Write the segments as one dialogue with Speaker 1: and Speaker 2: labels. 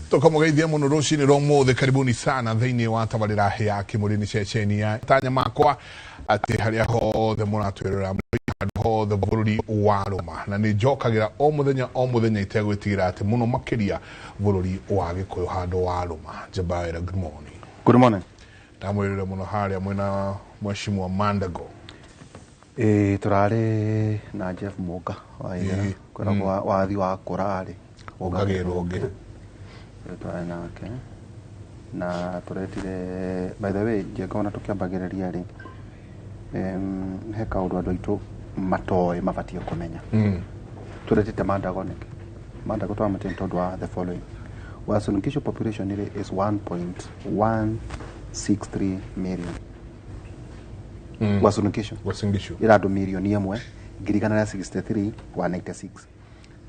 Speaker 1: Tukamugeithia muno rucini rwa umuthi. Karibuni sana thiini wa tabarira ya Kimuri ni ceceni ya tanya makwa ati haria hothe muratwirora handu hothe bururi wa ruma, na ni njokagira o muthenya o muthenya itegwitigira ati muno makiria bururi wa Gikuyu handu wa ruma. Njambaira, good morning.
Speaker 2: Good morning.
Speaker 1: Ndamwirire muno haria mwina Mheshimiwa Mandago.
Speaker 2: Ĩĩ, tũrarĩ na Jeff Mũnga wa Ithera. Kwĩragwo wathi wa kũrarĩ
Speaker 1: ũngagĩrwo ũngĩ.
Speaker 2: Tũrarĩ nake na tũretire, by the way, Njenga, ona tũkĩambagĩrĩria rĩ, he kaũndũ andũ aitũ matoĩ mabatiĩ kũmenya. Tũretĩte Mandago nĩkĩ? Mandago tũramũtĩ nĩ tondũ wa the following: Uasin Gishu population rĩ is 1.163 million. Uasin Gishu
Speaker 1: Uasin Gishu
Speaker 2: ĩra andũ 1,163,196.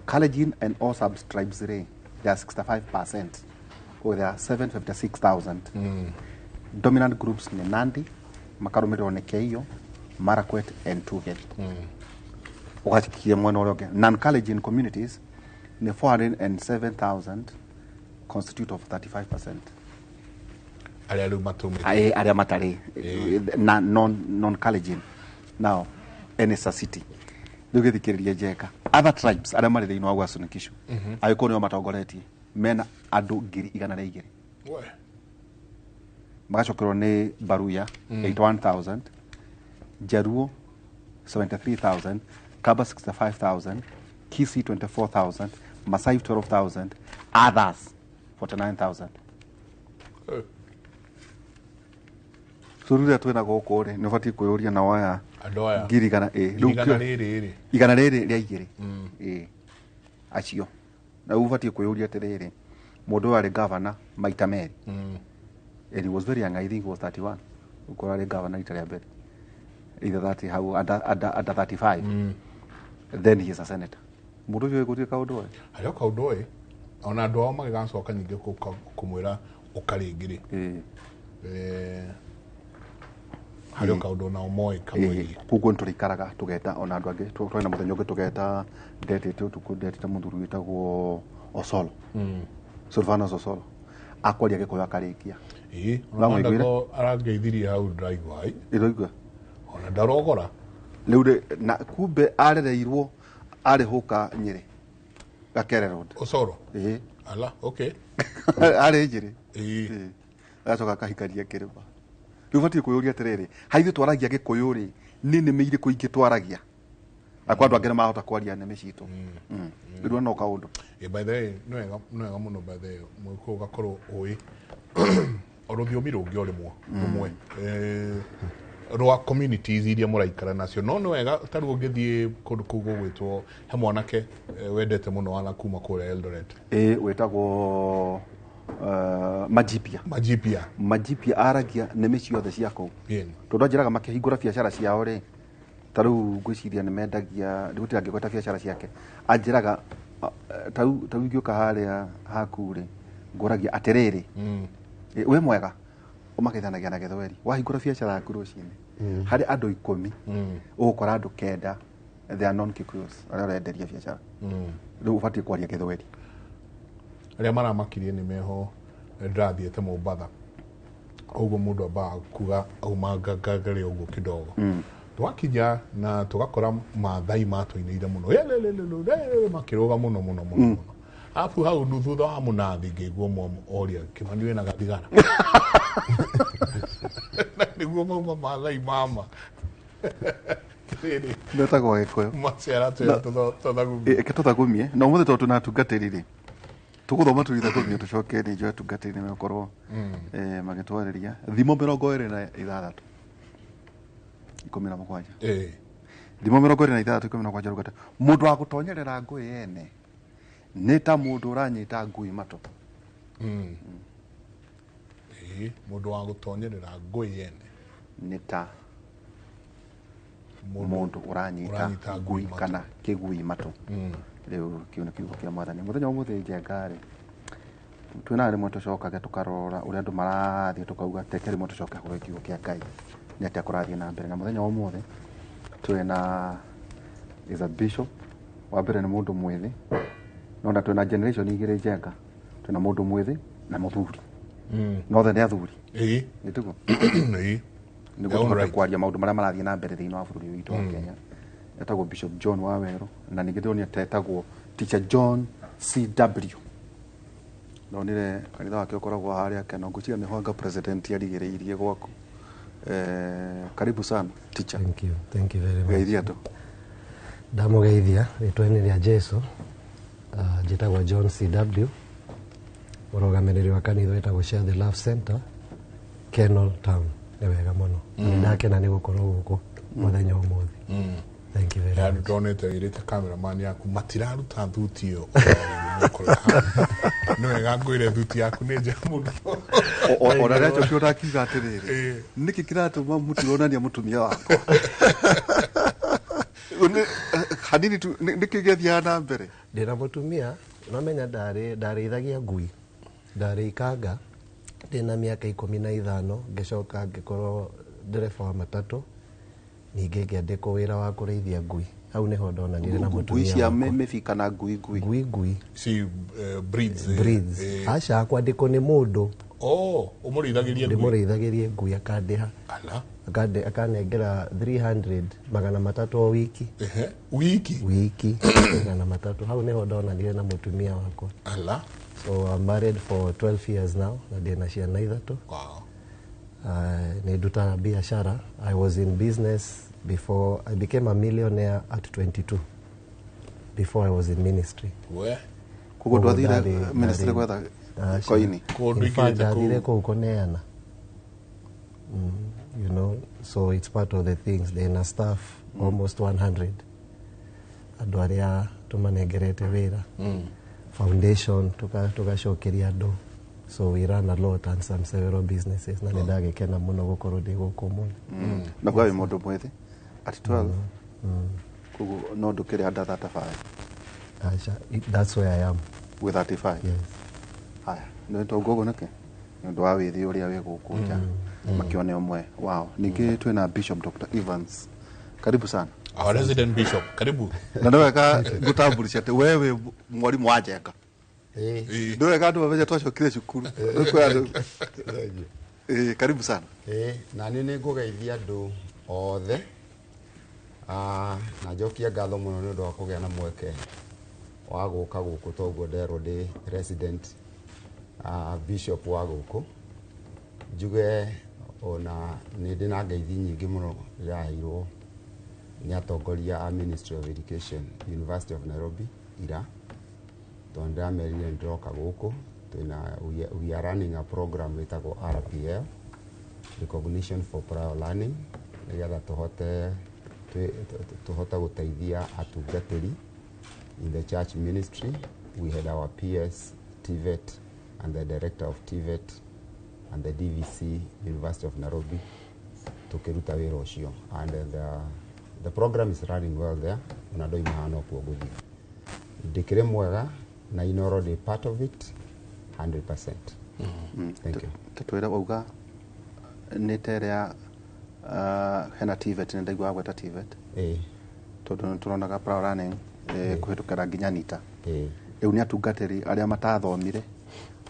Speaker 2: Kalenjin and all sub tribes rĩ, they are 65%, or they are 756,000. Dominant groups nĩ Nandi, makarũmĩrĩrwo nĩ Keiyo, Marakwet and Tugen. Ũgakinya mwena ũrĩa ũngĩ, non Kalenjin communities nĩ 407,000, constitute of 35%.
Speaker 1: Arĩa rĩu matũmĩte.
Speaker 2: Aĩ, arĩa matarĩ na non Kalenjin. Now any city rĩu gĩthikĩrĩria, Njenga, other tribes arĩa marĩ thĩinĩ wa Uasin Gishu, agĩkorwo nĩo matongoretie, mena andũ 102,000.
Speaker 1: We.
Speaker 2: Magacokerwo nĩ Baruya 81,000, Jaruo 73,000, Kaba 65,000, Kisii 24,000, Masai 12,000, others 49,000. So rĩrĩa twĩna gũkũ rĩ, nĩ ũbatiĩ kwĩyũria na waya
Speaker 1: andũ aya
Speaker 2: 100,000 ĩ rĩu
Speaker 1: igana rĩrĩ rĩ
Speaker 2: 200 ĩ acio. Na rĩu ũbatiĩ kwĩyũria atĩrĩrĩ, mũndũ ũyũ arĩ gavana maita merĩ and he was very young. I think he was 31 ũkorwo arĩ gavana rita rĩa mbere, either 30 hau under 35. Then he is a senator. Mũndũ ũcio gũtirĩ kaũndũ oĩ.
Speaker 1: Harĩ o kaũndũ ĩ, ona andũ ao magĩgacoka nyingĩ kũmwĩra ũka rĩngĩ rĩ, harĩ o kaũndũ nao moĩ kamwĩgiĩ.
Speaker 2: Koguo nĩtũrĩikaraga tũgeta ona andũ angĩ. Twarĩ na mũthenya ũngĩ tũgeta, ndetĩte ũtukũ, ndetĩte mũthuri wĩtagwo Osolo, Silvanus Osolo, akwaria Gĩkũyũ akarĩkia.
Speaker 1: Ĩĩ, ona
Speaker 2: Wamũiguire?
Speaker 1: Mandago arangeithirie hau, ndĩraigua ai
Speaker 2: ĩroigua
Speaker 1: ona ndarogora.
Speaker 2: Rĩu rĩ, na kumbe arereirwo arĩ hũka Nyĩrĩ, Gakere Road.
Speaker 1: Osoro?
Speaker 2: Ĩĩ.
Speaker 1: Ala, okay.
Speaker 2: Arĩ Nyĩrĩ.
Speaker 1: Ĩĩ.
Speaker 2: Agacoka akahikaria kĩrĩma. Rĩu ũbatiĩ kwĩyũria atĩrĩrĩ, haithuĩ twaragia Gĩkũyũ rĩ, nĩ nĩmĩ irĩkũ ingĩ twaragia? Akwa andũ angĩ nĩ marahota kwaria nĩmĩ citũ. Rĩu no kaũndũ.
Speaker 1: Ĩ, by the way, nĩ wega mũno, by the way, mũgĩkũyũ ũgakorwo ũĩ o rũthiomi rũngĩ o rĩmwe rũmwe rwa communities iria mũraikara nacio. No nĩ wega ta rĩu ũngĩthiĩ kũndũ kũu gũgwĩtwo, he mwanake wendete mũno wana kuma kũrĩa Eldoret.
Speaker 2: Ĩĩ, wĩtagwo Majipia.
Speaker 1: Majipia.
Speaker 2: Majipia aragia nĩmĩ ciothe cia kũu. Tondũ anjĩraga makĩhingũra biacara ciao rĩ, ta rĩu ngwĩciria nĩ mendagia, ndigũtira ngĩgweta biacara ciake, anjĩraga ta rĩu ingĩũka harĩa haku rĩ, ngũragia atĩrĩrĩ, wĩ mwega, ũmageithanagia na Gĩthweri. Wahingũra biacara yaku rũcinĩ, harĩ andũ 10 ũgũkora andũ 9 they are non Kikuyus arĩa ũrenderia biacara. Rĩu ũbatiĩ kwaria Gĩthweri.
Speaker 1: Arĩa maramakirie nĩ meho, ndĩrathiĩte Mombatha ũguo, mũndũ ambaga kuga auma ngangari ũguo kidogo, twakinya na tũgakora Mathai matũinĩire mũno. Elelelele, makĩrũga mũno mũno mũno mũno, arabu hau thutha wa mũnathi ngĩigua ũmwe oria, "Kĩmani, wĩna gathigara?" Na nĩguo mauma Mathai mama rĩrĩ.
Speaker 2: Metagwo Gĩkũyũ.
Speaker 1: Maciara twĩra tũthagumie.
Speaker 2: Reke tũthagumie na ũmũthĩ, tondũ twĩna atungatĩri rĩ, tũgũthoma tũithagumie, tũcoke nĩ njoe atungatĩri nĩ megũkorwo magĩtwarĩria Thimo 26:17. Thimo 26:17 rugata, mũndũ wa gũtonyerera ngũĩ ene nĩ ta mũndũ ũranyita ngui matũ.
Speaker 1: Ĩĩ, mũndũ wa gũtonyerera ngũĩ ene
Speaker 2: nĩ ta mũndũ ũranyita
Speaker 1: ũranyita
Speaker 2: ngui
Speaker 1: ngui matũ.
Speaker 2: Kana kĩgui matũ. Rĩu kĩu nĩ kiugo kĩa Mwathani mũthenya wa ũmũthĩ. Njenga rĩ, twĩna rĩmwe tũcokage tũkarora ũrĩa andũ marathiĩ, tũkauga teke rĩmwe tũcoke kũrĩ kiugo kĩa Ngai, nĩ atĩa kũrathiĩ na mbere. Na mũthenya wa ũmũthĩ twĩna is a bishop. Wa mbere nĩ mũndũ mwĩthĩ, nona twĩna generation igĩrĩ, Njenga. Twĩna mũndũ mwĩthĩ na mũthuri. Nothe nĩ athuri.
Speaker 1: Ĩĩ.
Speaker 2: Nĩ tiguo?
Speaker 1: Ĩĩ.
Speaker 2: Nĩguo
Speaker 1: Their own
Speaker 2: tũhote
Speaker 1: right.
Speaker 2: kwaria maũndũ marĩa marathiĩ na mbere thĩinĩ wa bũrũri ũyũ witũ wa Kenya. Etagwo Bishop John Wawerũ na ningĩ ndĩronire ta etagwo Teacher John CW. Ndonire kanitha wake ũkoragwo harĩa Keno, ngwĩciria nĩho anga president arigĩrĩirie gwaku. Karibu sana teacher.
Speaker 3: Thank you. Thank you very much.
Speaker 2: Geithia andũ.
Speaker 3: Ndamũgeithia rĩtwa-inĩ rĩa Jesu. Njĩtagwo John CW, mũrũgamĩrĩri wa kanitha wĩtagwo Share the Love Center, Kenol Town. Nĩ wega mũno. Nĩ ndakena nĩ gũkorwo gũkũ mũthenya ũmũthĩ. Thank you very
Speaker 1: Ya
Speaker 3: much.
Speaker 1: ndonete wĩrĩte cameraman yaku matiraruta thuti ĩyo. Nĩ wega ngwĩre thuti yaku nĩ njega mũno.
Speaker 2: Ona rĩa njokio ndakiuga atĩrĩrĩ, nĩkĩ kĩratũma mũtironania mũtumia wakwa? Hanini tu, nĩkĩ gĩathiaga na mbere?
Speaker 3: Ndĩna mũtumia, nomenya ndarĩithagia ngui, ndarĩ ikanga ndĩna mĩaka 15, ngĩcoka ngĩkorwo ndereba wa matatũ, ningĩ ngĩandĩkwo wĩra wa kũrĩithia ngui. Hau nĩho ndonanire na
Speaker 2: Ngui
Speaker 3: mũtumia
Speaker 2: cia
Speaker 3: wakwa.
Speaker 2: mĩbi kana ngui ngui?
Speaker 3: Ngui ngui.
Speaker 1: Si breeds.
Speaker 3: Breeds. Aca, kwandĩkwo nĩ mũndũ.
Speaker 1: Oh, ũmũrĩithagĩrie ngui?
Speaker 3: Ndĩmũrĩithagĩrie ngui, akandĩha.
Speaker 1: Ala.
Speaker 3: Akanengera 300, 300 o wiki.
Speaker 1: Ehe, wiki?
Speaker 3: Wiki, 300. Hau nĩho ndonanire na mũtumia wakwa.
Speaker 1: Ala.
Speaker 3: So I'm married for 12 years now na ndĩna ciana 3.
Speaker 1: Wow.
Speaker 3: Nĩ ndutaga biashara. I was in business before I became a millionaire at 22, before I was in ministry.
Speaker 1: We.
Speaker 2: Koguo ndwathire ministry gwetha
Speaker 3: Aca.
Speaker 2: koini?
Speaker 1: Koguo
Speaker 3: In fact,
Speaker 1: ndũingĩrĩte kũu.
Speaker 3: ndathire kũu kũneana. So it's part of the things. Ndĩna staff almost 100 andũ arĩa tũmanengerete wĩra. Foundation tugacokeria andũ. So we run a lot and some several businesses, na nĩ ndagĩkena mũno gũkorwo ndĩ gũkũ mũno.
Speaker 2: Na kuga wĩ mũndũ mwĩthĩ at 12, koguo no ndũkĩrĩ under 35?
Speaker 3: Aca, that's where I am.
Speaker 2: Wĩ 35?
Speaker 3: Yes.
Speaker 2: Haya, nĩ tongo ũguo nĩkĩ? Nĩ ũndũ wa wĩthĩ ũrĩa wĩ gũkũ nja makĩone ũmwe wao. Ningĩ twĩna Bishop Dr. Evans, karibu sana.
Speaker 1: Our resident bishop, karibu.
Speaker 2: Na nĩ wega ngũtamburisha atĩ we wĩ mwarimũ wa Njenga.
Speaker 1: Ĩĩ.
Speaker 2: Nĩ wega andũ mamenye twacokire cukuru. Rĩu kwĩ andũ. Ĩĩ, karibu sana.
Speaker 4: Ĩĩ, na niĩ nĩ ngũgeithia andũ othe. Na njokie ngatho mũno nĩ ũndũ wa kũgĩa na mweke wa gũka gũkũ, toguo nderwo ndĩ resident bishop wa gũkũ. Njuge ona nĩ ndĩ na ngeithi nyingĩ mũno ndĩraheirwo nĩ atongoria a Ministry of Education, University of Nairobi ira, tondũ ndĩramerire nĩ ndĩroka gũkũ. We are running a program ĩtagwo RPL, Recognition for Prior Learning, nĩgetha tũhote gũteithia atungatĩri in the church ministry. We had our PS TVET and the director of TVET and the DVC University of Nairobi tukĩruta wĩra ũcio, and the program is running well there. Ona ndoima haha nokuo ngũthiĩ. Ndĩkĩrĩ mwega na Inoro ndĩ part of it 100%. Thank you.
Speaker 2: Tũtwĩre wauga nĩ ta ĩrĩa hena TVET, nĩ ndaigua gweta TVET.
Speaker 4: Ĩĩ.
Speaker 2: Tondũ nĩ tũronaga prior learning kũhĩtũkĩra nginya NITA.
Speaker 4: Ĩĩ.
Speaker 2: Rĩu nĩ atungatĩri arĩa matathomire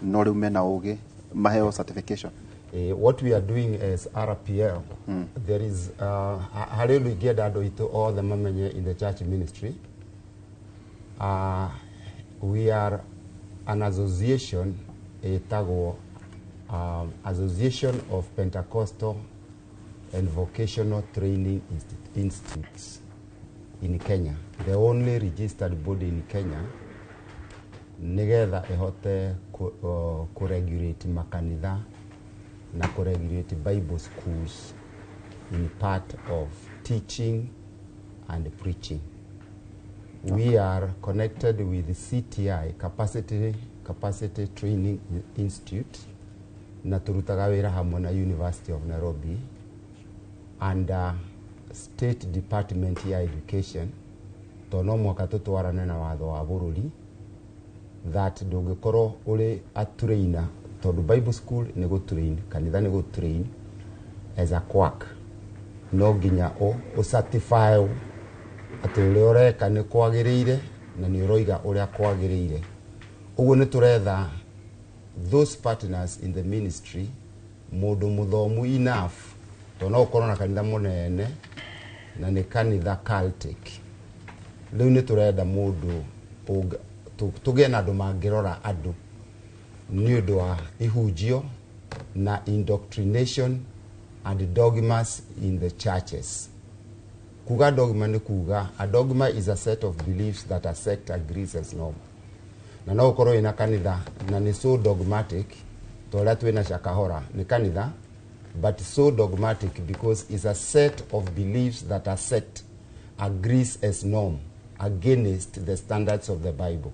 Speaker 2: no rĩu mena ũgĩ maheo certification.
Speaker 4: What we are doing as RPL, there is harĩ ũndũ ingĩenda andũ aitũ othe mamenye in the church ministry. We are an association ĩtagwo Association of Pentecostal and Vocational Training Institutes in Kenya, the only registered body in Kenya, nigetha ihote ku regulate makanitha na ku regulate Bible schools in part of teaching and preaching. We are connected with CTI, Capacity Training Institute, na turutaga wĩra hamwe na University of Nairobi and State Department ya Education, tondũ no mũhaka tũtwarane na watho wa bũrũri that ndũngĩkorwo ũrĩ a trainer, tondũ Bible school nĩ gũ train, kanitha nĩ gũ train as a quack, no nginya ũ certify atĩ ũrĩa ũreka nĩ kwagĩrĩire na nĩ ũroiga ũrĩa kwagĩrĩire. Ũguo nĩ tũretha those partners in the ministry mũndũ mũthomu enough to no ũkorwo na kanitha mũnene na nĩ kanitha cultic. Rĩu nĩ tũrenda mũndũ tũgĩe na andũ mangĩrora andũ nĩ ũndũ wa ihunjio na indoctrination and dogmas in the churches. Kuga dogma nĩ kuga a dogma is a set of beliefs that a sect agrees as normal. Na no ũkorwo wĩna kanitha na nĩ so dogmatic ta ũrĩa twĩna Shakahora nĩ kanitha, but so dogmatic because it's a set of beliefs that a sect agrees as norm against the standards of the Bible.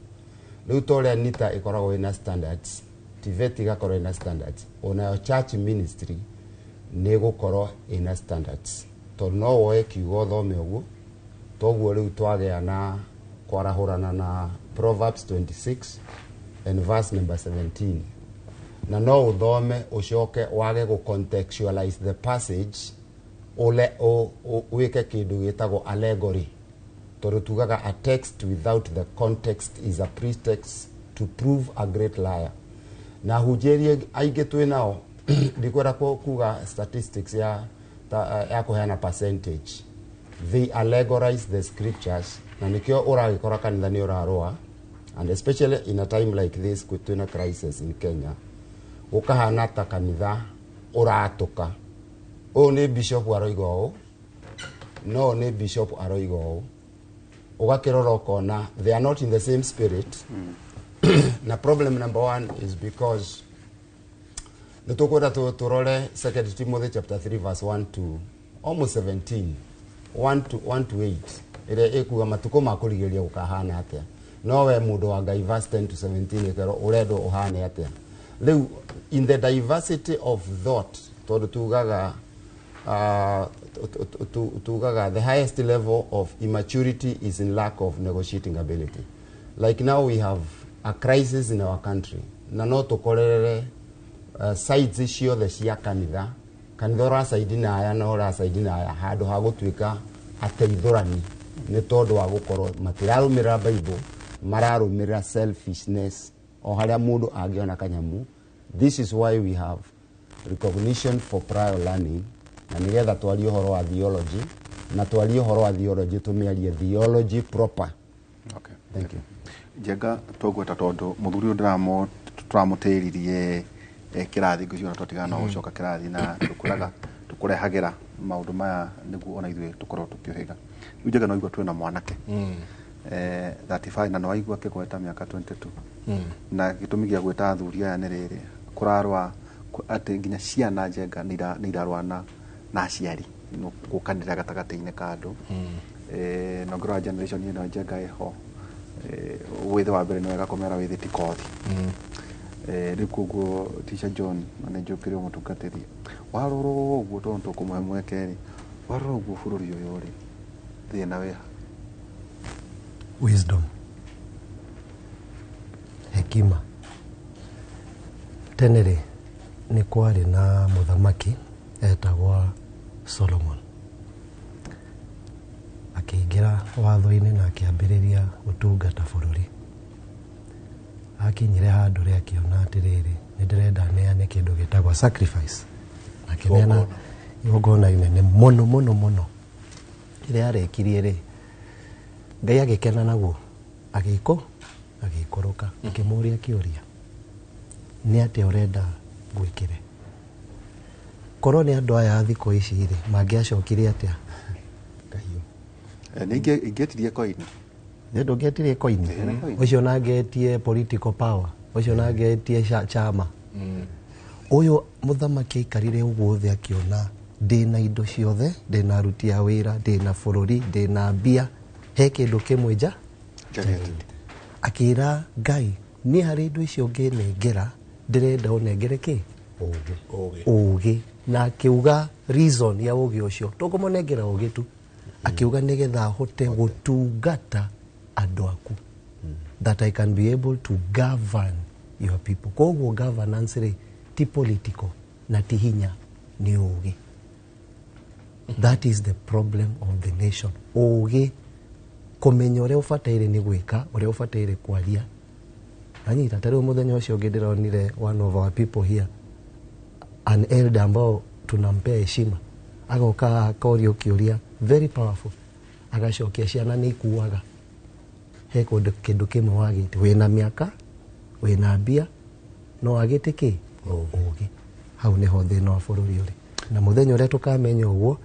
Speaker 4: Rĩu ta ũrĩa NITA ĩkoragwo ĩna standards, TVET ĩgakorwo ĩna standards, onayo church ministry nĩ ĩgũkorwo ĩna standards. Tondũ no woe kiugo ũthome ũguo, toguo rĩu twagĩa na kwarahũrana na Proverbs 26 and verse number 17. Na no ũthome ũcoke wage gũ contextualize the passage ule wĩke kĩndũ gĩtagwo allegory. Tondũ tugaga a text without the context is a pretext to prove a great liar. Na hunjĩrie aingĩ twĩ nao ndikwenda kuga statistics ya kũheana percentage. They allegorize the scriptures na nikio ũragĩkora kanitha nĩ ũrarũa, and especially in a time like this twĩna crisis in Kenya, gũkahana ta kanitha ũratũka. Ũyũ nĩ bishop aroiga ũũ, no nĩ bishop aroiga ũũ, ũgakĩrora ũkona they are not in the same spirit. Na problem number one is because nĩ tũkwenda tũrore 2 Timothy chapter 3 verse 1 to almost 17, 1 to 8 ĩrĩa ĩkuga matukũ ma kũrigĩrĩria gũkahana atĩa. No we mũndũ wa Ngai verse 10 to 17 ĩkerwo ũrendwo ũhane atĩa. Rĩu in the diversity of thought, tondũ tugaga tugaga the highest level of immaturity is in lack of negotiating ability. Like now we have a crisis in our country na no tũkorerere sides ciothe cia kanitha, kanitha ũracaidi na aya na ũracaidi na aya handũ ha gũtuĩka ateithũrani nĩ tondũ wa gũkorwo matirarũmĩrĩra Bible, mararũmĩrĩra selfishness o harĩa mũndũ angĩona kanyamu. This is why we have recognition for prior learning, na nĩgetha twarie ũhoro wa theology, na twarie ũhoro wa theology tũmĩarie theology proper.
Speaker 2: Okay.
Speaker 4: Thank you.
Speaker 2: Njenga twagweta tondũ mũthuri ũyũ ndĩramũtĩririe kĩrathi ngwĩciria ona twatigana no gũcoka kĩrathi na tũkũraga tũkũrehagĩra maũndũ maya nĩguo ona ithuĩ tũkorwo tũkĩũhĩga. Rĩu Njenga no igua twĩna mwanake 35 na no aigua akĩgweta mĩaka 22. Na gĩtũmi gĩa gwĩta athuri aya nĩ rĩrĩ kũrarũa atĩ nginya ciana Njenga nĩ irarũa na aciari gũkanĩra gatagatĩ-inĩ ka andũ. Na ũngĩrora generation ĩno Njenga ĩho wĩthĩ wa mbere nĩ wega kũmera wĩthĩ ti kothi. Rĩu koguo Teacher John na nĩ njũkĩre mũtungatĩri warora ũguo tondũ tũkũmũhe mweke rĩ, warora ũguo bũrũri ũyũ rĩ, thĩna wĩha?
Speaker 3: Wisdom, hekima. Tene rĩ nĩ kwarĩ na mũthamaki etagwo Solomon, akĩingĩra watho-inĩ na akĩambĩrĩria gũtungata bũrũri. Akinyire handũ rĩ akĩona atĩrĩrĩ, nĩ ndĩrenda neane kĩndũ gĩtagwo sacrifice, na akĩneana igongona inene mũno mũno mũno. Rĩrĩa arĩkirie rĩ, Ngai agĩkena naguo, agĩikũrũka, akĩmũria kĩũria, nĩ atĩa ũrenda ngwĩkĩre? Korwo nĩ andũ aya a thikũ ici rĩ, mangĩacokire atĩa?
Speaker 2: Nĩ ingĩetirie koini.
Speaker 3: Nĩ ndũngĩetirie koini. Ũcio nangĩetie political power, ũcio nangĩetie chama. Ũyũ mũthamaki aikarire ũguo thĩ akĩona ndĩna indo ciothe, ndĩna aruti a wĩra, ndĩna bũrũri, ndĩna mbia, he kĩndũ kĩmwe nja Akĩra Ngai, niĩ harĩ indo icio ngĩnengera, ndĩrenda ũnengere kĩ? Ũgĩ. Na akiuga reason ya ũgĩ ũcio, tũkũmũnengera ũgĩ tu. Akiuga nĩgetha ahote gũtungata andũ aku, that I can be able to govern your people. Koguo governance rĩ ti political na ti hinya, nĩ ũgĩ. That is the problem of the nation. Ũgĩ, kũmenya ũrĩa ũbataire nĩ gwĩka, ũrĩa ũbataire kwaria. Anyita ta rĩu mũthenya ũcio ũngĩ ndĩronire one of our people here, an elder ambao tunampea heshima, agoka akorio kĩũria very powerful, agacokia ciana nĩ ikuaga, he kũndũ kĩndũ kĩmwe wagĩte, wĩna mĩaka, wĩna mbia, no wagĩte kĩ? Ũgĩ. Hau nĩho thĩna wa bũrũri ũrĩ, na mũthenya ũrĩa tũkamenya ũguo,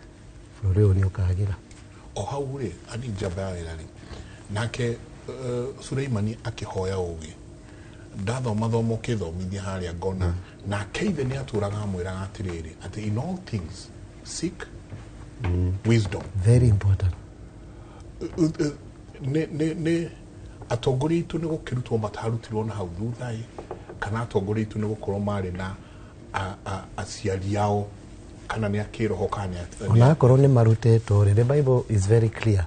Speaker 3: bũrũri ũyũ nĩ ũkagĩra.
Speaker 1: O hau rĩ, ani njamba ya wĩra rĩ, nake Suleimani akĩhoya ũgĩ, ndathoma thoma ũkĩthomithia harĩa ngona nake ithe nĩ atũraga amwĩraga atĩrĩrĩ, atĩ in all things seek wisdom.
Speaker 3: Very important.
Speaker 1: Nĩ atongoria aitũ nĩ gũkĩrutwo matarutirwo na hau thutha ĩ, kana atongoria aitũ nĩ gũkorwo marĩ na aciari ao, kana nĩ akĩroho, kana nĩ
Speaker 3: Ona akorwo nĩ marutĩtwo rĩ, the Bible is very clear,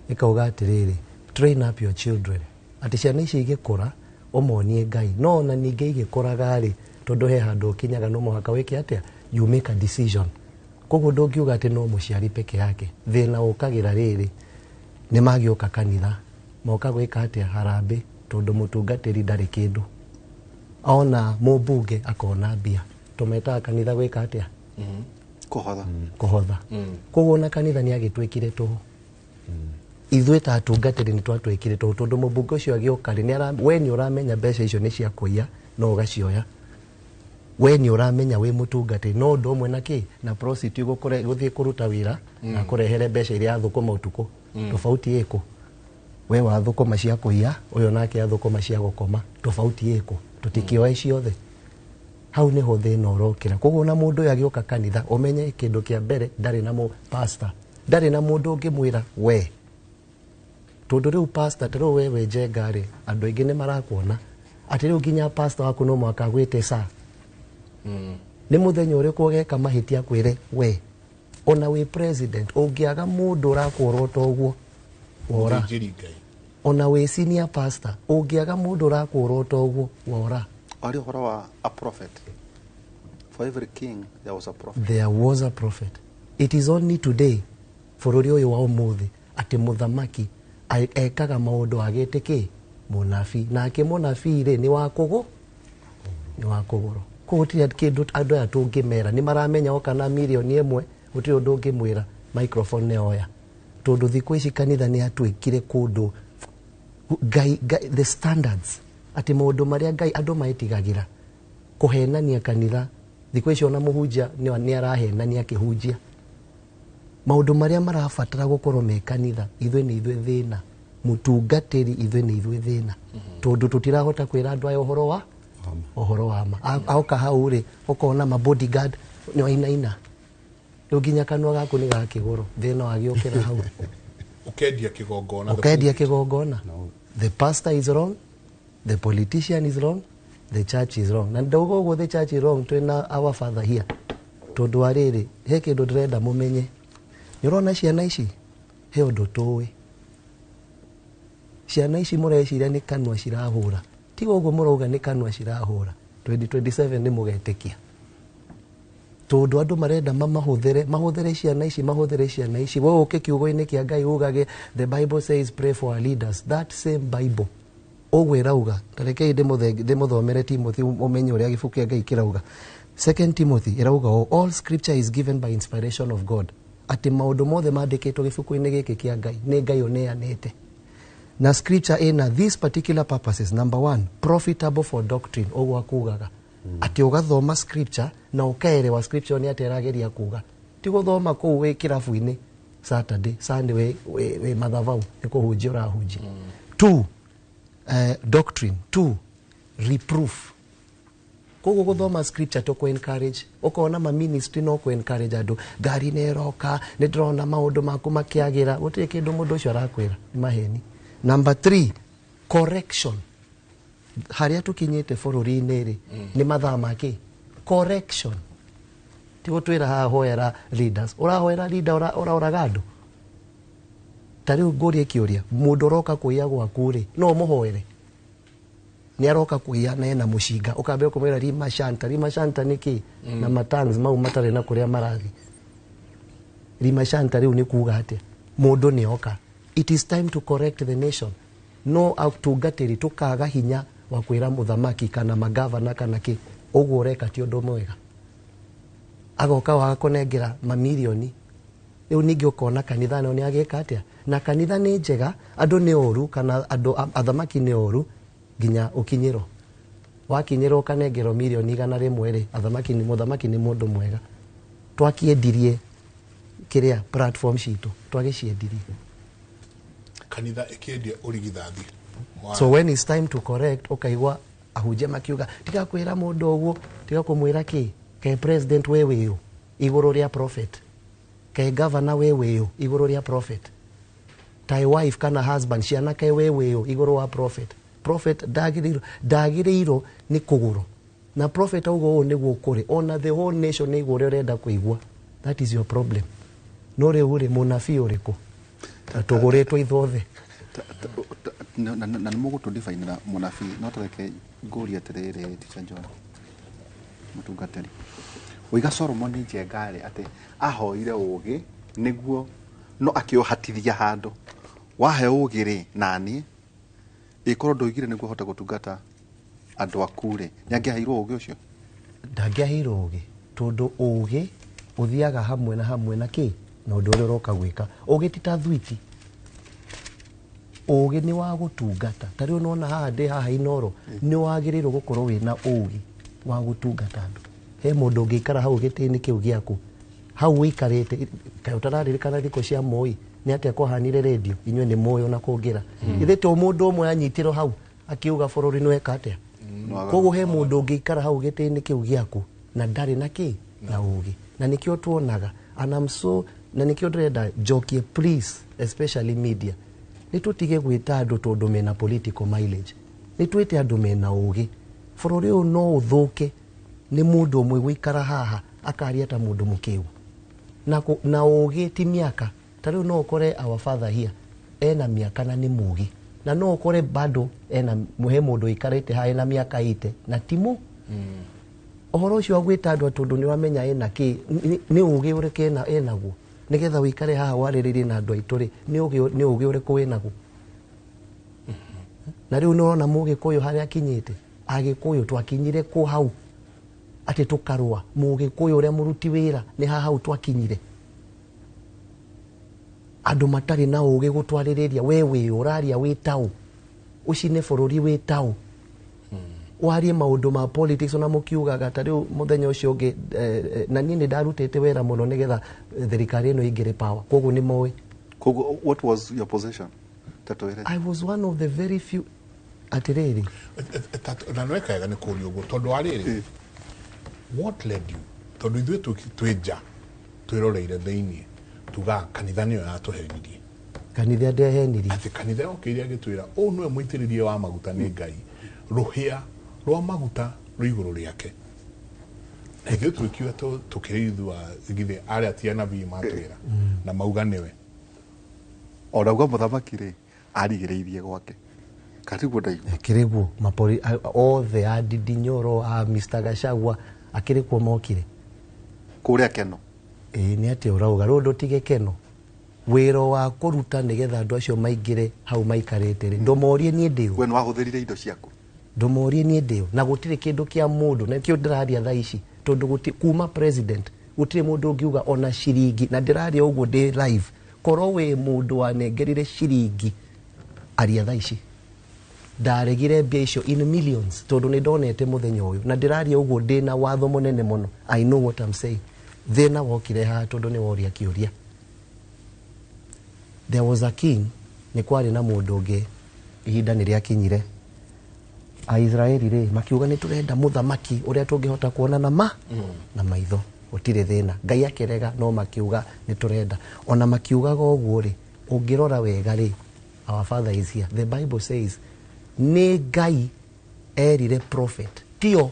Speaker 3: ĩkauga atĩrĩrĩ, train up your children, atĩ ciana ici igĩkũra ũmonie Ngai, no ona ningĩ igĩkũraga rĩ, tondũ he handũ ũkinyaga no mũhaka wĩke atĩa? You make a decision. Koguo ndũngiuga atĩ no mũciari peke yake. Thĩna ũkagĩra rĩrĩ, nĩ magĩũka kanitha, moka gwĩka atĩa? Harambĩ, tondũ mũtungatĩri ndarĩ kĩndũ, ona mũmbunge akona mbia, tũmetaga kanitha gwĩka atĩa?
Speaker 2: Kũhotha.
Speaker 3: Kũhotha. Koguo ona kanitha nĩ agĩtuĩkire tũhũ. Ithuĩ ta atungatĩri nĩ twatuĩkire tũhũ, tondũ mũmbunge ũcio agĩũka rĩ, we nĩ ũramenya mbeca icio nĩ cia kũiya, no ũgacioya. We nĩ ũramenya wĩ mũtungatĩri, no ũndũ ũmwe na kĩ na prostitute gũthiĩ kũruta wĩra na kũrehere mbeca iria athũkũma ũtukũ. Tofauti ĩkũ? We wathũkũma cia kũiya, ũyũ nake athũkũma cia gũkoma, tofauti ĩkũ? Tũtikĩoe ciothe. Hau nĩho thĩna ũrokĩra. Koguo ona mũndũ ũyũ agĩũka kanitha, ũmenye kĩndũ kĩa mbere, ndarĩ na pastor, ndarĩ na mũndũ ũngĩmwĩra we, tondũ rĩu pastor, ta rĩu we wĩ Njenga rĩ, andũ aingĩ nĩ marakuona atĩ rĩu nginya pastor waku no mũhaka agwĩte sa. Nĩ mũthenya ũrĩkũ ũgeka mahĩtia akwĩre we, ona wĩ president ũngĩaga mũndũ ũrakuorota ũguo wora.
Speaker 1: Mũthĩnjĩri Ngai.
Speaker 3: Ona wĩ senior pastor ũngĩaga mũndũ ũrakuorota ũguo wora.
Speaker 2: Arĩ ũhoro wa a prophet. For every king there was a prophet.
Speaker 3: There was a prophet. It is only today, bũrũri ũyũ wa ũmũthĩ, atĩ mũthamaki ekaga maũndũ agĩte kĩ? Mũnabii. Nake mũnabii rĩ, nĩ wa kũgũ? Nĩ wa kũgũrũ. Koguo gũtirĩ kĩndũ andũ aya tũngĩmera, nĩ maramenya oka na mirioni ĩmwe, gũtirĩ ũndũ ũngĩmwĩra, microphone nĩ oya. Tondũ thikũ ici kanitha nĩ atuĩkire kũndũ Ngai, Ngai, the standards, atĩ maũndũ marĩa Ngai andũ maetigagĩra kũhenania kanitha, thikũ ici ona mũhunjia nĩ arahenania akĩhunjia. Maũndũ marĩa marabatara gũkorwo me kanitha, ithuĩ nĩ ithuĩ thĩna, mũtungatĩri ithuĩ nĩ ithuĩ thĩna, tondũ tũtirahota kwĩra andũ aya ũhoro wa ũhoro wa ma. Aoka hau rĩ, ũkona ma bodyguard nĩ wainaina, rĩu nginya kanua gaku nĩ gakĩgũrũ, thĩna wagĩũkĩra hau.
Speaker 1: Ũkendia kĩgongona.
Speaker 3: Ũkendia kĩgongona. The pastor is wrong, the politician is wrong, the church is wrong. Na ndauga ũguo the church is wrong, twĩna our father here, tondũ wa rĩrĩ, he kĩndũ ndĩrenda mũmenye. Nĩ ũrona ciana ici, he ũndũ tũĩ. Ciana ici mũreciria nĩ kanua cirahũra, tiga ũguo mũrauga nĩ kanua cirahũra, 2027 nĩ mũgetĩkia, tondũ andũ marenda mamahũthĩre, mahũthĩre ciana ici, mahũthĩre ciana ici. We ũke kiugo-inĩ kĩa Ngai ugage the Bible says pray for our leaders, that same Bible ũguo ĩrauga. Ta rekei ndĩmũthomere Timothy ũmenye ũrĩa gĩbuku kĩa Ngai kĩrauga. Second Timothy ĩrauga ũũ, all scripture is given by inspiration of God, atĩ maũndũ mothe mandĩkĩtwo gĩbuku-inĩ gĩkĩ kĩa Ngai nĩ Ngai ũneanĩte, na scripture ĩna these particular purposes. Number one, profitable for doctrine, ũguo akugaga atĩ ũgathoma scripture na ũkaerewa scripture nĩ atĩ ĩrageria kuga, ti gũthoma kũu wĩ kĩrabu-inĩ Saturday, Sunday wĩ mathabau nĩ kũhunjia ũrahunjia. Two, doctrine. Two, reproof. Koguo gũthoma scripture to kũ encourage, ũkona ma ministry no kũ encourage andũ, ngari nĩ ĩroka, nĩ ndĩrona maũndũ maku makĩagĩra, gũtirĩ kĩndũ mũndũ ũcio arakwĩra, nĩ maheni. Number three, correction. Harĩa tũkinyĩte bũrũri-inĩ rĩ, nĩ mathaa ma kĩ? Correction. Ti gũtwĩra haha hoera leaders, ũrahoera leader ũraũraga andũ. Ta rĩu ngũrie kĩũria, mũndũ ũroka kũiya gwaku rĩ, no ũmũhoere? Nĩ aroka kũiya na ena mũcinga, ũkambia kũmwĩra rima shanta, rima shanta nĩ kĩ? Na matangs mau matarĩ na kũrĩa marathiĩ. Rima shanta rĩu nĩ kuga atĩa? Mũndũ nĩ oka. It is time to correct the nation. No atungatĩri tũkaga hinya wa kwĩra mũthamaki kana magavana kana kĩ ũguo ũreka ti ũndũ mwega. Agoka wagakũnengera mamirioni. Rĩu ningĩ ũkona kanitha nayo nĩ agĩka atĩa? Na kanitha nĩ njega, andũ nĩ oru kana andũ athamaki nĩ oru nginya ũkinyĩrwo. Wakinyĩrwo ũkanengerwo mirioni 100 rĩ, athamaki nĩ mũthamaki nĩ mũndũ mwega. Twakĩendirie kĩrĩa platform citũ, twagĩciendirie.
Speaker 1: Kanitha ĩkĩendia ũrigithathi.
Speaker 3: So when it's time to correct, ũkaigua ahunjia makiuga tiga kwĩra mũndũ ũguo, tiga kũmwĩra kĩ, kaĩ president we wĩũ igũrũ rĩa prophet, kaĩ governor we wĩũ igũrũ rĩa prophet, taĩ wife kana husband ciana kaĩ we wĩũ igũrũ wa prophet. Prophet ndagĩrĩirwo nĩ kũgũrwo na prophet auga ũũ nĩguo kũrĩ, ona the whole nation nĩ igũrũ ũrĩa ũrenda kũigua. That is your problem. No rĩu rĩ, mũnabii ũrĩkũ? Tũgũrĩtwo ithuothe.
Speaker 2: Na nĩ mũgũtũdifainĩra mũnabii, no tareke ngũrie atĩrĩrĩ, Teacher John mũtungatĩri, ũiga Solomon Njenga rĩ atĩ ahoire ũgĩ nĩguo no akĩũhatithia handũ wahe ũgĩ rĩ naniĩ ĩkorwo ndũigire nĩguo hote gũtungata andũ aku rĩ, nĩangĩaheirwo ũgĩ ũcio?
Speaker 3: Ndangĩaheirwo ũgĩ tondũ ũgĩ ũthiaga hamwe na hamwe na kĩ na ũndũ ũrĩa ũroka gwĩka. Ũgĩ ti ta thwiti, ũgĩ nĩ wa gũtungata. Ta rĩu nĩwona haha ndĩ haha Inooro, nĩ wagĩrĩirwo gũkorwo wĩna ũgĩ wa gũtungata andũ. He mũndũ ũngĩikara hau gĩtĩ-inĩ kĩu gĩaku, hau ũikarĩte, kaĩ ũtararirikana thikũ cia Moi nĩ atĩa kwahanire redio, inyuĩ nĩ mũĩ ona kũngĩra. Ithe to mũndũ ũmwe anyitirwo hau akiuga bũrũri nĩ weka atĩa. Koguo he mũndũ ũngĩikara hau gĩtĩ-inĩ kĩu gĩaku na ndarĩ na kĩ na ũgĩ, na nĩkĩo tuonaga. And I'm so, na nĩkĩo ndĩrenda njokie please, especially media, nĩ tũtige gwĩta andũ tondũ mena political mileage, nĩ twĩte andũ mena ũgĩ. Bũrũri ũyũ no ũthũke nĩ mũndũ ũmwe gũikara haha akaria ta mũndũ mũkĩgu. Na ũgĩ ti mĩaka. Ta rĩu no ũkore our father here ena mĩaka na nĩ mũgĩ, na no ũkore bado ena he mũndũ ũikarĩte haha ena mĩaka 80 na ti mũ. Ũhoro ũcio wa gwĩta andũ tondũ nĩ wamenya ena kĩ, nĩ ũgĩ ũrĩkũ enaguo, nĩgetha ũikare haha warĩrĩrie na andũ aitũ rĩ, nĩ ũgĩ ũrĩkũ wĩnaguo? Na rĩu nĩũrona mũgĩkũyũ harĩa akinyĩte, agĩkũyũ twakinyire kũ hau atĩ tũkarũa, mũgĩkũyũ ũrĩa mũruti wĩra nĩ haha hau twakinyire. Andũ matarĩ na ũgĩ gũtwarĩrĩria, we wĩ ũraria wĩ taũ, ũcine bũrũri wĩ taũ, warie maũndũ ma politics ona mũkiugaga. Ta rĩu mũthenya ũcio ũngĩ, na niĩ nĩ ndarutĩte wĩra mũno nĩgetha thirikari ĩno ĩingĩre power, koguo nĩ moĩ.
Speaker 2: Koguo what was your position? Tatwĩre.
Speaker 3: I was one of the very few. Atĩrĩrĩ,
Speaker 1: na nĩ weka wega nĩ kũũria ũguo tondũ wa rĩrĩ, what led you? Tondũ ithuĩ twĩ nja twĩroreire thĩiniĩ tugaga kanitha nĩyo yatũhenirie.
Speaker 3: Kanitha ndĩahenirie.
Speaker 1: Atĩ kanitha yokĩire ĩgĩtwĩra ũũ nĩwe mũitĩrĩrie wa maguta nĩ Ngai, rũhĩa rwa maguta rwĩ igũrũ rĩake. Na ithuĩ tũkiuga tũkĩrĩithua githĩ arĩa ti anabii matwĩra na mauga nĩwe.
Speaker 2: Ona uga mũthamaki rĩ arigĩrĩirie gwake. Katiguo ndaigua.
Speaker 3: Kĩrĩguo mapori othe a Ndindi Nyoro a Mr Gachagua akĩrĩ kuo mokire
Speaker 2: kũrĩa Keno.
Speaker 3: Ĩĩ nĩ atĩa ũrauga rĩu ndũtige Keno. Wĩra wa kũruta nĩgetha andũ acio maingĩre hau maikarĩte rĩ, ndũmorie niĩ ndĩ ũ.
Speaker 2: We nĩ wahũthĩrire indo ciaku.
Speaker 3: Ndũmorie niĩ ndĩ ũ. Na gũtirĩ kĩndũ kĩa mũndũ, na nĩkĩo ndĩraria thaa ici, tondũ kuma president gũtirĩ mũndũ ũngiuga ona ciringi, na ndĩraria ũguo ndĩ live. Korwo wĩ mũndũ wanengerire ciringi, aria thaa ici. Ndaregire mbia icio in millions tondũ nĩ ndonete mũthenya ũyũ, na ndĩraria ũguo ndĩna watho mũnene mũno. I know what I'm saying. Thĩna wokire haha tondũ nĩ woria kĩũria. There was a king, nĩ kwarĩ na mũndũ ũngĩ, ihinda nĩ rĩakinyire. Aisraeli rĩ makiuga nĩ tũrenda mũthamaki ũrĩa tũngĩhota kuona na ma na maitho, gũtirĩ thĩna. Ngai akĩrega, no makiuga nĩ tũrenda. Ona makiugaga ũguo rĩ, ũngĩrora wega rĩ, our father is here. The Bible says nĩ Ngai erire prophet, tio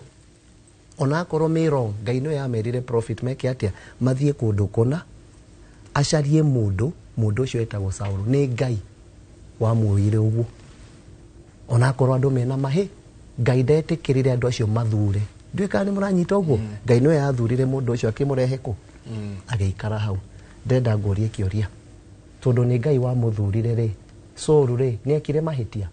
Speaker 3: onakorwo me wrong, Ngai nĩwe yamerire prophet meke atĩa, mathiĩ kũndũ kũna acarie mũndũ, mũndũ ũcio etagwo Saũlũ. Nĩ Ngai wamuoire ũguo, onakorwo andũ mena mahĩ, Ngai ndetĩkĩrire andũ acio mathure. Ndiũĩ kana nĩ mũranyita ũguo. Ngai nĩwe yathurire mũndũ ũcio akĩmũrehe kũ, agĩikara hau. Ndĩrenda ngũrie kĩũria, tondũ nĩ Ngai wamũthurire rĩ, Saũlũ rĩ nĩ ekire mahĩtia?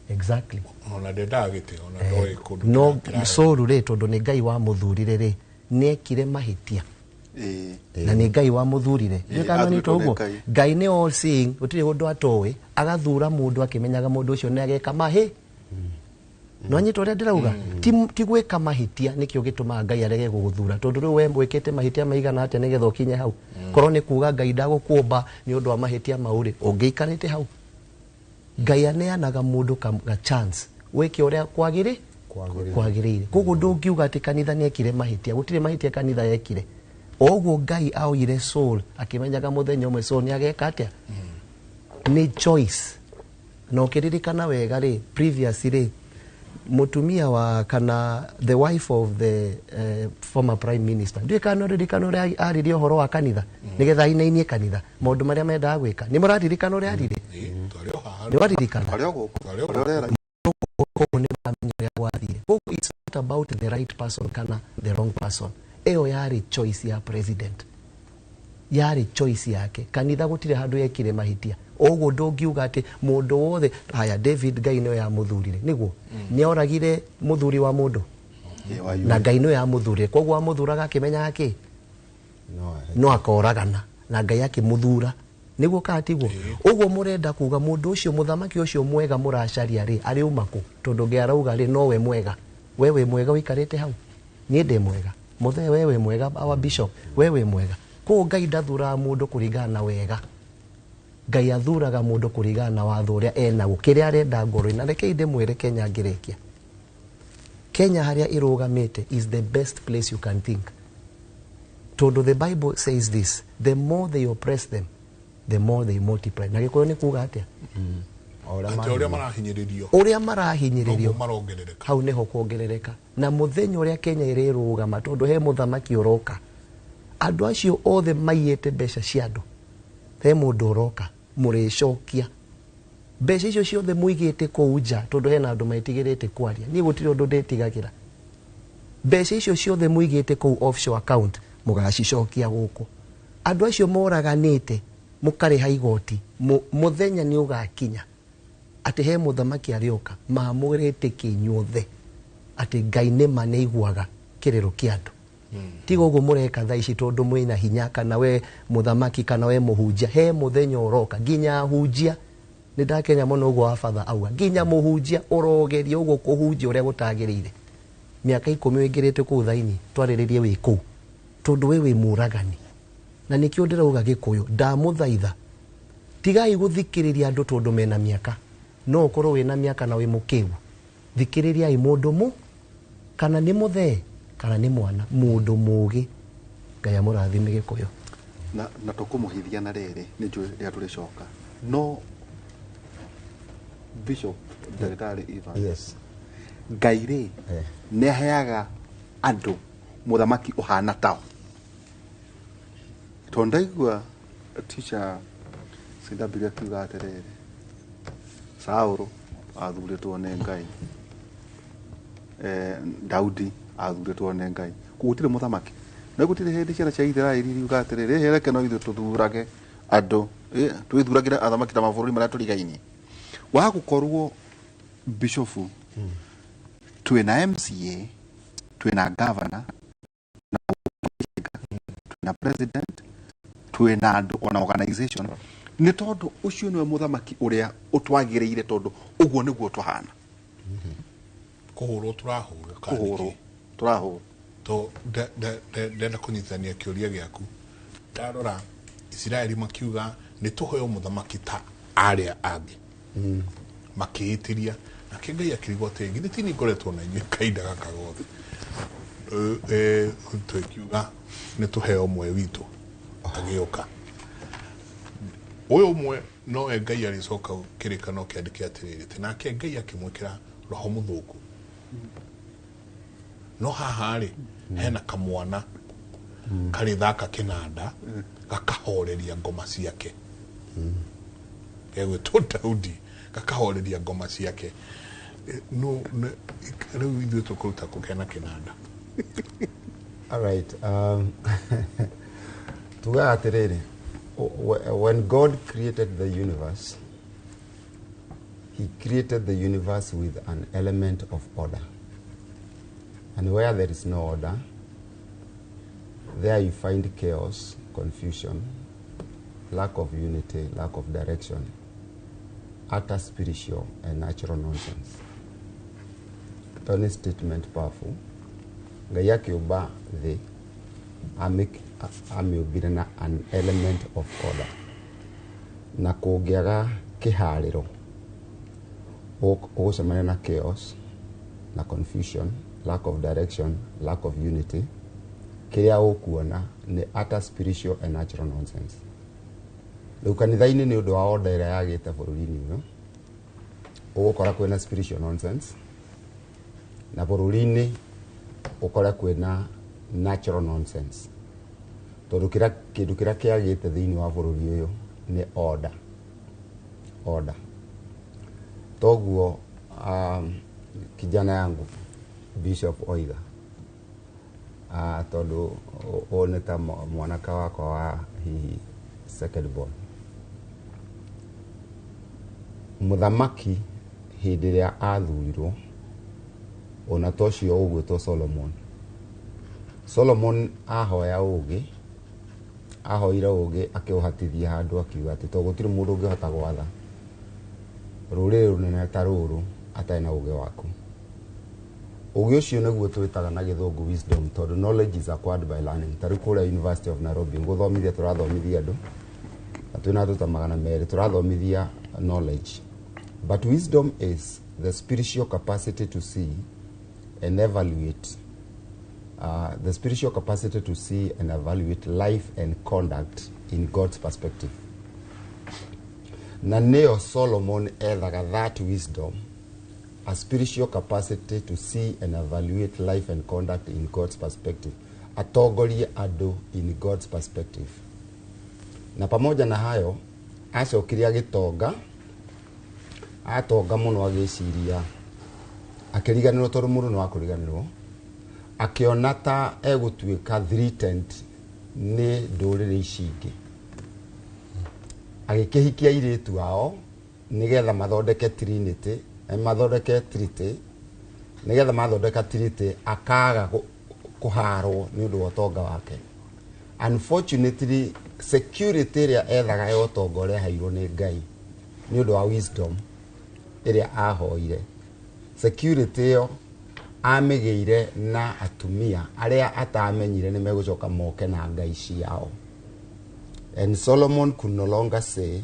Speaker 3: Exactly.
Speaker 1: Ona ndendaga gĩtĩ ona ndoĩ kũndũ
Speaker 3: no
Speaker 1: kĩrahe.
Speaker 3: Saul rĩ, tondũ nĩ Ngai wamũthurire rĩ, nĩekire mahĩtia.
Speaker 2: Ĩĩ.
Speaker 3: Na nĩ Ngai wamũthurire.
Speaker 2: Ĩĩ,
Speaker 3: Nĩ
Speaker 2: athurĩtwo nĩ
Speaker 3: ũguo
Speaker 2: Ngai.
Speaker 3: Ngai nĩ all seeing, gũtirĩ ũndũ atoĩ, agathura mũndũ akĩmenyaga mũndũ ũcio nĩ ageka mahĩ. No nyita ũrĩa ndĩrauga, ti gwĩka mahĩtia nĩkĩo gĩtũmaga Ngai arege gũgũthura, tondũ rĩu we wĩkĩte mahĩtia maigana atĩa nĩgetha ũkinye hau. Korwo nĩ kuga Ngai ndagũkũmba nĩ ũndũ wa mahĩtia mau rĩ, ũngĩikarĩte hau. Ngai aneanaga mũndũ ka chance wĩke ũrĩa
Speaker 4: Kwagĩrĩire.
Speaker 3: kwagĩrĩire. Koguo ndũngiuga atĩ kanitha nĩekire mahĩtia, gũtirĩ mahĩtia kanitha yekire. Oguo Ngai aoire Saul akĩmenyaga mũthenya ũmwe Saul nĩageka atĩa. Nĩ choice. Na ũkĩririkana wega rĩ, previously rĩ, mũtumia wa kana the wife of the former prime minister, ndiũĩ kana ũririkana ũrĩa aririe ũhoro wa kanitha nĩgetha ainainie kanitha maũndũ marĩa mendaga gwĩka. Nĩ mũraririkana ũrĩa aririe?
Speaker 1: Ĩĩ, twarĩ o haha.
Speaker 3: Nĩ waririkana?
Speaker 2: Arĩ o gũkũ.
Speaker 1: Arĩ o
Speaker 2: Ũrĩa ũrera.
Speaker 3: Koguo nĩ maramenya ũrĩa gwathire. Koguo it's not about the right person kana the wrong person. Ĩyo yarĩ choice ya president, yarĩ choice yake. Kanitha gũtirĩ handũ yekire mahĩtia. Ũguo ndũngiuga atĩ mũndũ wothe haya David Ngai nĩwe yamũthurire, nĩguo nĩoragire mũthuri wa mũndũ.
Speaker 2: Ĩĩ, wa
Speaker 3: Na Ngai nĩwe yamũthurire, koguo amũthuraga akĩmenyaga kĩ
Speaker 4: No,
Speaker 3: no akoragana, na Ngai akĩmũthura, nĩguo kana tiguo? Ũguo mũrenda kuga mũndũ ũcio, mũthamaki ũcio mwega mũracaria rĩ, arĩ uma kũ? Tondũ Ngai arauga rĩ, nowe mwega. We wĩ mwega ũikarĩte hau, niĩ ndĩ mwega, mũthee we wĩ mwega, our bishop we wĩ mwega. Koguo Ngai ndathuraga mũndũ kũringana na wega, Ngai athuraga mũndũ kũringana na watho ũrĩa enaguo, kĩrĩa arenda ngoro-inĩ. Na rekei ndĩmwĩre Kenya ngĩrĩkia, Kenya harĩa ĩrũgamĩte is the best place you can think, tondũ the Bible says this, the more they oppress them, the more they multiply. Na Gĩkũyũ nĩ kuga atĩa?
Speaker 4: O ũrĩa
Speaker 1: Atĩ ũrĩa marahinyĩrĩrio,
Speaker 3: ũrĩa marahinyĩrĩrio,
Speaker 1: noguo marongerereka.
Speaker 3: Hau nĩho kuongerereka. Na mũthenya ũrĩa Kenya ĩrĩrũgama, tondũ he mũthamaki ũroka, andũ acio othe maiyĩte mbeca cia andũ, he mũndũ ũroka mũrĩcokia mbeca icio ciothe mũigĩte kũu nja, tondũ hena andũ metigĩrĩte kwaria. Niĩ gũtirĩ ũndũ ndĩtigagĩra. Mbeca icio ciothe mũigĩte kũu offshore account mũgacicokia gũkũ. Andũ acio moraganĩte mũkarĩha igoti, mũthenya nĩ ũgakinya atĩ he mũthamaki arĩũka mamũrĩtĩkie inyuothe atĩ Ngai nĩma nĩaiguaga kĩrĩro kĩa andũ. Tiga ũguo mũreka thaa ici tondũ mwĩna hinya, kana we mũthamaki kana we mũhunjia, he mũthenya ũroka nginya ahunjia. Nĩ ndakenya mũno ũguo wa batha auga, nginya mũhunjia ũrogeria ũguo kũhunjia ũrĩa gũtagĩrĩire. Mĩaka 10 wĩingĩrĩte kũu thaini, twarĩrĩrie wĩ kũu, tondũ we wĩ mũragani. Na nĩkĩo ndĩrauga Gĩkũyũ, ndamũthaitha tigai gũthikĩrĩria andũ tondũ mena mĩaka. No ũkorwo wĩna mĩaka na wĩ mũkĩgu, thikĩrĩriai mũndũ mũ, kana nĩ mũthee kana nĩ mwana, mũndũ mũgĩ. Ngai amũrathime Gĩkũyũ.
Speaker 2: Na tũkũmũhithia na rĩrĩ nĩ njũĩ rĩrĩa tũrĩcoka. No Bishop Ndagĩtarĩ Ivan,
Speaker 4: Yes.
Speaker 2: Ngai rĩ nĩ aheaga andũ mũthamaki ũhana tao, tondũ ndaigua teacher CW akiuga atĩrĩrĩ, Saũlũ athurĩtwo nĩ Ngai, Daudi athurĩtwo nĩ Ngai, koguo gũtirĩ mũthamaki. Na gũtirĩ hĩndĩ ciana cia Isiraeli iriuga atĩrĩrĩ, "Ĩ, reke no ithuĩ tũthurage andũ, twĩthuragĩre athamaki ta mabũrũri marĩa tũrigainie." Wa gũkorwo bishofu, twĩna MCA, twĩna governor, twĩna president, twĩna andũ ona organization, nĩ tondũ ũcio nĩwe mũthamaki ũrĩa ũtwagĩrĩire, tondũ ũguo nĩguo tũhana.
Speaker 1: Kũhũrwo tũrahũrwo kana
Speaker 2: kũhũrwo
Speaker 1: nĩkĩ?
Speaker 2: Tũrahũrwo.
Speaker 1: To ndenda kũnyitithania kĩũria gĩaku. Ndarora Isiraeli makiuga nĩ tũheo mũthamaki ta arĩa angĩ, makĩĩtĩria, nake Ngai akĩrigwo atĩrĩ, githĩ ti niĩ ngoretwo na inyuĩ kahinda gaka gothe? Tũkiuga nĩ tũheo ũmwe witũ, agĩũka ũyũ ũmwe, nowe Ngai arĩcoka kĩrĩkano kĩandĩke atĩrĩrĩ, atĩ nake Ngai akĩmwĩkĩra roho mũthũku. No haha rĩ, hena kamwana karĩ thaka kĩnanda gakahoreria ngoma ciake, gegwĩtwo Daudi, gakahoreria ngoma ciake. No rĩu ithuĩ tũkũruta kũkena kĩnanda.
Speaker 4: All right. Tugaga atĩrĩrĩ, when God created the universe, He created the universe with an element of order. And where there is no order, there you find chaos, confusion, lack of unity, lack of direction, utter spiritual and natural nonsense. Tony statement powerful. Ngai akĩũmba thĩ amĩũmbire na an element of order. Na kũngĩaga kĩharĩro ũgũcemania na chaos na confusion, lack of direction, lack of unity. Kĩrĩa ũkuona nĩ utter spiritual and natural nonsense. Rĩu kanitha-inĩ nĩ ũndũ wa order ĩrĩa yagĩte bũrũri-inĩ ũyũ, ũgũkora kwĩna spiritual nonsense, na bũrũri-inĩ ũkore kwĩna natural nonsense. Tondũ kĩndũ kĩrĩa kĩagĩte thĩinĩ wa bũrũri ũyũ nĩ order. Order. Toguo kijana yangu Bishop oiga tondũ ũyũ nĩ ta mwanake wakwa wa hihi second born. Mũthamaki hĩndĩ ĩrĩa athurirwo ona to ũcio ũgwĩtwo Solomon. Solomon ahoya ũgĩ, ahoire ũgĩ akĩũhatithia handũ akiuga atĩ to gũtirĩ mũndũ ũngĩhota gwatha rũrĩrĩ rũnene ta rũrũ atarĩ na ũgĩ waku. Ũgĩ ũcio nĩguo twĩtaga na gĩthũngũ wisdom, tondũ knowledge is acquired by learning. Ta rĩu kũrĩa University of Nairobi ngũthomithia tũrathomithia andũ na twĩna andũ ta 200 tũrathomithia knowledge. But wisdom is the spiritual capacity to see and evaluate, the spiritual capacity to see and evaluate life and conduct in God's perspective. Na nĩyo Solomon ethaga that wisdom, a spiritual capacity to see and evaluate life and conduct in God's perspective. Atongorie andũ in God's perspective. Na pamoja na hayo, acokire agĩtonga, atonga mũno agĩciria, akĩriganĩrwo tondũ mũndũ nĩ wa kũriganĩrwo, akĩona ta egũtuĩka threatened nĩ ndũrĩrĩ ici ingĩ. Agĩkĩhikia airĩtu ao nĩgetha mathondeke trinity, mathondeke treaty, nĩgetha mathondeka treaty akaga kũharwo nĩ ũndũ wa ũtonga wake. Unfortunately, security ĩrĩa ethaga ya ũtonga ũrĩa aheirwo nĩ Ngai nĩ ũndũ wa wisdom ĩrĩa ahoire, security ĩyo amĩgĩire na atumia arĩa atamenyire nĩ megũcoka moke na ngai ciao. And Solomon could no longer say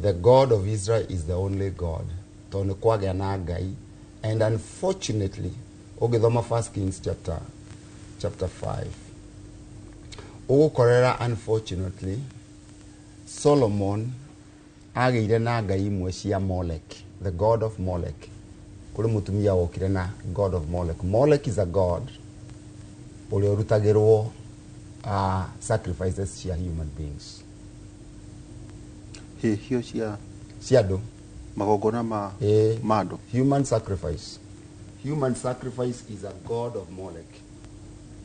Speaker 4: the God of Israel is the only God, tondũ nĩ kwagĩa na ngai. And unfortunately, ũngĩthoma 1 Kings chapter 5, ũgũkorera unfortunately Solomon agĩire na ngai imwe cia Molech, the god of Molech. Kũrĩ mũtumia wokire na god of Molech. Molech is a god ũrĩa ũrutagĩrwo sacrifices cia human beings.
Speaker 2: Hĩhio cia
Speaker 4: andũ,
Speaker 2: magongona ma andũ.
Speaker 4: Human sacrifice. Human sacrifice is a god of Molech.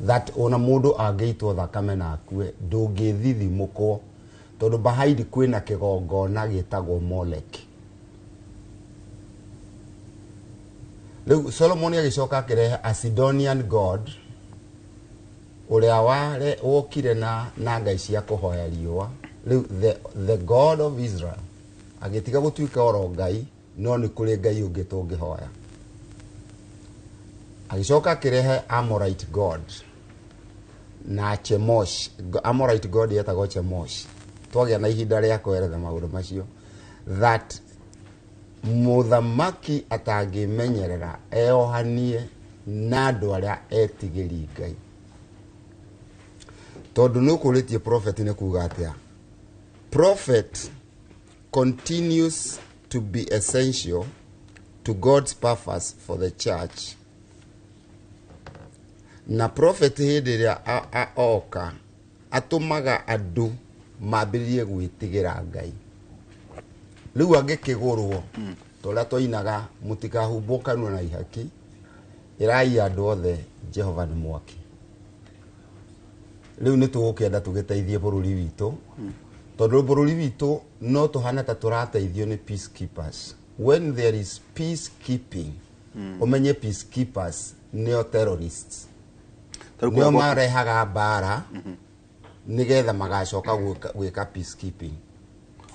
Speaker 4: That ona mũndũ angĩitwo thakame na akue ndũngĩthithimũkwo, tondũ behind kwĩna kĩgongona gĩtagwo Molech. Rĩu Solomon agĩcoka akĩrehe a Sidonian god ũrĩa wokire na ngai cia kũhoya riũa. Rĩu the God of Israel agĩtiga gũtuĩka oro ngai, no nĩ kũrĩ ngai ũngĩ tũngĩhoya. Agĩcoka akĩrehe Amorite god na Chemosh. Amorite god yetagwo Chemosh. Twagĩa na ihinda rĩa kweretha maũndũ macio, that mũthamaki atangĩmenyerera eohanie na andũ arĩa etigĩri Ngai. Tondũ nĩ ũkũrĩtie prophet nĩ kuga atĩa? Prophet continues to be essential to God's purpose for the church. Na prophet hĩndĩ ĩrĩa oka atũmaga andũ mambĩrĩrie gwĩtigĩra Ngai. Rĩu angĩkĩgũrwo ta ũrĩa twainaga mũtikahumbwo kanua na ihaki, ĩrai andũ othe Jehova nĩ mwaki. Rĩu nĩ tũgũkĩenda tũgĩteithie bũrũri witũ Tondũ bũrũri witũ no tũhana ta tũrateithio nĩ peacekeepers. When there is peacekeeping, ũmenye peacekeepers nĩo terrorists.
Speaker 2: Ta rĩu
Speaker 4: Nĩo
Speaker 2: kũrĩa
Speaker 4: marehaga mbara nĩgetha magacoka gwĩka peacekeeping.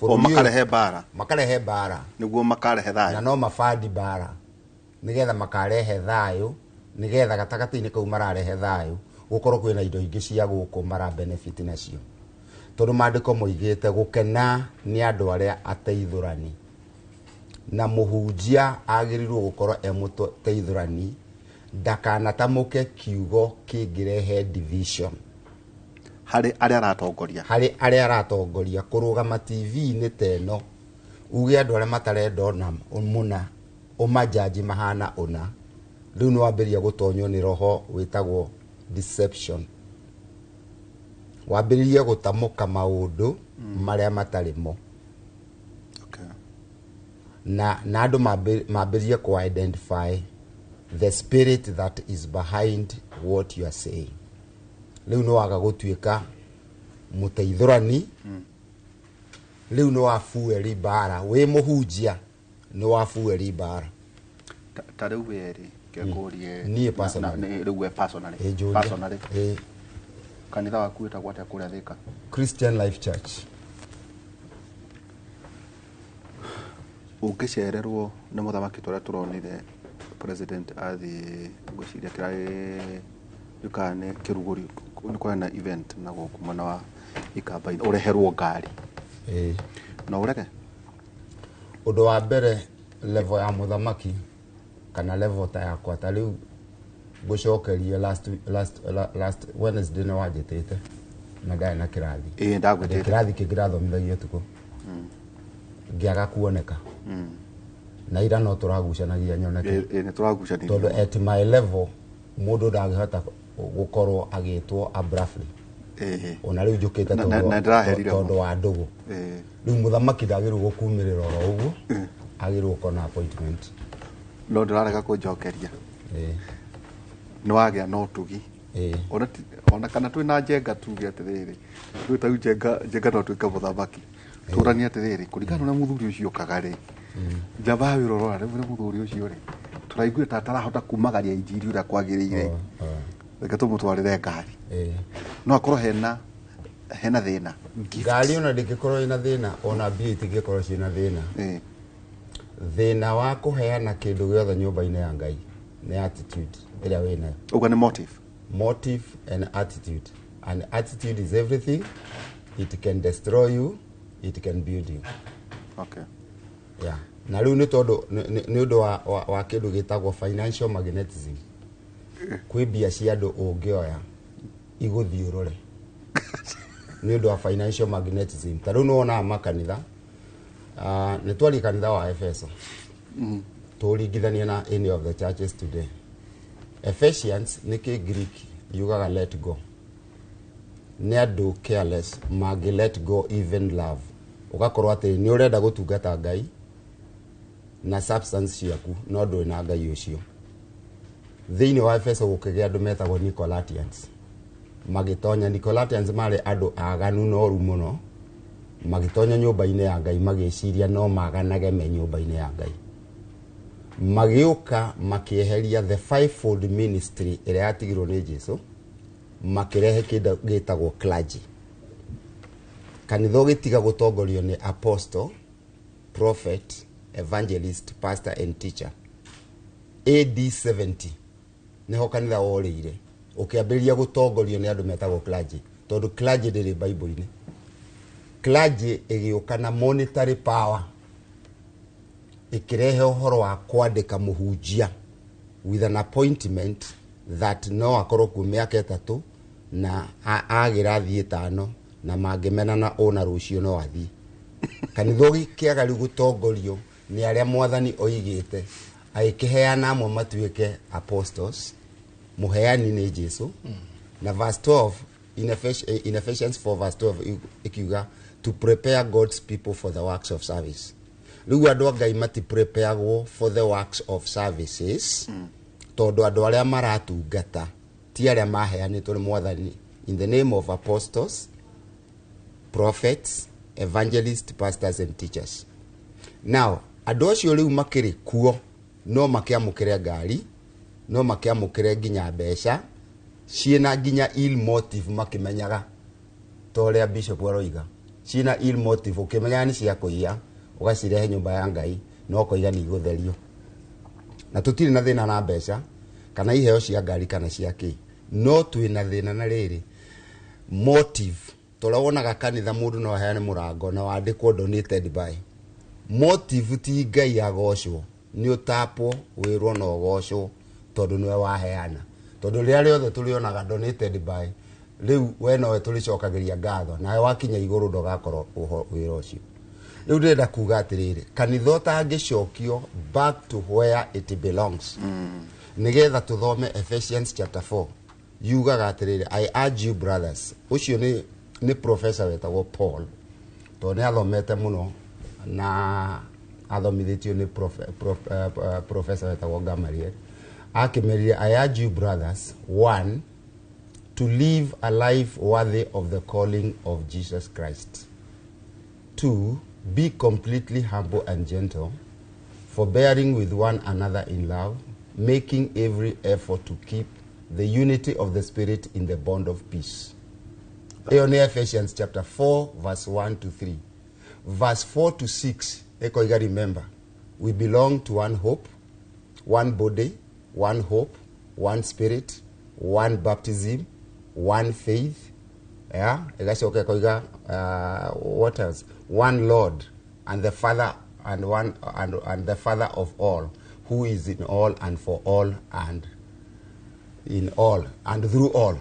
Speaker 2: O
Speaker 4: Bũrũri ũyũ-
Speaker 2: makarehe mbara.
Speaker 4: Makarehe mbara.
Speaker 2: Nĩguo makarehe
Speaker 4: Na
Speaker 2: thayũ.
Speaker 4: no mabandi mbara nĩgetha makarehe thayũ, nĩgetha gatagatĩ-inĩ kau mararehe thayũ gũkorwo kwĩna indo ingĩ cia gũkũ mara benefit nacio. Tondũ maandĩko moigĩte gũkena nĩ andũ arĩa ateithũrani, na mũhunjia agĩrĩirwo gũkorwo e mũteithũrani, ndakanatamũke kiugo kĩngĩrehe division
Speaker 2: harĩ arĩa aratongoria.
Speaker 4: Harĩ arĩa aratongoria. Kũrũgama TV-inĩ ta ĩno uge andũ arĩa matarenda ona mũna ũmanjanji mahana ũna, rĩu nĩ wambĩrĩria gũtonywo nĩ roho wĩtagwo deception. Wambĩrĩrie gũtamũka maũndũ marĩa matarĩ mo. Na andũ mambĩrĩrie ku identify the spirit that is behind what you are saying. Rĩu nĩ waga gũtuĩka mũteithũrani, rĩu nĩ wabueri mbara, wĩ mũhunjia nĩ wabueri mbara.
Speaker 2: Ta rĩu we rĩ, ngekũrie.
Speaker 4: Niĩ personally.
Speaker 2: Rĩu we personally.
Speaker 4: Ĩ, njũrie.
Speaker 2: Personally.
Speaker 4: Ĩ.
Speaker 2: Kanitha waku wĩtagwo atĩa kũrĩa Thĩka?
Speaker 4: Christian Life Church.
Speaker 2: Ũngĩcererwo nĩ mũthamaki tũrĩa tũronire president athiĩ, ngwĩciria kĩrarĩ kana nĩ kĩrugũrio, nĩ kwarĩ na event na gũkũ mwena wa Ikamba-inĩ, ũreherwo ngari.
Speaker 4: Ĩ.
Speaker 2: No ũrege?
Speaker 4: Ũndũ wa mbere, level ya mũthamaki kana level ta yakwa, ta rĩu ngũcokerie last Wednesday nĩ wanjĩtĩte na ndarĩ na kĩrathi.
Speaker 2: Ĩ, ndagwĩtĩte.
Speaker 4: Kĩrathi kĩngĩ ndathomithagio ũtukũ, ngĩaga kuoneka, na ira no tũragucanagia nyoneke.
Speaker 2: Ĩ, nĩ tũragucanirie.
Speaker 4: Tondũ at my level mũndũ ndangĩhota gũkorwo agĩtwo abruptly. Ona rĩu njũkĩte
Speaker 2: Na ndĩraherire
Speaker 4: tondũ
Speaker 2: mũno.
Speaker 4: wa ndũgũ. Rĩu mũthamaki ndagĩrĩirwo gũkumĩrĩra oro ũguo, agĩrĩirwo gũkorwo na appointment.
Speaker 2: No ndĩrarega kũnjokeria. Nĩ wagĩa na ũtugi. Ona kana twĩ na Njenga, tuge atĩrĩrĩ, rĩu ta rĩu Njenga no atuĩke mũthamaki, tũranie atĩrĩrĩ, kũringana na ũrĩa mũthuri ũcio okaga rĩ, njamba ya wĩra ũrora rĩu mũthuri ũcio rĩ, tũraiguire ta atarahota kumagaria injiri ũrĩa kwagĩrĩire, reke tũmũtwarĩre ngari. No akorwo hena thĩna. Gift.
Speaker 4: Ngari ona ndĩngĩkorwo ĩna thĩna, ona mbia itingĩkorwo ciĩna thĩna. Thĩna wa kũheana kĩndũ gĩothe nyũmba-inĩ ya Ngai nĩ attitude ĩrĩa wĩnayo.
Speaker 2: Ũguo nĩ motive.
Speaker 4: Motive and attitude. And attitude is everything. It can destroy you, it can build you. Yeah. Na rĩu nĩ tondũ nĩ ũndũ wa kĩndũ gĩtagwo financial magnetism. Kwĩ mbia cia andũ ũngĩoya igũthiũrũre. Nĩ ũndũ wa financial magnetism. Ta rĩu nĩ wonaga makanitha, nĩ twarie kanitha wa Efeso. Tũringithanie na any of the churches today. Ephesians nĩ kĩ Greek yugaga let go. Nĩ andũ careless mangĩ let go even love. Ũgakorwo atĩ nĩ ũrenda gũtungata Ngai na substance ciaku, no ndũrĩ na Ngai ũcio. Thĩinĩ wa Efeso gũkĩgĩa andũ metagwo Nicolatians. Magĩtonya, Nicolatians marĩ andũ aganu na oru mũno. Magĩtonya nyũmba-inĩ ya Ngai magĩciria no maganage me nyũmba-inĩ ya Ngai. Magĩũka makĩeheria the fivefold ministry ĩrĩa yatigirwo nĩ Jesu, makĩrehe kĩndũ gĩtagwo clergy. Kanitha ũgĩtiga gũtongorio nĩ apostle, prophet, evangelist, pastor and teacher. AD 70 nĩho kanitha worĩire, ũkĩambĩrĩria gũtongorio nĩ andũ metagwo clergy, tondũ clergy ndĩrĩ Bible-inĩ. Clergy ĩgĩũka na monetary power, ĩkĩrehe ũhoro wa kwandĩka mũhunjia with an appointment that no akorwo kuo mĩaka 3 na agĩra thiĩ 5 na mangĩmenana ũna rũciũ no athiĩ. Kanitha ũgĩkĩaga rĩu gũtongorio nĩ arĩa mwathani oigĩte, agĩkĩheana amwe matuĩke apostles, mũheani nĩ Jesu. Na verse 12 in Ephesians 4 verse 12 ikiuga to prepare God's people for the works of service. Rĩu andũ a Ngai matiprepareagwo for the works of services, tondũ andũ arĩa maratungata ti arĩa maheanĩtwo nĩ mwathani in the name of apostles, prophets, Evangelists, pastors and teachers. Now andũ acio rĩu makĩrĩ kuo no makĩamũkĩre ngari, no makĩamũkĩre nginya mbeca ciĩna nginya ill motive, makĩmenyaga ta ũrĩa bishop aroiga, ciĩna ill motive, ũkĩmenyaga nĩ cia kũiya, ũgacirehe nyũmba ya Ngai no ũkoiga nĩ igũtherio. Na tũtirĩ na thĩna na mbeca kana iheo cia ngari kana cia kĩ, no twĩna thĩna na rĩrĩ motive. Tũrĩa wonaga kanitha mũndũ no aheane mũrango na wandĩkwo "donated by", motive ti Ngai agocwo, nĩ ũtapwo wĩrwo na ũgocwo tondũ nĩwe waheana. Tondũ rĩrĩa rĩothe tũrĩonaga "donated by", rĩu we nowe tũrĩcokagĩria ngatho, nawe wakinya igũrũ ndũgakorwo wĩra ũcio. Rĩu ndĩrenda kuga atĩrĩrĩ, kanitha ũtangĩcokio back to where it belongs, nĩgetha tũthome Ephesians chapter 4, yugaga atĩrĩrĩ, "I urge you brothers." Ũcio nĩ professor wetagwo Paul, tondũ nĩ athomete mũno na athomithĩtio nĩ professor wetagwo Gamaliel. Akĩmerire, "I urge you brothers, one, to live a life worthy of the calling of Jesus Christ. Two, be completely humble and gentle, forbearing with one another in love, making every effort to keep the unity of the Spirit in the bond of peace." Ĩyo nĩ Ephesians chapter 4 verse 1 to 3. Verse 4 to 6 ĩkoiga, "Remember, we belong to one hope, one body, one hope, one spirit, one baptism, one faith." Yeah, ĩgacoka ĩkoiga, what else? "One Lord and the Father and one and the Father of all, who is in all and for all and in all and through all."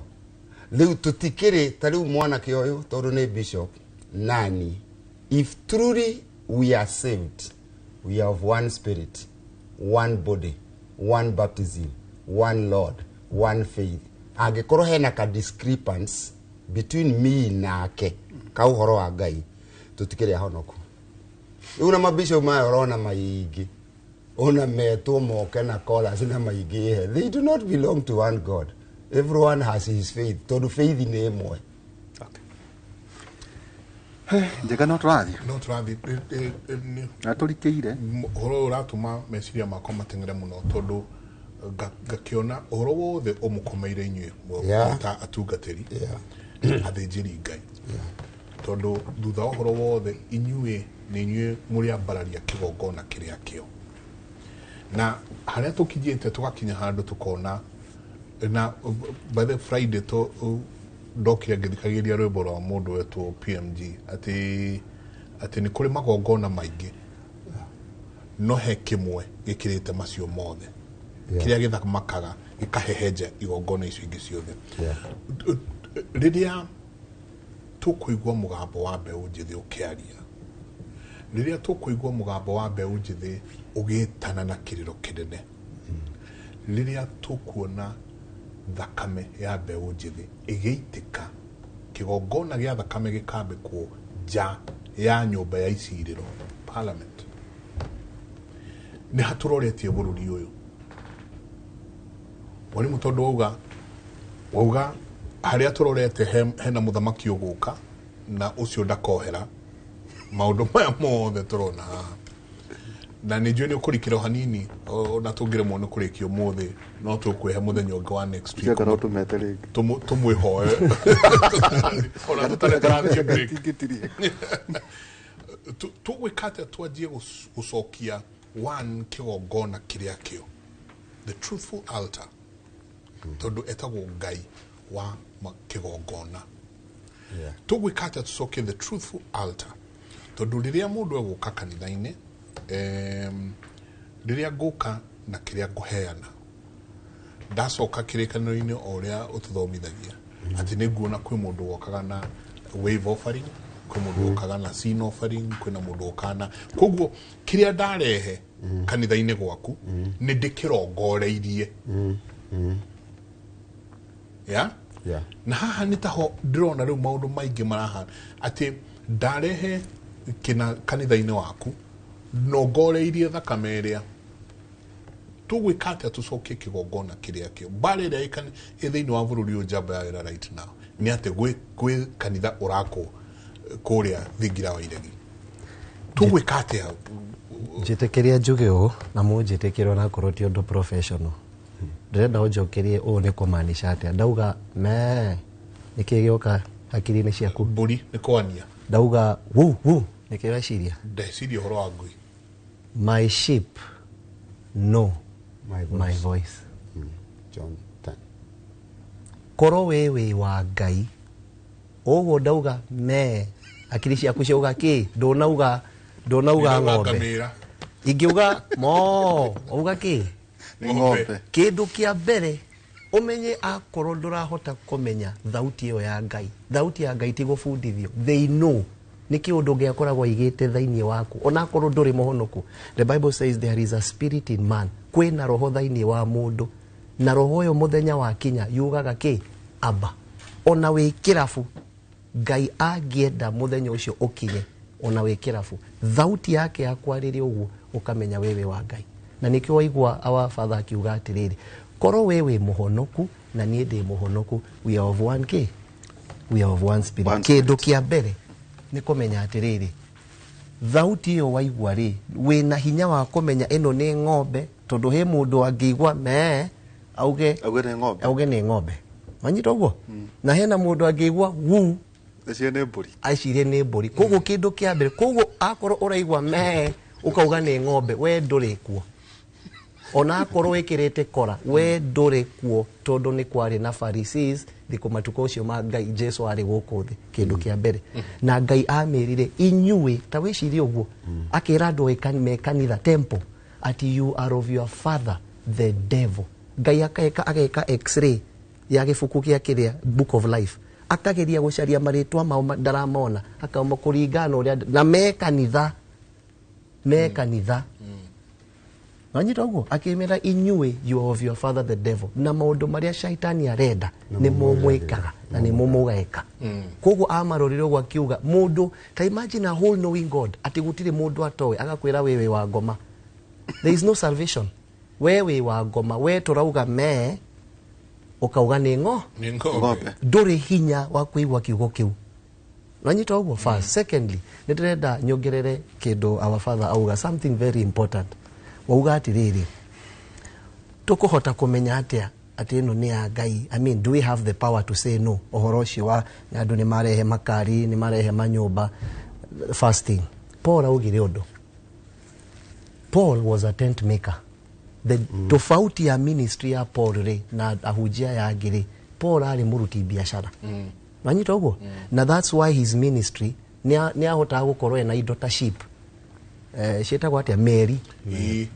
Speaker 4: Rĩu tũtikĩrĩ ta rĩu mwanake ũyũ, tondũ nĩ bishop nani, if truly we are saved, we are of one spirit, one body, one baptism, one Lord, one faith. Angĩkorwo hena ka discrepancy between me nake ka ũhoro wa Ngai, tũtikĩrĩ ahonoku. Rĩu na mabishop maya ũrona maingĩ ona metwo moke na chorus na maingĩ, they do not belong to one God. Everyone has his faith, tondũ faith nĩ ĩmwe.
Speaker 2: Njega, no tũrathiĩ.
Speaker 1: No tũrathiĩ.
Speaker 2: Na tũrikĩire.
Speaker 1: Ũhoro ũyũ ũratũma meciria makwa mateng'ere mũno, tondũ ngakĩona ũhoro wothe ũmũkomeire inyuĩ ta atungatĩri athĩnjĩri Ngai, tondũ thutha wa ũhoro wothe inyuĩ nĩ inyuĩ mũrĩ ambararia kĩgongona kĩrĩa kĩo. Na harĩa tũkinyĩte, tũgakinya handũ tũkona na by the Friday to ndokire ngĩthikagĩrĩria rwĩmbo rwa mũndũ wetwo PMG atĩ nĩ kũrĩ magongona maingĩ, no he kĩmwe gĩkĩrĩte macio mothe, kĩrĩa gĩthamakaga gĩkahehenja igongona icio ingĩ ciothe. Rĩrĩa tũkũigua mũgambo wa mbeũ njĩthĩ ũkĩaria, rĩrĩa tũkũigua mũgambo wa mbeũ njĩthĩ ũgĩtana na kĩrĩro kĩnene, rĩrĩa tũkuona thakame ya mbeũ njĩthĩ ĩgĩitĩka, kĩgongona gĩa thakame gĩkambĩkwo nja ya nyũmba ya icirĩro, parliament, nĩ hatũroretie bũrũri ũyũ, mwarimũ, tondũ wauga harĩa tũrorete hena mũthamaki ũgũka na ũcio ndakohera maũndũ maya mothe tũrona haha. Na nĩ njũĩ nĩ ũkũrikĩra o hanini, ona tũngĩremwo nĩ kũrĩkia ũmũthĩ, no tũkwĩhe mũthenya ũngĩ wa next week.
Speaker 2: Njega, no tũmete rĩngĩ.
Speaker 1: Tũmwĩhoe ona tũtarĩ tũrathiĩ break.
Speaker 2: Tingĩtirie.
Speaker 1: Tũgwĩka atĩa twanjie gũcokia one kĩgongona kĩrĩa kĩo, the truthful altar, tondũ etagwo Ngai wa kĩgongona? Tũgwĩka atĩa tũcokie the truthful altar? Tondũ rĩrĩa mũndũ egũka kanitha-inĩ, rĩrĩa ngũka na kĩrĩa ngũheana, ndacoka kĩrĩkanĩro-inĩ o ũrĩa ũtũthomithagia atĩ nĩ nguona kwĩ mũndũ wokaga na wave offering, kwĩ mũndũ wokaga na sin offering, kwĩna mũndũ wokaga na koguo kĩrĩa ndarehe kanitha-inĩ gwaku nĩ ndĩkĩrongoreirie ya na haha nĩ taho ndĩrona rĩu maũndũ maingĩ marahana atĩ ndarehe kĩna kanitha-inĩ waku nongoreirie thakame ĩrĩa. Tũgwĩka atĩa tũcokie kĩgongona kĩrĩa kĩo? Mbara ĩrĩa ĩ thĩinĩ wa bũrũri ũyũ, njamba ya wĩra right now nĩ atĩ gwĩ kanitha ũrakwo. Kũrĩa thingira wa iregi tũgwĩka atĩa?
Speaker 3: Njĩtĩkĩria njuge ũũ na mũnjĩtĩkĩre onakorwo ti ũndũ professional. Ndĩrenda ũnjokerie, ũũ nĩ kũmaanisha atĩa ndauga mee? Nĩkĩ gĩoka hakiri-inĩ ciaku?
Speaker 1: Mbũri nĩ kwania.
Speaker 3: Ndauga wu wu, nĩkĩ weciria?
Speaker 1: Ndeciria ũhoro wa ngui.
Speaker 3: My sheep know
Speaker 4: my voice.
Speaker 3: My voice.
Speaker 4: John 10.
Speaker 3: Korwo wĩ wa Ngai ũguo ndauga mee, hakiri ciaku ciauga kĩ? Ndũnauga ng'ombe.
Speaker 1: Ngamĩra.
Speaker 3: Ingĩuga mo, auga kĩ?
Speaker 2: Nĩ ng'ombe.
Speaker 3: Kĩndũ kĩa mbere ũmenye, akorwo ndũrahota kũmenya thauti ĩyo ya Ngai, thauti ya Ngai ti gũbundithio, they know. Nĩ kĩũndũ Ngai akoragwo aigĩte thĩinĩ waku onakorwo ndũrĩ mũhonoku. The Bible says there is a spirit in man, kwĩna roho thĩinĩ wa mũndũ, na roho ũyũ mũthenya wa kinya yugaga kĩ? Aba. Ona wĩ kĩrabu, Ngai angĩenda mũthenya ũcio ũkinye, ona wĩ kĩrabu, thauti yake ya kwarĩria ũguo ũkamenya we wĩ wa Ngai. Na nĩkĩo waigua our father akiuga atĩrĩrĩ, korwo we wĩ mũhonoku na niĩ ndĩ mũhonoku, we are of one kĩ? We are of one spirit.
Speaker 2: One spirit.
Speaker 3: Kĩndũ kĩa mbere nĩ kũmenya atĩrĩrĩ, thauti ĩyo waigua rĩ, wĩna hinya wa kũmenya ĩno nĩ ng'ombe, tondũ he mũndũ angĩigua mee auge
Speaker 2: auge nĩ ng'ombe.
Speaker 3: Auge nĩ ng'ombe, wanyita ũguo? Na hena mũndũ angĩigua wu
Speaker 2: ĩcio nĩ mbũri,
Speaker 3: acirie nĩ mbũri. Koguo kĩndũ kĩa mbere, koguo akorwo ũraigua mee ũkauga nĩ ng'ombe, we ndũrĩ kuo. Ona akorwo wĩkĩrĩte kora, we ndũrĩ kuo, tondũ nĩ kwarĩ na Pharisees thikũ matukũ ũcio ma Ngai Jesu arĩ gũkũ thĩ. Kĩndũ kĩa mbere, na Ngai amĩrire inyuĩ, ta wĩcirie ũguo, akĩra andũ me kanitha temple ati you are of your father the devil. Ngai akeka ageka x-ray ya gĩbuku gĩa kĩrĩa book of life, akageria gũcaria marĩtwa mao, ndaramona, akauma kũringana na ũrĩa na me kanitha, me kanitha. Wanyita ũguo? Akĩmera inyuĩ you are of your father the devil, na maũndũ marĩa shaitani arenda nĩmo mwĩkaga na nĩmo mũgeka. Koguo amarorire ũguo akiuga mũndũ, ta imagine a whole knowing God, atĩ gũtirĩ mũndũ atoĩ, agakwĩra we wĩ wa ngoma, there is no salvation. We wĩ wa ngoma, we tũrauga mee ũkauga nĩ ng'o
Speaker 1: nĩ ng'ombe.
Speaker 2: Ng'ombe.
Speaker 3: Ndũrĩ hinya wa kũigua kiugo kĩu. Nanyita ũguo? First. Secondly, nĩ ndĩrenda nyongerere kĩndũ our father auga, something very important. Wauga atĩrĩrĩ, tũkũhota kũmenya atĩa atĩ ĩno nĩ ya Ngai? I mean, do we have the power to say no? Ũhoro ũcio wa andũ nĩ marehe makari, nĩ marehe manyũmba. First thing, Paul augire ũndũ. Paul was a tent maker. The tofauti ya ministry ya Paul rĩ na ahunjia ya angĩ rĩ, Paul arĩ mũruti biacara. Wanyita ũguo? Na that's why his ministry nĩ ahotaga gũkorwo ena indo ta ship, ciĩtagwo atĩa, meri.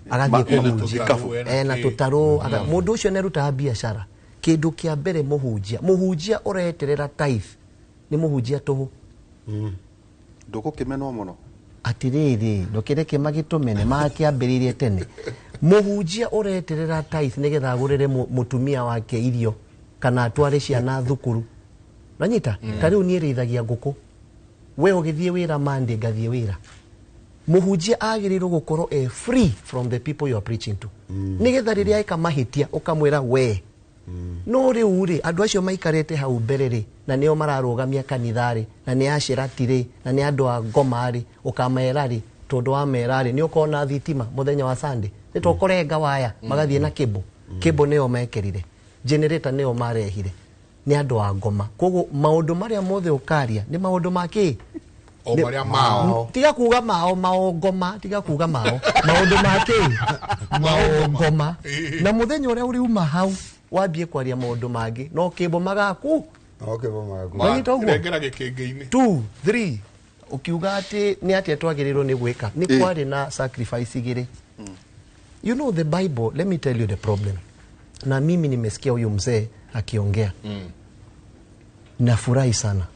Speaker 3: Agathiĩ
Speaker 1: ena
Speaker 3: kũhunjia.
Speaker 1: Tũtarũ, ena
Speaker 3: ena
Speaker 1: kĩ.
Speaker 3: tũtarũ. Mũndũ ũcio nĩarutaga biacara. Kĩndũ kĩa mbere, mũhunjia ũreterera tithe nĩ mũhunjia tũhũ.
Speaker 2: Ndũgũkĩmenwo mũno.
Speaker 3: Atirĩrĩ, ndũkĩreke magĩtũmene, makĩambĩrĩirie tene. Mũhunjia ũreterera tithe nĩgetha agũrĩre mũtumia wake irio kana atware ciana thukuru, nanyita? Ta rĩu niĩ rĩithagia ngũkũ, we ũgĩthiĩ wĩra Monday, ngathiĩ wĩra. Mũhunjia agĩrĩirwo gũkorwo e free from the people you are preaching to, nĩgetha rĩrĩa eka mahĩtia ũkamwĩra we. No rĩu rĩ, andũ acio maikarĩte hau mbere rĩ, na nĩo mararũgamia kanitha rĩ, na nĩ acerati rĩ, na nĩ andũ a ngoma rĩ, ũkamera rĩ, tondũ wamera rĩ, nĩ ũkona thitima mũthenya wa Sunday nĩ tũkũrenga waya magathiĩ na kĩmbũ. Kĩmbũ nĩo mekĩrire, generator nĩo marehire, nĩ andũ a ngoma. Koguo maũndũ marĩa mothe ũkaria nĩ maũndũ ma kĩ?
Speaker 1: O marĩa mao.
Speaker 3: Tiga kuga mao, maongoma, tiga kuga mao, maũndũ ma kĩ? Maongoma. Na mũthenya ũrĩa ũriuma hau wambie kwaria maũndũ mangĩ, no kĩmbo magaku.
Speaker 4: Okay, mama.
Speaker 3: Wanyita ũguo?
Speaker 1: Rengera gĩkĩngĩ-inĩ.
Speaker 3: Two, three, ukiuga atĩ nĩ atĩa twagĩrĩirwo nĩ gwĩka, nĩ kwarĩ na sacrifice igĩrĩ. You know the Bible, let me tell you the problem. Na mimi nimesikia huyu mzee akiongea, nafurahi sana.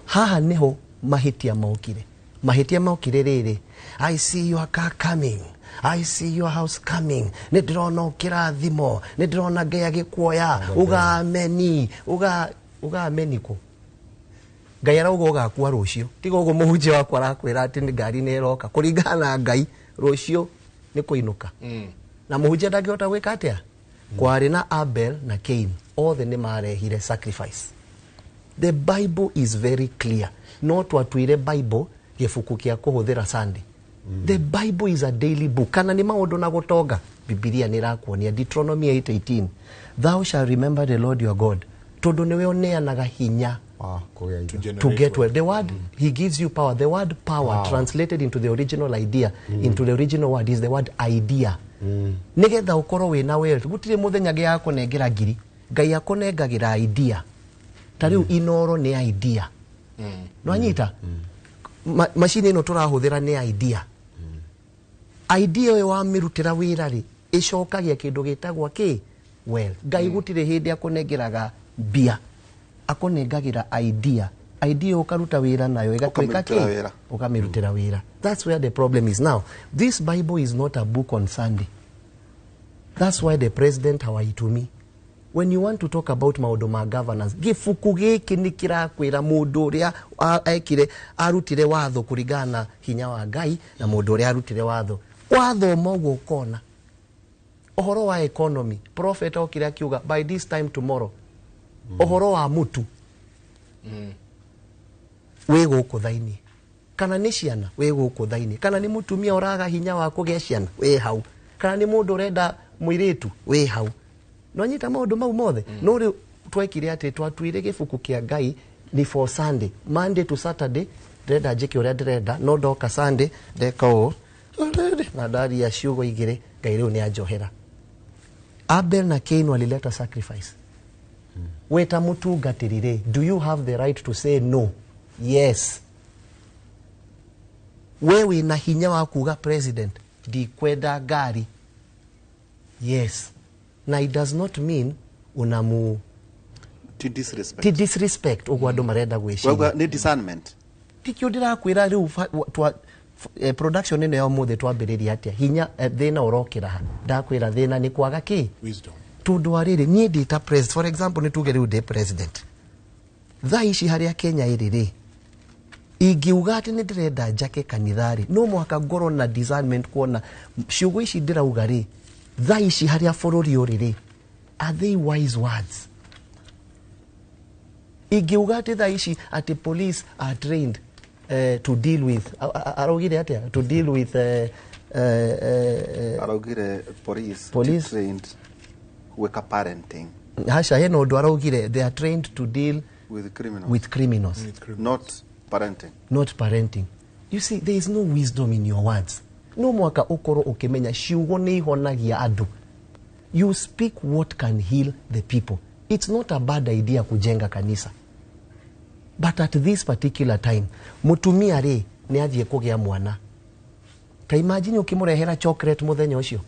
Speaker 3: Haha niho mahĩtia mokire, mahĩtia mokire rĩrĩ: I see your car coming, I see your house coming, nĩ ndĩrona ũkĩrathimo, nĩ ndĩrona Ngai agĩkuoya, uga ameni, uga ameni kũ? Ngai arauga ũgakua rũciũ. Tiga ũguo mũhunjia wakwa arakwĩra atĩ nĩ ngari nĩ ĩroka, kũringana na Ngai rũciũ nĩ kũinũka, na mũhunjia ndangĩhota gwĩka atĩa. Kwarĩ na Abel na Cain, othe nĩ marehire sacrifice. The Bible is very clear. No twatuire Bible gĩbuku kĩa kũhũthĩra Sunday. The Bible is a daily book. Kana nĩ maũndũ na gũtonga, Bibilia nĩ ĩrakuonia. Deuteronomy 8:18, thou shall remember the Lord your God, tondũ nĩwe ũneanaga hinya to get wealth. The word he gives you power. The word power translated into the original idea, into the original word is the word idea. Nigetha ukorwo wina wealth, gutire muthenya ngai akunengera ngiri, ngai akunengagira idea. Ta riu Inoro ni idea. No anyita machine ino turahuthira ni idea. Idea yo wamirutira wira ri icokagia kindu gitagwa ki wealth. Ngai gutire hindi akunengeraga mbia, akunengagira idea. Idea ukaruta wira nayo igatuika ki ukamirutira wira. That's where the problem is now. This Bible is not a book on Sunday. That's why the president hawaitumi. When you want to talk about maundu ma governance, gibuku giki ni kirakwira mundu uria ekire arutire watho kuringana hinya wa Ngai na mundu uria arutire watho. Wathoma uguo ukona uhoro wa economy. Prophet okire akiuga by this time tomorrow uhoro wa mutu wi guku thaini, kana ni ciana wi guku thaini, kana ni mutumia uraga hinya wa kugia ciana wi hau, kana ni mundu urenda muiritu wi hau. No nyita maundu mau mothe. No riu twekire ati twatuire gibuku kia Ngai ni for Sunday, Monday to Saturday ndĩrenda njike uria ndĩrenda, no ndoka Sunday ndeka ũũ na ndaria ciugo igĩrĩ, Ngai rĩu nĩ anjohera. Abel na Cain walileta sacrifice. Weta mutungatĩri rĩ, do you have the right to say no? Yes. We wĩna hinya wa kuga president ndikwenda ngari. Yes. Na it does not mean unamu
Speaker 2: ti disrespect.
Speaker 3: Ti disrespect uguo andu marenda gwiciria.
Speaker 2: Ni discernment.
Speaker 3: Tikio ndirakwira riu production ino ya umuthi twambiriria atia hinya thina urokira ha ndakwira thina ni kwaga ki
Speaker 1: wisdom.
Speaker 3: Tondu wa riri nie ndi ta president, for example ni tuge riu ndi president thaa ici haria Kenya iri ri, ingiuga ati ni ndirenda njake kanitha ri, no mwaka ngorwo na discernment kuona ciugo ici ndirauga ri thaa ici haria bururi uri ri, are they wise words? Ingiuga ati thaa ici ati police are trained to deal with araugire atia to deal with
Speaker 2: araugire police trained with parenting.
Speaker 3: Hasha hena undu araugire they are trained to deal
Speaker 2: with criminals.
Speaker 3: With criminals.
Speaker 1: With criminals.
Speaker 2: Not parenting.
Speaker 3: Not parenting. You see, there is no wisdom in your words. No mwaka ukorwo ukimenya ciugo ni ihonagia andu. You speak what can heal the people. It's not a bad idea kujenga kanisa. But at this particular time, mutumia ri ni athie kugia mwana. Ta imagine ukimurehera chocolate muthenya ucio.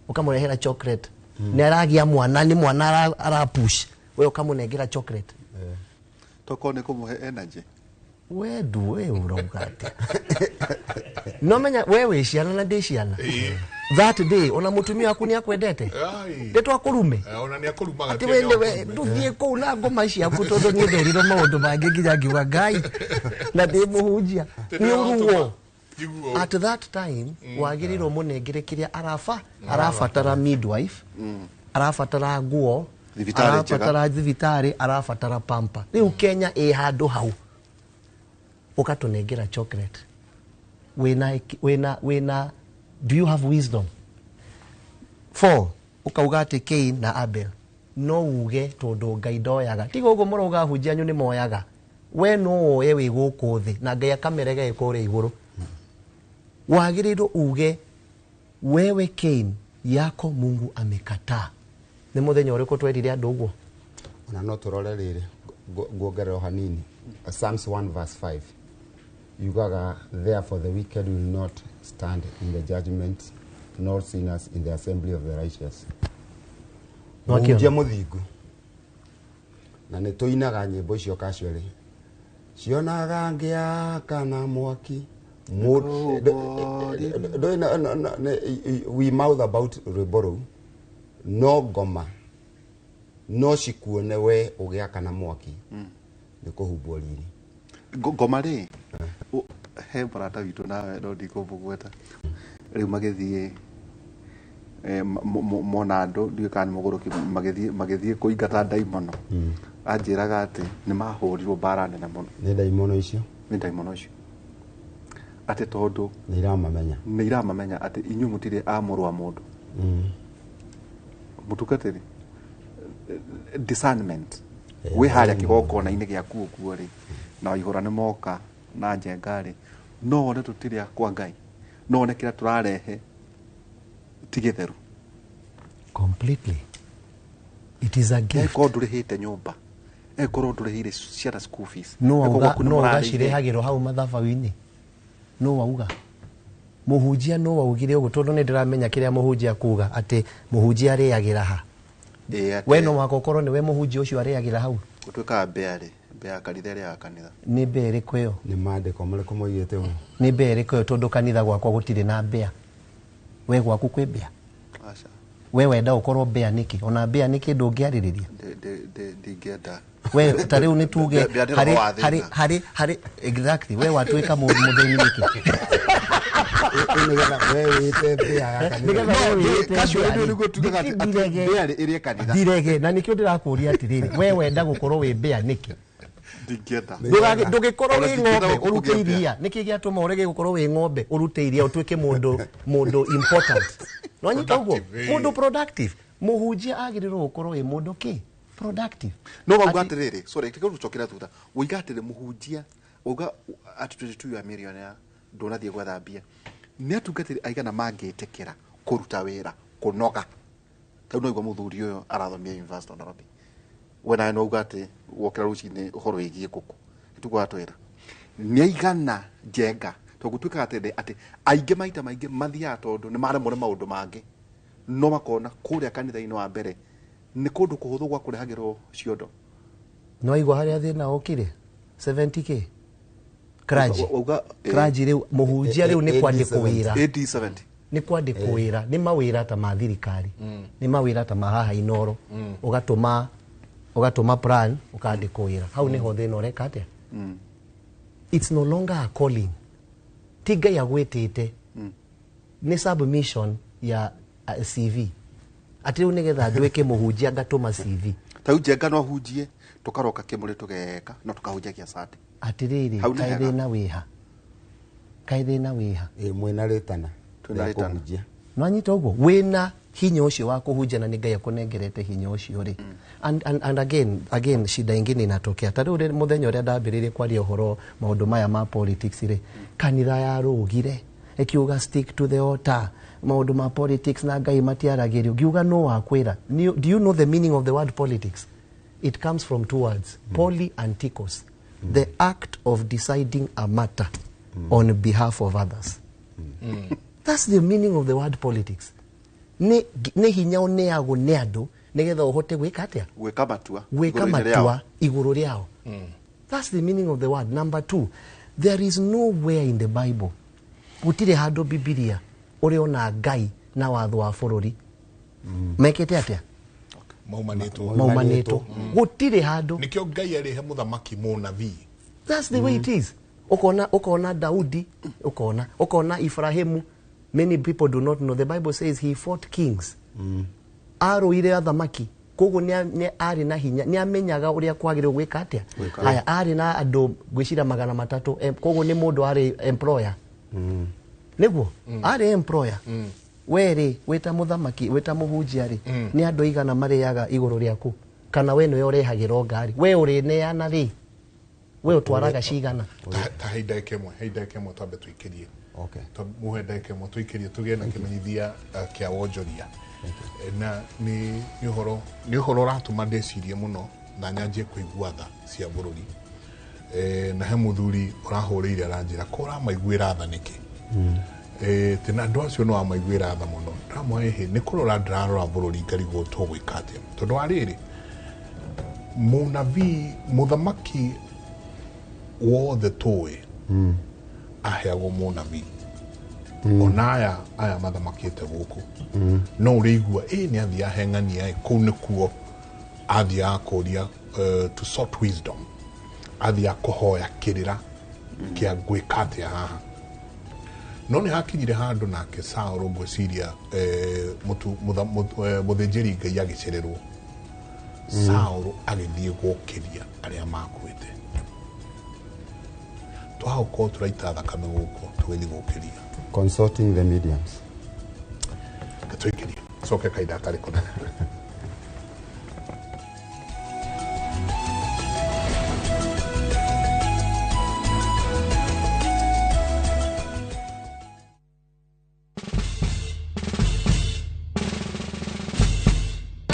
Speaker 3: Ukamurehera chocolate. Ni aragia mwana, ni mwana ara push. We ukamunengera chocolate.
Speaker 2: Toko ni kumuhe energy.
Speaker 3: We ndu we urauga atia? No menya we wi ciana na ndi ciana. That day ona mutumia waku ni akwendete. Ndetwa kurume.
Speaker 1: Ona ni akurumaga.
Speaker 3: Ati we we nduthie kuu na ngoma ciaku tondu ni nderirwo maundu mangi nginya ngiuga Ngai na ndi muhunjia. Ni uruo. At that time wagĩrĩirwo mũnengere kĩrĩa arabatara midwife, arabatara nguo, arabatara thibitarĩ, arabatara pamper. Rĩu Kenya ĩ handũ hau ũkatũnengera chocolate. Wĩna do you have wisdom? 4 ukauga atĩ Cain na Abel no uge tondũ Ngai ndoyaga. Tiga ũguo mũrauga ahunjia anyu nĩ moyaga. We no woye wĩ gũkũ thĩ na Ngai akamerega ĩ kũrĩa igũrũ. Wagĩrĩirwo uge wewe Cain yako Mungu amekataa. Nĩ mũthenya ũrĩkũ twerire andũ ũguo?
Speaker 4: Ona no tũrore rĩrĩ nguongerera hanini. Psalms 1 verse 5 yugaga, therefore the wicked will not stand in the judgment, nor sinners in the assembly of the righteous. Mũhunjia mũthingu na nĩ tũinaga nyĩmbo icio kacuerĩ cionaga ngĩakana mwaki. We mouth about rwĩmbo rũu, no ngoma no cikuone we ũgĩakana mwaki nĩ kũhumbwo riri.
Speaker 2: Ngoma rĩ he mũrata witũ nawe no ndikũmũgweta rĩu magĩthiĩ Mona andũ ndiũĩ kana nĩ mũgũrũki magĩthiĩ kũingata ndaimono. Anjĩraga atĩ nĩ mahũrirwo mbara nene mũno.
Speaker 4: Nĩ ndaimono icio.
Speaker 2: Nĩ ndaimono icio. Atĩ tondũ
Speaker 4: nĩ iramamenya.
Speaker 2: Nĩ iramamenya atĩ inyuĩ mũtirĩ a mũrũ wa mũndũ. Mũtungatĩri, discernment wĩ harĩa kĩgongona-inĩ gĩaku ũguo rĩ, na waihũra nĩ moka na njenga rĩ, no wone tũtirĩ a kwa Ngai, no wone kĩrĩa tũrarehe ti gĩtheru.
Speaker 3: Completely. It is a gift.
Speaker 2: Ĩkorwo ndũrĩhĩte nyũmba, ĩkorwo ndũrĩhĩire ciana school fees,
Speaker 3: no
Speaker 2: ĩkorwo
Speaker 3: auga
Speaker 2: gwaku nĩ
Speaker 3: no auga
Speaker 2: mũrarĩire.
Speaker 3: Cirehagĩrwo hau mathabaũ-inĩ, no wauga mũhunjia, no waugire ũguo tondũ nĩ ndĩramenya kĩrĩa mũhunjia kuga atĩ mũhunjia arĩagĩra ha.
Speaker 2: Ĩĩ, atĩ
Speaker 3: we no mũhaka ũkorwo nĩwe mũhunjia ũcio arĩagĩra hau.
Speaker 2: Gũtuĩkaga mbĩa rĩ, mbĩa ya kanitha ĩrĩa ya kanitha.
Speaker 3: Nĩ mbĩa ĩrĩkũ ĩyo?
Speaker 4: Nĩ maandĩko marĩkũ moigĩte ũguo?
Speaker 3: Nĩ mbĩa ĩrĩkũ ĩyo? Tondũ kanitha gwakwa gũtirĩ na mbĩa, we gwaku kwĩ mbĩa?
Speaker 2: Aca.
Speaker 3: We wenda ũkorwo mbĩa nĩkĩ? Ona mbĩa nĩ kĩndũ ũngĩarĩrĩria?
Speaker 2: Ndingĩenda.
Speaker 3: We ta rĩu nĩ tuge
Speaker 2: Mbĩa nĩ
Speaker 3: harĩ
Speaker 2: roho wa thĩna.
Speaker 3: Harĩ exactly, we watuĩka mũthĩni nĩkĩ?
Speaker 4: Nĩgetha we wĩte mbĩa ya kanitha.
Speaker 3: Nĩgetha we wĩte
Speaker 2: Kacio
Speaker 3: mbĩa rĩ,
Speaker 2: nĩguo tugaga atĩ
Speaker 3: ndirege.
Speaker 2: mbĩa rĩ ĩrĩe kanitha.
Speaker 3: Ndirege na nĩkĩo ndĩrakũria atĩrĩrĩ, we wenda gũkorwo wĩ mbĩa nĩkĩ?
Speaker 2: Ndingĩenda.
Speaker 3: Ndũgĩkorwo
Speaker 2: Ona
Speaker 3: wĩ
Speaker 2: ndingĩenda
Speaker 3: ng'ombe
Speaker 2: gũkũgĩa
Speaker 3: ũrute
Speaker 2: mbĩa.
Speaker 3: iria. Nĩkĩ gĩatũma ũrege gũkorwo wĩ ng'ombe ũrute iria ũtuĩke mũndũ important? Nĩwanyita ũguo?
Speaker 1: Productive, eh.
Speaker 3: Mũndũ productive. Mũhunjia agĩrĩirwo gũkorwo wĩ mũndũ kĩ? Productive.
Speaker 2: No wauga
Speaker 3: Ati-
Speaker 2: atĩrĩrĩ, sorry, reke tũcokere thutha. Woiga atĩrĩ mũhunjia, wauga at 22 ya millionaire ndũnathiĩ gwetha mbia. Nĩ atungatĩri aigana mangĩtĩkĩra kũruta wĩra kũnoga? Ta rĩu no igua mũthuri ũyũ arathomia University of Nairobi. We nawe no uga atĩ wokĩra rũcinĩ ũhoro wĩgiĩ ngũkũ. Nĩtũguo watwĩra. Nĩ aigana njenga, tondũ gũtuĩkaga atĩ aingĩ maita maingĩ mathiaga tondũ nĩ maremwo nĩ maũndũ mangĩ. No makona kũrĩa kanitha-inĩ wa mbere nĩ kũndũ kũhũthũ gwa kũrehagĩrwo ciondo.
Speaker 3: No igua harĩa thĩna ũkire 70K clergy.
Speaker 2: Wauga,
Speaker 3: Clergy rĩu mũhunjia rĩu nĩ kwandĩkwo wĩra.
Speaker 2: AD 70.
Speaker 3: Nĩ kwandĩkwo wĩra, nĩ mawĩra ta ma thirikari, nĩ mawĩra ta ma haha Inoro, ũgatũma plan ũkandĩkwo wĩra hau. Nĩho thĩna ũreka atĩa? It's no longer a calling. Ti Ngai agwĩtĩte, nĩ submission ya CV, atĩ rĩu nĩgetha nduĩke mũhunjia ngatũma CV.
Speaker 2: Ta rĩu njenga no hunjie, tũkaroka kĩmũrĩ tũgeka no tũkahunjagia Sunday.
Speaker 3: Atĩrĩrĩ,
Speaker 2: Hau nĩ
Speaker 3: kaĩ
Speaker 2: hega.
Speaker 3: thĩna wĩha? Kaĩ thĩna wĩha?
Speaker 4: Ĩ, mwĩna rĩtana
Speaker 2: Twĩna
Speaker 4: rĩa
Speaker 2: rĩtana.
Speaker 4: kũhunjia.
Speaker 3: Nwanyita ũguo wĩna hinya ũcio wa kũhunjia na nĩ Ngai akũnengerete hinya ũcio rĩ. And again shida ingine inatokea. Ta rĩu mũthenya ũrĩa ndambĩrĩirie kwaria ũhoro maũndũ maya ma politics rĩ, kanitha yarũgire ĩkiuga stick to the altar, maũndũ ma politics na Ngai matiaragĩrio. Ngiuga no wakwĩra, do you know the meaning of the word politics? It comes from two words, poly and tikos, the act of deciding a matter on behalf of others. That's the meaning of the word politics. Nĩ hinya ũneagwo nĩ andũ nĩgetha ũhote gwĩka atĩa?
Speaker 2: Gwĩka matua
Speaker 3: Gwĩka
Speaker 2: igũrũ-inĩ rĩao.
Speaker 3: matua igũrũ rĩao. That's the meaning of the word. Number two, there is nowhere in the Bible, gũtirĩ handũ Bibilia ũrĩona Ngai na watho wa bũrũri mekĩte atĩa?
Speaker 1: Maumanĩtwo.
Speaker 3: Maumanĩtwo, gũtirĩ handũ.
Speaker 1: Nĩkĩo Ngai arĩhe mũthamaki mũnabii.
Speaker 3: That's the way it is. Ukona Daudi, ukona Ibrahimu. Many people do not know the Bible says he fought kings. Arũire athamaki, koguo nĩ arĩ na hinya, nĩ amenyaga ũrĩa kwagĩrĩirwo gwĩka atĩa. Haya, arĩ na andũ ngwĩciria 300, koguo nĩ mũndũ arĩ employer, nĩguo arĩ employer. We rĩ, wĩta mũthamaki, wĩta mũhunjia rĩ, nĩ andũ igana marĩaga igũrũ rĩaku? Kana we nĩwe ũrehagĩrwo ngari, we ũrĩneana rĩ, we ũtwaraga cigana?
Speaker 1: Ta he ndagĩka ĩmwe, he ndagĩka ĩmwe twambe tũikĩrie.
Speaker 4: Okay.
Speaker 1: Muhe ndagĩka ĩmwe tũikĩrie tũgĩe na kĩmenyithia kĩa wonjoria. Na nĩ ũhoro ũratũma ndĩcirie mũno na nyanjie kũigua tha cia bũrũri. Na he mũthuri ũrahũrĩire aranjĩra ko ũramaiguĩra tha nĩkĩ? Tĩ na andũ acio no amaiguĩra tha mũno. Ndamwĩra ĩhĩ, nĩ kũrora ndĩrarora bũrũri ngarigwo tũgwĩka atĩa, tondũ wa rĩrĩ, mũnabii, mũthamaki wothe tũĩ aheagwo mũnabii. Ona aya mathamakĩte gũkũ no ũrĩigua ĩ nĩ athiĩ aheng'ania ĩ kũu nĩkuo athiaga kũria, to sort wisdom, athiaga kũhoya kĩrĩra kĩa gwĩka atĩa haha. No nĩ hakinyire handũ nake Saũlũ ngwĩciria mũthĩnjĩri Ngai agĩcererwo. Saũlũ agĩthiĩ gũkĩria arĩa makuĩte. Twagũkorwo tũraita thakame gũkũ tũgĩthiĩ gũkĩria.
Speaker 4: Consulting the mediums.
Speaker 1: Tũikĩrie coke kahinda gatarĩ kũnene.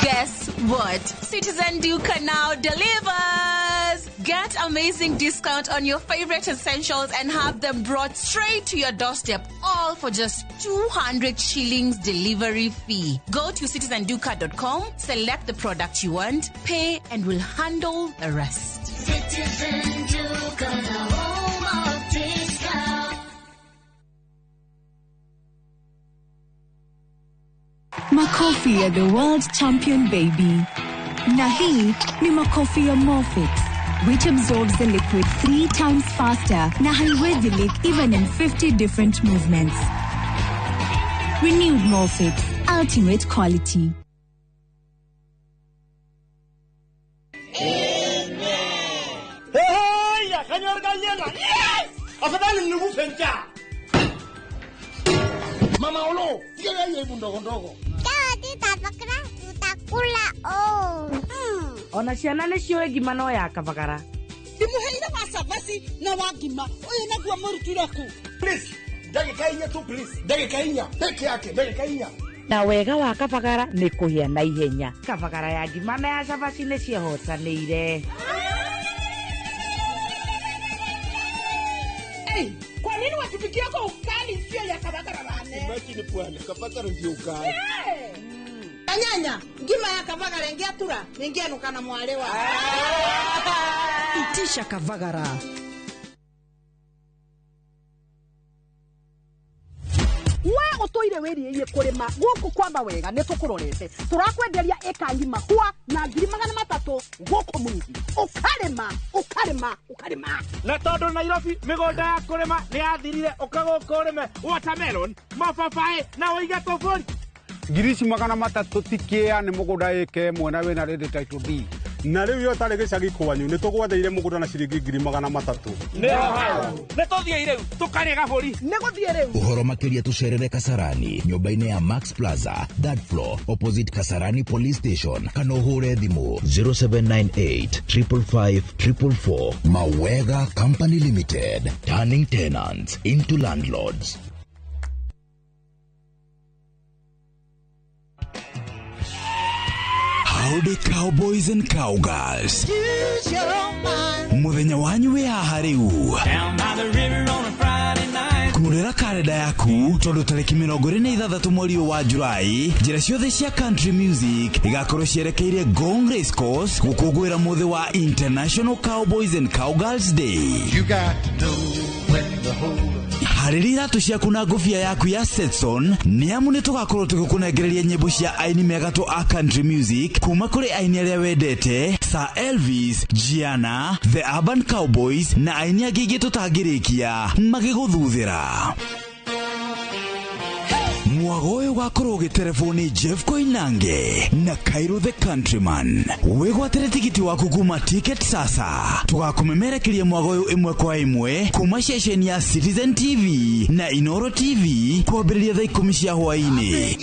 Speaker 5: Guess what? Citizen Duka now delivers! Get amazing discount on your favorite essentials and have them brought straight to your doorstep, all for just 200 shillings delivery fee. Go to citizenduka.com, select the product you want, pay, and we'll handle the rest.
Speaker 6: Citizen Duka, the home of discount.
Speaker 7: Makofi ya the world champion baby. Na hii ni makofi ya Morfix, which absorbs the liquid 3 times faster na haiwezi leak even in 50 different movements. Renewed Morfix, ultimate quality.
Speaker 8: Yes! Afadhali nikufe njaa. Mama Olo, tiga yeye ndogo ndogo.
Speaker 6: Tutakula oh.
Speaker 9: Ona ciana nĩ ciũĩ ngima no ya kabagara.
Speaker 10: Ndimuheire wa cabaci na wa ngima ũyũ naguo mũrutire kũ?
Speaker 8: Please, ndagĩka inya tu please. Ndagĩka inya peke yake, ndagĩka inya.
Speaker 9: Na wega wa kabagara nĩ kũhĩa na ihenya. Kabagara ya ngima na ya cabaci nĩ ciehotanĩire.
Speaker 10: Hey, kwa nini watupikia kwa ukali sio ya kabagara bane?
Speaker 8: Imagine bwana, kabagara ndio ukali.
Speaker 10: Hey. Anyanya, ngima ya kabagara ingiatura, ningianuka na mwalewa.
Speaker 11: Itisha kabagara.
Speaker 10: We utoire wiriie kurima guku kwamba wega ni tukurorete turakwenderia eka ngima kwa na 300,000 guku mwingi ukarima ukarima ukarima
Speaker 12: na tondu Nairobi migunda ya kurima ni yathirire uka guku urime watermelon mababaĩ na uige tuburi
Speaker 13: 300,000 tikia ni mugunda eke mwena wina ready title deed
Speaker 14: na riu yo tari gicagi kwanyu ni tugwatheire mugunda na ciringi 300,000
Speaker 12: ni hau ni tuthie riu tukarie gaburi
Speaker 10: ni guthie riu
Speaker 15: uhoro makiria tucerere Kasarani nyumba-ini ya Max Plaza third floor opposite Kasarani Police Station kana uhure thimu 0798 555 444. Mawega Company Limited, turning tenants into landlords.
Speaker 16: Howdy cowboys and cowgirls. Muthenya wanyu wi haha riu. Kurera karenda yaku tondu tariki 26 mweri wa Julai njira ciothe cia country music igakorwo cierekeire Ngong Race Course gukungũĩra muthi wa International Cowboys and Cowgirls Day.
Speaker 17: You got to know when to hold up.
Speaker 16: Harĩria iratũ ciaku na ngũbia yaku ya Stetson nĩ amu nĩ tũgakorwo tũgĩkũnengereria nyĩmbo cia aini megatũ a country music kuma kũrĩ aini arĩa wendete Sir Elvis, Gianna, The Urban Cowboys na aini angĩ aingĩ tũtangĩrĩkia magĩgũthuthĩra. Mwago ũyũ ũgakorwo ũgĩterebwo nĩ Jeff Koinange na Cairo the Countryman. Wĩgwatĩre tigiti waku kuma Ticket Sasa. Tũgakũmemerekeria mwago ũyũ ĩmwe kwa ĩmwe kuma ceceni ya Citizen TV na Inoro TV kwambĩrĩria thaa 10 cia hwaĩ-inĩ.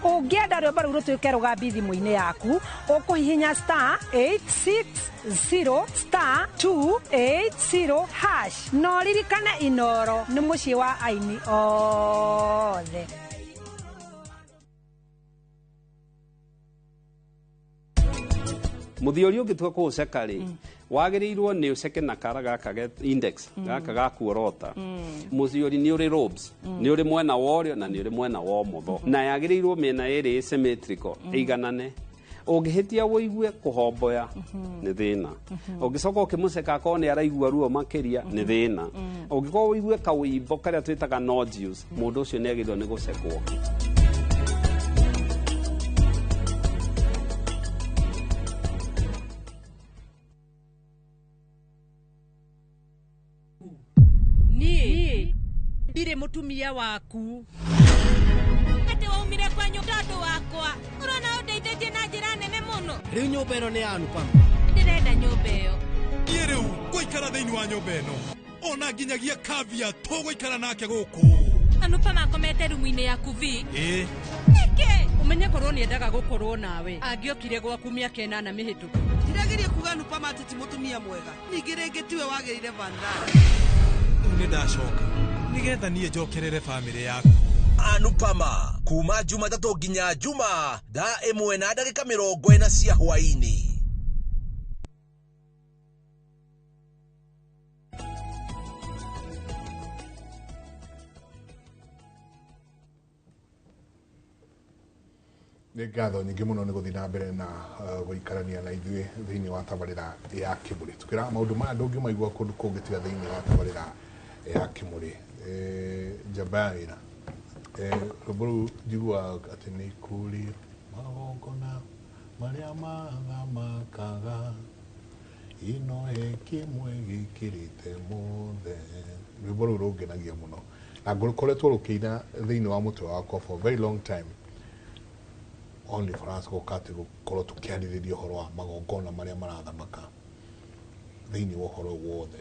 Speaker 11: Ũngĩenda rwĩmbo rũu rũtuĩke rũgambi thimũ-inĩ yaku ũkũhihinya star 860 star 280 hash na ũririkane Inoro nĩ mũciĩ wa aini othe.
Speaker 18: Muthiori ũngĩtua kũũceka rĩ wagĩrĩirwo nĩ ũceke na kara gaka ge index gaka ga kuorota. Mũthiori nĩ ũrĩ lobes, nĩ ũrĩ mwena wa ũrĩo na nĩ ũrĩ mwena wa ũmotho, na yagĩrĩirwo mĩena ĩrĩ symmetrical ĩiganane. Ũngĩhĩtia wũigue kũhomboya nĩ thĩna. Ũngĩcoka ũkĩmũceka akorwo nĩ araigua ruo makĩria nĩ thĩna. Ũngĩkorwo wũigue kawĩimbo karĩa twĩtaga nodules, mũndũ ũcio nĩ agĩrĩirwo nĩ gũcekwo.
Speaker 19: Niĩ ndirĩ mũtumia waku.
Speaker 20: Atĩ waumire kwanyu tondũ wakwa. Ũrona ũndeithĩtie na njĩra nene mũno.
Speaker 8: Rĩu nyũmba ĩno nĩ ya Anupama.
Speaker 20: Ndĩrenda nyũmba ĩyo.
Speaker 21: Niĩ rĩu ngũikara thĩinĩ wa nyũmba ĩno ona nginyagia Kavya tũgũikara nake gũkũ.
Speaker 20: Anupama akomete rumu-inĩ yaku vi.
Speaker 21: Ĩĩ.
Speaker 20: Nĩkĩ?
Speaker 19: Ũmenye korwo nĩendaga gũkorwo nawe angĩokire gwaku mĩaka ĩnana mĩhĩtũku.
Speaker 22: Ndirageria kuga Anupama atĩ ti mũtumia mwega. Ningĩ rĩngĩ tiwe wagĩrĩire Vandana.
Speaker 21: Rĩu nĩ ndacoka nĩgetha niĩ njokerere bamĩrĩ yaku.
Speaker 23: Anupama kuma Jumatatũ nginya Juma thaa 1:40 cia hwaĩ-inĩ.
Speaker 1: Nĩ ngatho nyingĩ mũno nĩ gũthiĩ na mbere na gũikarania na ithuĩ thĩinĩ wa tabarĩra ya Kĩmũrĩ. Tukĩra maũndũ maya ndũngĩmaigua kũndũ kũngĩ tiga thĩinĩ wa tabarĩra ya Kĩmũrĩ. Njamba ya wĩra, rwĩmbo rũu njiguaga atĩ nĩ kũrĩ magongona marĩa mathamakaga ino he kĩmwe gĩkĩrĩte mothe. Rwĩmbo rũu rũngenagia mũno na ngũkoretwo rũkĩina thĩinĩ wa mũtwe wakwa for a very long time, only for us gũka atĩ gũkorwo tũkĩarĩrĩria ũhoro wa magongona marĩa marathamaka thĩinĩ wa ũhoro wothe.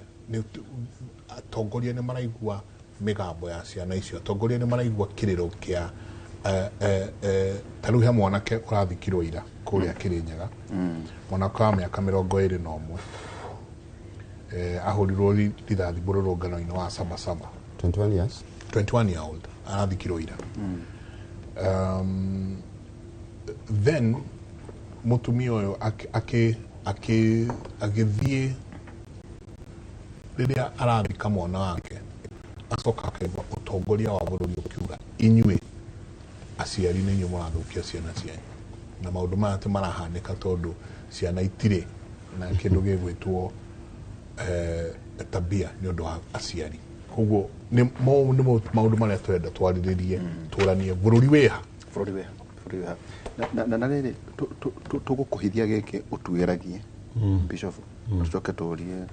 Speaker 1: Atongoria nĩ maraigua mĩgambo ya ciana icio, atongoria nĩ maraigua kĩrĩro kĩa ta rĩu he mwanake ũrathikirwo ira kũrĩa Kĩrĩnyaga, mwanake wa mĩaka 21, ahũrirwo rithathi mũrũrũngano-inĩ wa Sabasaba.
Speaker 4: 21 years.
Speaker 1: 21 year old arathikirwo ira. Then mũtumia ũyũ agĩthiĩ rĩrĩa arathika mwana wake, acoka akaigua ũtongoria wa bũrũri ũkiuga inyuĩ aciari nĩ inyuĩ mũrathũkia ciana cianyu, na maũndũ maya ti marahanĩka tondũ ciana itirĩ na kĩndũ gĩgwĩtwo tabia nĩ ũndũ wa aciari. Koguo nĩ maũndũ marĩa tũrenda twarĩrĩrie, tũranie bũrũri wĩha.
Speaker 2: Bũrũri wĩha, bũrũri wĩha. Na rĩrĩ tũgũkũhithia gĩkĩ ũtuĩragie Bishop, tũcoke tũrie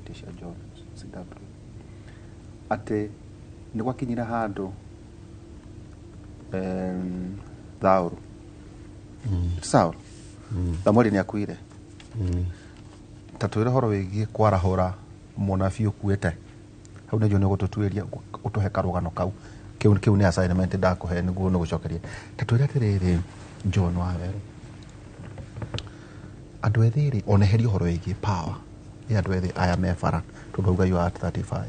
Speaker 2: Tisha John CW atĩ nĩ gwakinyire handũ Thaũrũ Saul Samueli nĩ akuire. Ta twĩre ũhoro wĩgiĩ kwarahũra mũnabii ũkuĩte hau nĩnjũĩ nĩ ũgũtũtuĩria ũtũhe karũgano kau. Kĩu nĩ assignment ndakũhe nĩguo nĩ gũcokeria. Ta twĩre atĩrĩrĩ John Wawerũ, andũ ethĩ rĩ oneheria ũhoro wĩgiĩ power ya andũ ethĩ aya me bara tondũ auga you are at 35.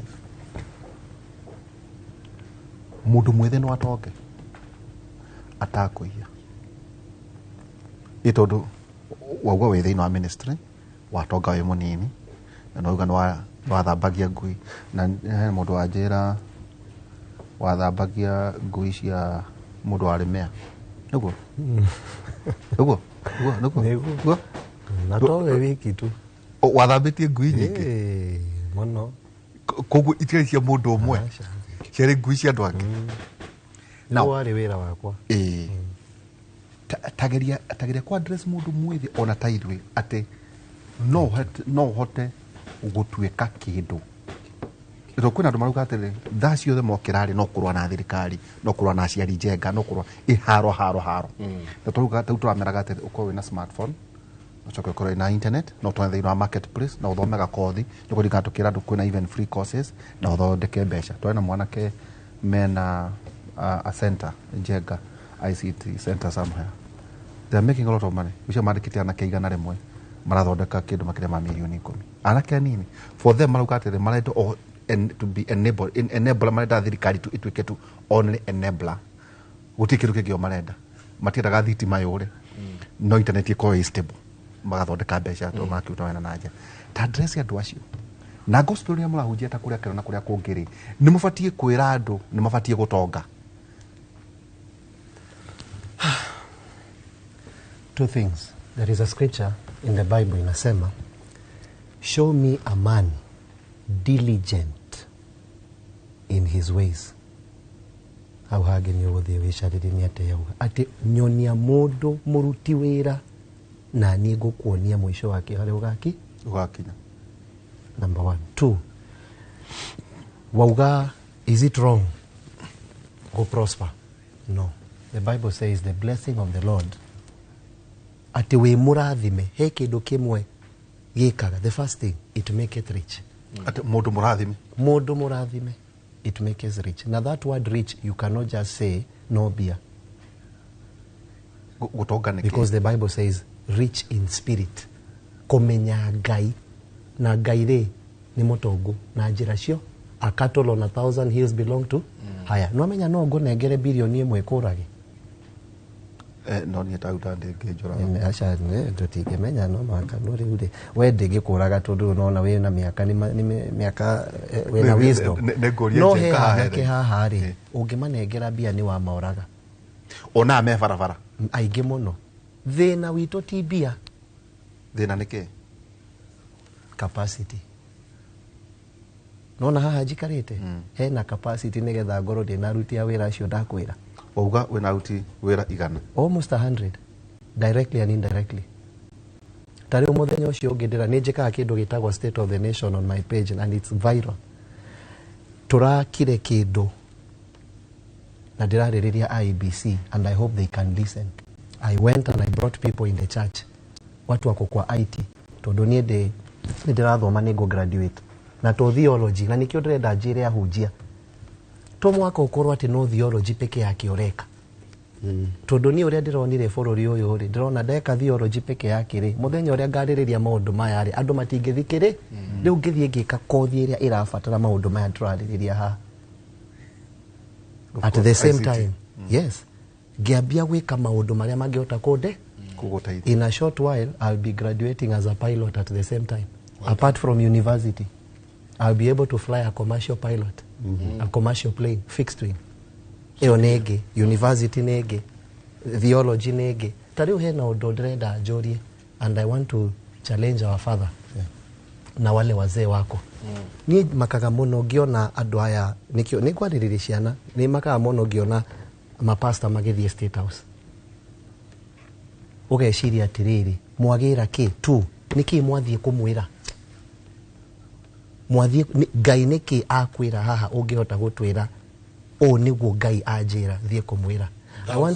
Speaker 2: Mũndũ mwĩthĩ no atonge atakũiya ĩ tondũ wauga wĩ thĩinĩ wa ministry watonga wĩ mũnini na nauga nĩ wathambagia ngui na he mũndũ wanjĩra wathambagia ngui cia mũndũ warĩ mea nĩguo nĩguo nĩguo nĩguo
Speaker 3: na towe wiki tu
Speaker 2: wathambĩtie ngui nyingĩ
Speaker 3: mũno
Speaker 2: koguo itiarĩ cia mũndũ ũmwe ciarĩ ngui cia andũ angĩ.
Speaker 3: Nĩguo warĩ wĩra wakwa.
Speaker 2: Ĩĩ tageria kwa address mũndũ mwĩthĩ ona ta ithuĩ atĩ no ũhote gũtuĩka kĩndũ. Tondũ kwĩna andũ marauga atĩrĩrĩ thaa ciothe mokĩra rĩ no kũrũa na thirikari, no kũrũa na aciari njenga, no kũrũa ĩ haro haro haro. Na tũrauga rĩu tũrameraga atĩrĩ ũkorwo wĩna smartphone ũcoke ũkorwo wĩna internet no ũtware thĩinĩ wa marketplace na ũthome gakothi nĩ kũringana tũkĩra andũ kwĩna even free courses na ũthondeke mbeca. Twarĩ na mwanake mena a center Njenga ICT center somewhere. They are making a lot of money. Ucio mandĩkĩte anake 100 marathondeka kĩndũ makĩria ma mirioni 10. Anake anini for them marauga atĩrĩ marenda to be enabled in enabler marenda thirikari tu ituĩke tu only enabler. Gũtirĩ kĩndũ kĩngĩ o marenda. Matiendaga thitima yũre. No internet ĩkorwo ĩ stable. Magathondeka mbeca tondũ marakĩruta wĩra na nja. Ta address andũ acio. Na gospel ĩrĩa mũrahunjia ta kũrĩa Kero na kũrĩa kũngĩ rĩ, nĩ mũbatiĩ kwĩra andũ nĩ mabatiĩ gũtonga.
Speaker 3: Two things. There is a scripture in the Bible inasema, show me a man diligent in his ways. Hau hangĩ nĩ ũgũthiĩ wĩcarĩrie nĩ atĩa yauga atĩ nyonia mũndũ mũruti wĩra na niĩ ngũkuonia mũico wake harĩa ũgaki
Speaker 2: ũgakinya.
Speaker 3: Number one. Two, wauga is it wrong go prosper? No. The Bible says the blessing of the Lord atĩ wĩ mũrathime he kĩndũ kĩmwe gĩkaga. The first thing, it maketh rich.
Speaker 2: Atĩ mũndũ mũrathime.
Speaker 3: Mũndũ mũrathime, it maketh rich. Now that word rich, you cannot just say no beer.
Speaker 2: Gũtonga nĩkĩ?
Speaker 3: Because the Bible says rich in spirit. Kũmenya Ngai. Na Ngai rĩ nĩ mũtongu na njĩra cio. A cattle on 1,000 hills belong to. Haya, nwamenya no ngũnengere bilioni ĩmwe kũrage.
Speaker 2: No niĩ ta ndĩngĩnjũraga.
Speaker 3: Aca tũtingĩmenya no maka no rĩu rĩ we ndĩngĩkũraga tondũ nona wĩna mĩaka nĩ mĩaka wĩna wisdom. No he anake haha rĩ ũngĩmanengera mbia nĩ wamaũraga.
Speaker 2: Ona me barabara
Speaker 3: aingĩ mũno. Thĩna witũ ti mbia.
Speaker 2: Thĩna nĩ kĩ?
Speaker 3: Capacity. Nona haha njikarĩte hena capacity nĩgetha ngorwo ndĩna aruti a wĩra acio ndakwĩra.
Speaker 2: Wauga wĩna aruti wĩra igana.
Speaker 3: Almost 100 directly and indirectly. Ta rĩu mũthenya ũcio ũngĩ ndĩra nĩ njĩkaga kĩndũ gĩtagwo state of the nation on my page and it's viral. Tũrakire kĩndũ na ndĩrarĩrĩria IEBC and I hope they can listen. I went and I brought people in the church. Watu wako kwa IT tondũ niĩ ndĩrathoma nĩ ngũ graduate na to theology na nĩkĩo ndĩrenda njĩre ahunjia to mwaka ũkorwo atĩ no theology peke yake ũreka. Tondũ niĩ ũrĩa ndĩronire bũrũri ũyũ rĩ ndĩrona ndeka theology peke yake rĩ mũthenya ũrĩa ngarĩrĩria maũndũ maya rĩ andũ matingĩthikĩrĩ. Rĩu ngĩthiĩ ngĩka kothi ĩrĩa ĩrabatara maũndũ maya tũrarĩrĩria haha. At the same time, yes, ngĩambia gwĩka maũndũ marĩa mangĩhota kũnde
Speaker 2: kũgũteithia.
Speaker 3: In a short while I'll be graduating as a pilot at the same time. Apart from university, I'll be able to fly a commercial pilot, a commercial plane, fixed wing. Ĩyo nĩ ĩngĩ, university nĩ ĩngĩ, theology nĩ ĩngĩ. Ta rĩu hena ũndũ ndĩrenda njũrie and I want to challenge our father na wale wazee wako. Niĩ makaga mũno ngĩona andũ aya, nĩkĩo nĩ ngwarĩrĩria ciana, nĩ makaga mũno ngĩona mapasta magĩthiĩ State House. Ũgeciria atĩrĩrĩ, mwagĩra kĩ tu, nĩkĩ mwathiĩ kũmwĩra? Mwathiĩ Ngai nĩkĩ akwĩra haha ũngĩhota gũtwĩra ũũ nĩguo Ngai anjĩra thiĩ kũmwĩra.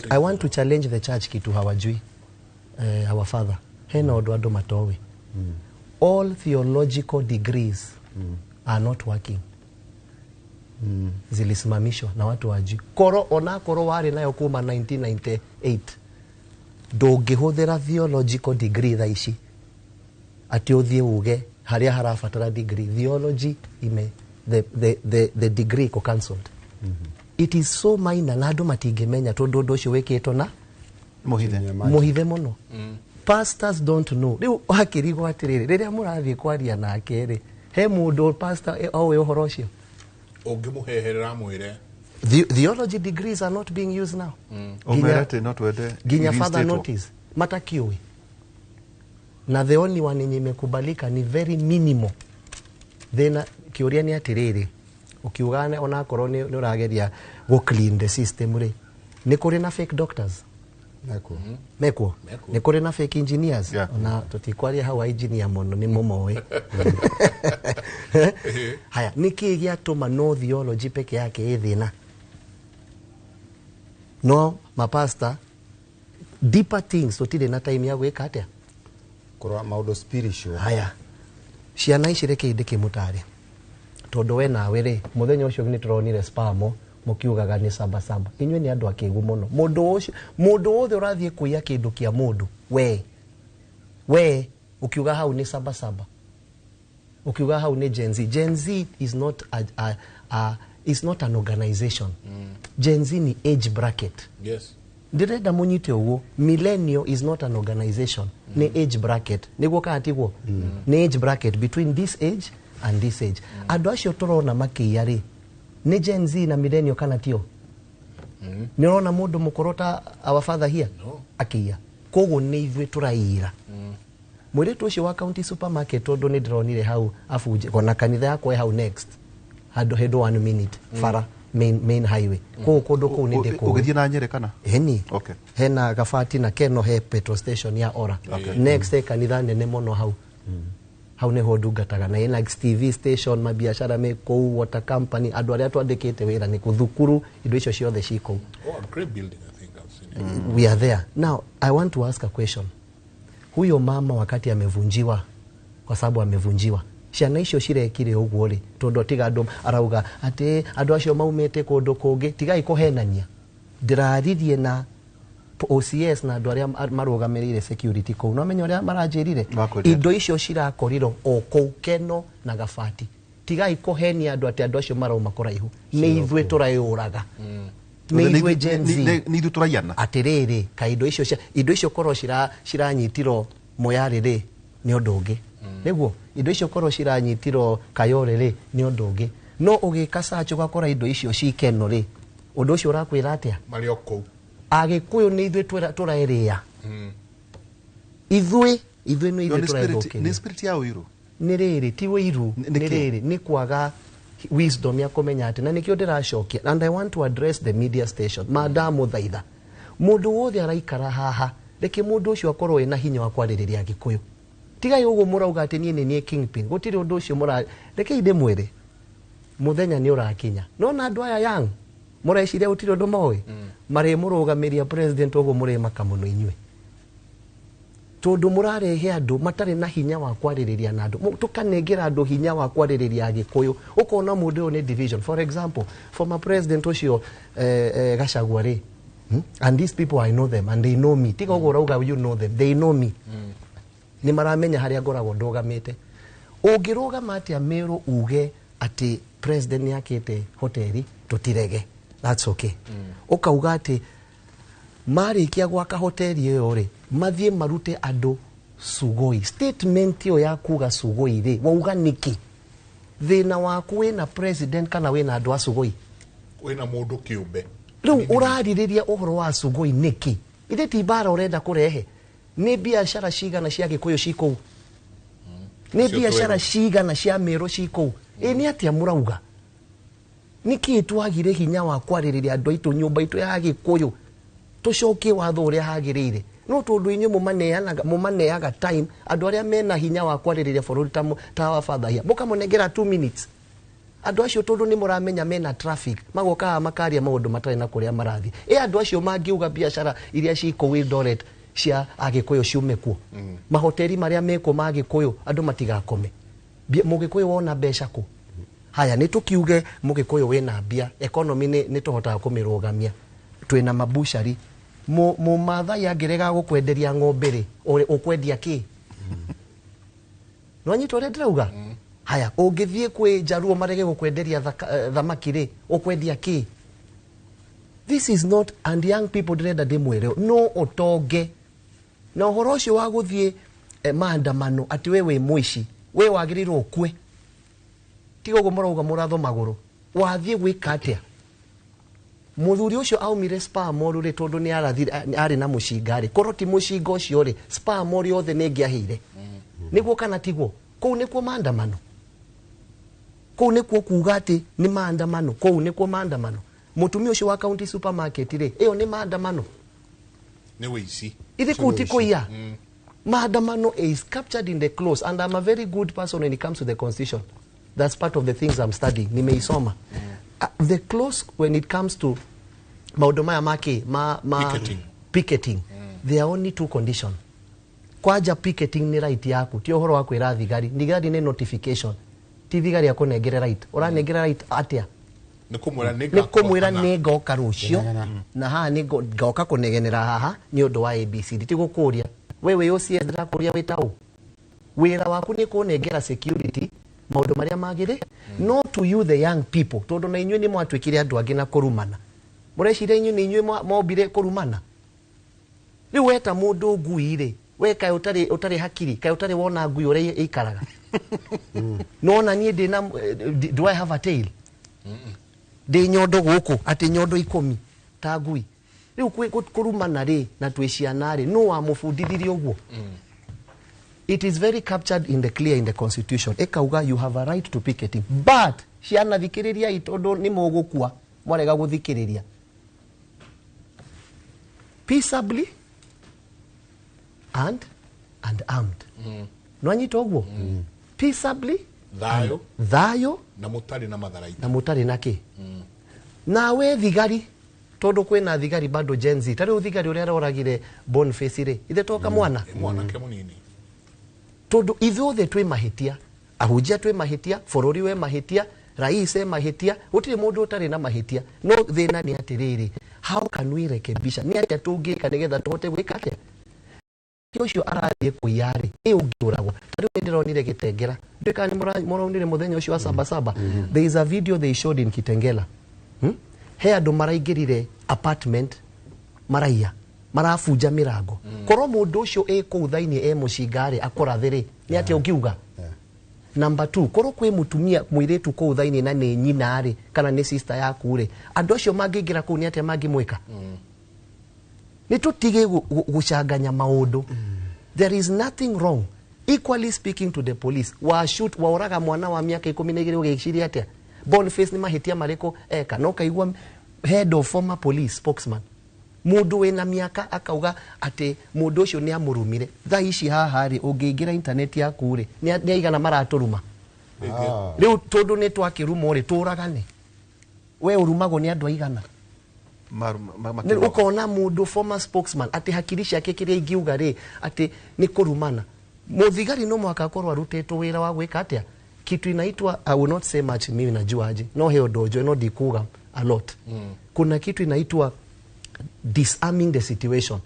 Speaker 3: I want to challenge the church kitu hawajui. Our father hena ũndũ andũ matoĩ. All theological degrees are not working. Zilisimamishwa na watu wajui. Koro ona koro warĩ nayo kuma 1998 ndũngĩhũthĩra theological degree thaa ici atĩ ũthiĩ uge harĩa harabatara degree. Theology ime the degree iko cancelled. It is so minor na andũ matingĩmenya tondũ ũndũ ũcio wĩkĩtwo na mũhithe mũno. Pastors don't know. Rĩu wakĩrigwo atĩrĩrĩ rĩrĩa mũrathiĩ kwaria nake rĩ he mũndũ pastor oĩ ũhoro ũcio
Speaker 1: ũngĩmũheherera mwĩre
Speaker 3: theology degrees are not being used now.
Speaker 2: Nginya
Speaker 3: father notice matakiũĩ. Na the only one yenye imekubalika ni very minimal. Then kĩũria nĩ atĩrĩrĩ ũkiuga onakorwo nĩ ũrageria gũ clean the system rĩ nĩ kũrĩ na fake doctors mekuo nĩ kũrĩ na fake engineers. Ona tũtikwaria hau engineer mũno nĩ mũmoĩ. Haya nĩkĩ gĩatũma no theology peke yake ĩ thĩna no mapasta deeper things tũtirĩ na time ya gwĩka atĩa
Speaker 4: kũrora maũndũ spiritual.
Speaker 3: Haya ciana ici reke ndĩkĩmũtare tondũ we nawe rĩ mũthenya ũcio nĩ tũronire spamo mũkiugaga nĩ sabasaba. Inyuĩ nĩ andũ akĩgu mũno. Mũndũ wothe ũrathiĩ kũiya kĩndũ kĩa mũndũ we ukiuga hau nĩ sabasaba, ukiuga hau nĩ Gen Z. Gen Z is not is not an organization. Gen Z ni age bracket.
Speaker 1: Yes.
Speaker 3: Ndĩrenda mũnyite ũguo. Millennial is not an organization. Ni age bracket. Nĩguo kana tiguo? Ni age bracket between this age and this age. Andũ acio tũrona makĩiya rĩ nĩ Gen Z na millennial kana tio? Nĩ ũrona mũndũ mũkũrũ ta our father here akĩiya. Koguo nĩ ithuĩ tũraiyĩra. Mũirĩtu ũcio wa county supermarket, tondũ nĩ ndĩronire hau abunje ona kanitha yakwa ĩ hau next handũ handũ 1 minute bara main highway kũu kũndũ kũu nĩ ndĩkũĩ.
Speaker 2: Ũgĩthiĩ na Nyĩrĩ kana?
Speaker 3: Ĩni.
Speaker 2: Okay.
Speaker 3: Hena gabati na keno he petrol station ya ora. Next he kanitha nene mũno hau. Hau nĩho ndungataga na ĩna TV station, mabiacara me kũu, water company, andũ arĩa twandĩkĩte wĩra nĩ kũ thukuru, indo icio ciothe ci kũu.
Speaker 1: Oh, a great building, I think I've seen it.
Speaker 3: We are there now. I want to ask a question. Huyo mama wakati amevunjiwa, kwa sababu amevunjiwa, ciana icio cirekire ũguo rĩ, tondũ tiga andũ arauga atĩ andũ acio maumĩte kũndũ kũngĩ, tigai kũhenania. Ndĩraririe na OCS na andũ arĩa marũgamĩrĩire security kũu, no menya ũrĩa maranjĩrire.
Speaker 2: Makwĩrire.
Speaker 3: Indo icio cirakorirwo o kũu Keno na Gabati. Tigai kũhenia andũ atĩ andũ acio marauma kũraihu. Nĩ ithuĩ tũrayũraga, nĩ ithuĩ Gen Z.
Speaker 2: Nĩ ithuĩ tũraiyana.
Speaker 3: Atĩrĩrĩ, kaĩ indo icio indo icio korwo ciranyitirwo Moyarĩ rĩ, nĩ ũndũ ũngĩ. Nĩguo indo icio korwo ciranyitirwo Kayore rĩ, nĩ ũndũ ũngĩ. No ũgĩka search ũgakora indo icio ci Keno rĩ, ũndũ ũcio ũrakwĩra atĩa?
Speaker 1: Marĩ o kũu.
Speaker 3: Agĩkũyũ nĩ ithuĩ tũraĩrĩa. Ithuĩ nĩ
Speaker 2: Yo
Speaker 3: ithuĩ
Speaker 2: nĩ spirit, nĩ
Speaker 3: tũraĩthũkĩria.
Speaker 2: Spirit ya ũiru.
Speaker 3: Nĩ rĩrĩ, ti wĩiru.
Speaker 2: Nĩ
Speaker 3: nĩ
Speaker 2: kĩ?
Speaker 3: Rĩrĩ nĩ kwaga wisdom ya kũmenya atĩ, na nĩkĩo ndĩracokia, and I want to address the media station. Mandamũthaitha, mũndũ wothe araikara haha, reke mũndũ ũcio akorwo ena hinya wa kwarĩrĩria Agĩkũyũ. Tigai ũguo mũrauga atĩ niĩ nĩ niĩ kingpin. Gũtirĩ ũndũ ũcio mũra. Rekei ndĩmwĩre, mũthenya nĩ ũrakinya. Nona andũ aya young mũreciria gũtirĩ ũndũ moĩ, marĩmũrũgamĩria president ũguo mũrĩmaka mũno inyuĩ, tondũ mũrarehe andũ matarĩ na hinya wa kwarĩrĩria na andũ. Tũkanengera andũ hinya wa kwarĩrĩria Agĩkũyũ, ũkona mũndũ ũyũ nĩ division. For example, former president ũcio Gachagua rĩ, And these people, I know them and they know me. Tiga ũguo ũrauga you know them, they know me. Nĩ maramenya harĩa ngoragwo ndũgamĩte. Ũngĩrũgama atĩa Mĩrũ uge atĩ president nĩ akĩte hoteli tũtirege? That's okay. Ũkauga atĩ marĩkia gwaka hoteli ĩyo rĩ, mathiĩ marute andũ Sugoi. Statement ĩyo ya kuga Sugoi rĩ, wauga nĩkĩ? Thĩna waku wĩna president kana wĩna andũ a Sugoi?
Speaker 1: Wĩna mũndũ kĩũmbe.
Speaker 3: Rĩu ũrarĩrĩria ũhoro wa Sugoi nĩkĩ? Ithe ti mbara ũrenda kũrehe? Nĩ biacara cigana cia Gĩkũyũ ci kũu? Nĩ
Speaker 1: Cio
Speaker 3: biacara
Speaker 1: twerũ.
Speaker 3: cigana cia Mĩrũ ci kũu? Ĩ nĩ atĩa mũrauga? Nĩkĩ twagire hinya wa kwarĩrĩria andũ aitũ, nyũmba itũ ya Gĩkũyũ? Tũcokie watho ũrĩa hagĩrĩire. No tondũ inyuĩ mũmaneaga time andũ arĩa mena hinya wa kwarĩrĩria bũrũri ta wa father here, mũkamũnengera 2 minutes andũ acio, tondũ nĩ mũramenya mena traffic, magoka haha makaria maũndũ matarĩ na kũrĩa marathiĩ. Ĩ andũ acio mangiuga biacara iria ci kũu Eldoret cia Agĩkũyũ ciume kuo, mahoteri marĩa mekuo ma Agĩkũyũ, andũ matigakome. Mũgĩkũyũ wona mbeca kũ? Haya, nĩ tũkiuge mũgĩkũyũ wĩna mbia, economy nĩ tũhotaga kũmĩrũgamia, twĩna mabucari. Mũmathai angĩrega gũkwenderia ng'ombe rĩ, ũkwendia kĩ? Nĩwanyita ũrĩa ndĩrauga? Haya, ũngĩthiĩ kwĩ Njaruo marege gũkwenderia thamaki rĩ, ũkwendia kĩ? This is not, and young people, ndĩrenda ndĩmwĩre, no ũtonge na ũhoro ũcio wa gũthiĩ maandamano atĩ we wĩ mũici, we wagĩrĩirwo ũkue. Tiga ũguo mũrauga mũratho magũrũ. Wathiĩ gwĩka atĩa? Mũthuri ũcio aumire Spar Mall rĩ, tondũ nĩ arathire arĩ na mũcinga rĩ, korwo ti mũcinga ũcio rĩ, Spar Mall yothe nĩ ĩngĩahĩire. Nĩguo kana tiguo? Kũu nĩkuo maandamano? Kũu nĩkuo kuga atĩ nĩ maandamano? Kũu nĩkuo maandamano? Mũtumia ũcio wa county supermarket rĩ, ĩyo nĩ maandamano?
Speaker 1: Nĩ wĩici.
Speaker 3: Ithe kũu ti kũiya. Maandamano is captured in the clause, and I'm a very good person when it comes to the constitution. That's part of the things I'm studying, nimeisoma. The clause when it comes to maũndũ maya ma ma
Speaker 1: Picketing.
Speaker 3: Picketing, there are only two conditions. Kwanja picketing nĩ right yaku, ti ũhoro wa kwĩra thigari. Thigari nĩ notification, ti thigari akũnengere right. Ũranengera right atĩa?
Speaker 1: Nĩ kũmwĩra nĩ
Speaker 3: Nĩ kũmwĩra
Speaker 1: ngakoka.
Speaker 3: Nĩ ngoka rũciũ na haha nĩ ngoka kũnegenera haha nĩ ũndũ wa ABCD. Ti gũkũria we wĩ OCS, ndĩrakũria wĩ ta ũ. Wĩra waku nĩ kũnengera security maũndũ marĩa magĩrĩ. No to you, the young people, tondũ na inyuĩ nĩ mwatuĩkire andũ angĩ na kũrumana. Mũreciria inyuĩ nĩ inyuĩ mombire kũrumana? Rĩu weta mũndũ ngui rĩ, we kaĩ ũtarĩ hakiri? Kaĩ ũtarĩ wona ngui ũrĩa ĩikaraga? Nona niĩ ndĩna do I have a tail? Ndĩ nyondo gũkũ atĩ nyondo 10 ta ngui? Rĩu kũrumana rĩ na twĩ ciana rĩ, nũ wamũbundithirie ũguo? It is very captured in the clear in the constitution. Ĩkauga you have a right to picketing, but ciana thikĩrĩriai tondũ nĩ mũgũkua mwarega gũthikĩrĩria. Peaceably and armed. Nwanyita ũguo? Peaceably
Speaker 1: Thayo.
Speaker 3: Thayo
Speaker 1: na mũtarĩ na matharaita.
Speaker 3: Na mũtarĩ na kĩ? Nawe thigari tondu kwina thigari bado Gen Z ta riu thigari uria aroragire Boniface ri ithe toka mwana
Speaker 1: mwanake munini
Speaker 3: tondu ithuothe twi mahitia, ahunjia twi mahitia, bururi we mahitia, rais e mahitia, gutiri mundu utari na mahitia. No thina ni atiriri, how can we rekebisha? Ni atia tungika nigetha tuhote gwika atia? Ucio arathie kuiya ri ĩ ũngĩũragwo. Ta rĩu nĩndĩronire Gĩtengera, ndiũĩ kana nĩ mũraonire mũthenya ũcio wa Sabasaba. There is a video they showed in Kitengela. He andũ maraingĩrire apartment maraiya, marabunja mĩrango. Korwo mũndũ ũcio ĩ kũu thĩinĩ e mũcinga rĩ, akũrathe rĩ, nĩ atĩa ũngiuga? Number 2, korwo kwĩ mũtumia mũirĩtu kũu thĩinĩ na nĩ nyina rĩ, kana nĩ sister yaku rĩ, andũ acio mangĩingĩra kũu nĩ atĩa mangĩmwĩka? Nĩ tũtige gũcanganya maũndũ. There is nothing wrong. Equally speaking to the police, wa shoot waoraga mwana wa miaka 12 ũgĩciria atĩa? Boniface nĩ mahĩtia marĩkũ eka? No kaigua head of former police spokesman, mũndũ wĩna mĩaka akauga atĩ mũndũ ũcio nĩ amũrumire. Thaa ici haha rĩ, ũngĩingĩra internet yaku rĩ, nĩ aigana maratũruma? Rĩu tondũ nĩ twakĩrumwo rĩ, tũragane. We ũrumagwo nĩ andũ aigana? Ukona mundu former spokesman ati hakiri ciake kiria ingiuga ri ati ni kurumana. Muthigari no mwaka akorwo arutetwo wira wa gwika atia kitu inaitwa, I will not say much, mimi najua aje no he odojo no ndikuga a lot. Kuna kitu inaitwa disarming the situation.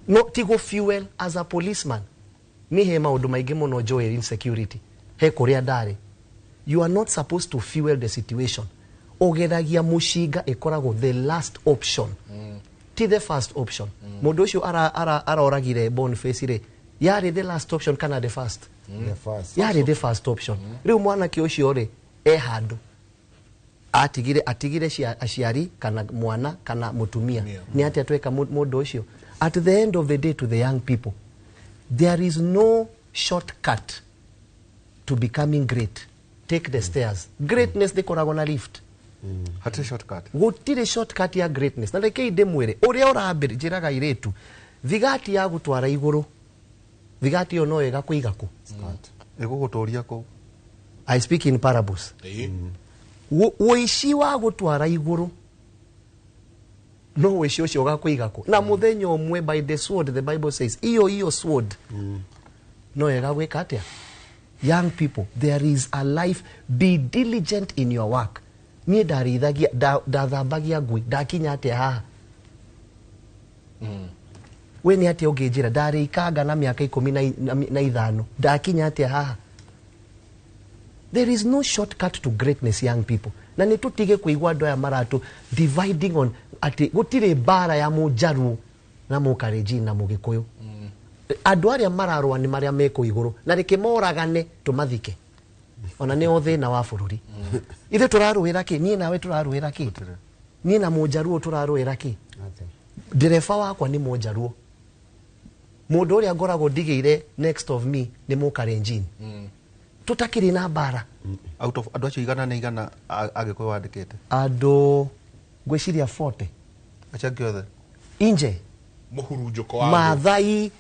Speaker 3: No tigo fuel as a policeman ni he maundu maingi muno joe insecurity he kuria ndari. You are not supposed to fuel the situation. Ogeragia mushinga ikoragwo the last option. Ti the first option. Mundu ucio aroragire Boniface ri, yari the last option kana the first?
Speaker 4: The first.
Speaker 3: Yari the first option. Riu mwanake ucio ri e handu atigire aciari kana mwana kana mutumia. Ni atia tweka mundu ucio? At the end of the day, to the young people, there is no shortcut to becoming great. Take the stairs. Greatness ndikoragwo na lift.
Speaker 2: Hatirĩ shortcut.
Speaker 3: Gũtirĩ shortcut ya greatness. Na reke ndĩmwĩre ũrĩa ũrambĩrĩria, njĩraga airĩtu, thigati ya gũtwara igũrũ, thigati ĩyo no ĩgakũiga kũ?
Speaker 2: Ĩgũgũtũria kũ?
Speaker 3: I speak in parables. Ũici wa gũtwara igũrũ no ũici ũcio ũgakũiga kũ? Na mũthenya ũmwe by the sword, the Bible says, iyo sword no ĩgagwĩka atĩa? Young people, there is a life. Be diligent in your work. Niĩ ndarĩithagia, ndathambagia ngui, ndakinya atĩa haha? We nĩ atĩa ũngĩnjĩra? Ndarĩikanga na mĩaka 15, ndakinya atĩa haha? There is no shortcut to greatness, young people. Na nĩ tũtige kũigua andũ aya maratũ dividing on atĩ gũtirĩ mbara ya mũnjaruo na mũkarenjin na mũgĩkũyũ. Andũ arĩa mararũa nĩ marĩa me kũu igũrũ, na reke moragane tũmathike. Ona nĩ o thĩna wa bũrũri. Ithuĩ tũrarũĩra kĩ? Niĩ nawe tũrarũĩra kĩ? Niĩ na mũnjaruo tũrarũĩra kĩ? Ndereba wakwa nĩ mũnjaruo. Mũndũ ũrĩa ngoragwo ndigĩire next of me nĩ mũkarenjin. Tũtakĩrĩ na mbara.
Speaker 2: Out of andũ acio igana na igana Agĩkũyũ wandĩkĩte?
Speaker 3: Andũ ngwĩciria 40.
Speaker 2: Acio angĩ othe?
Speaker 3: Inje.
Speaker 1: Mũhurunjũko wa andũ.
Speaker 3: Maathai,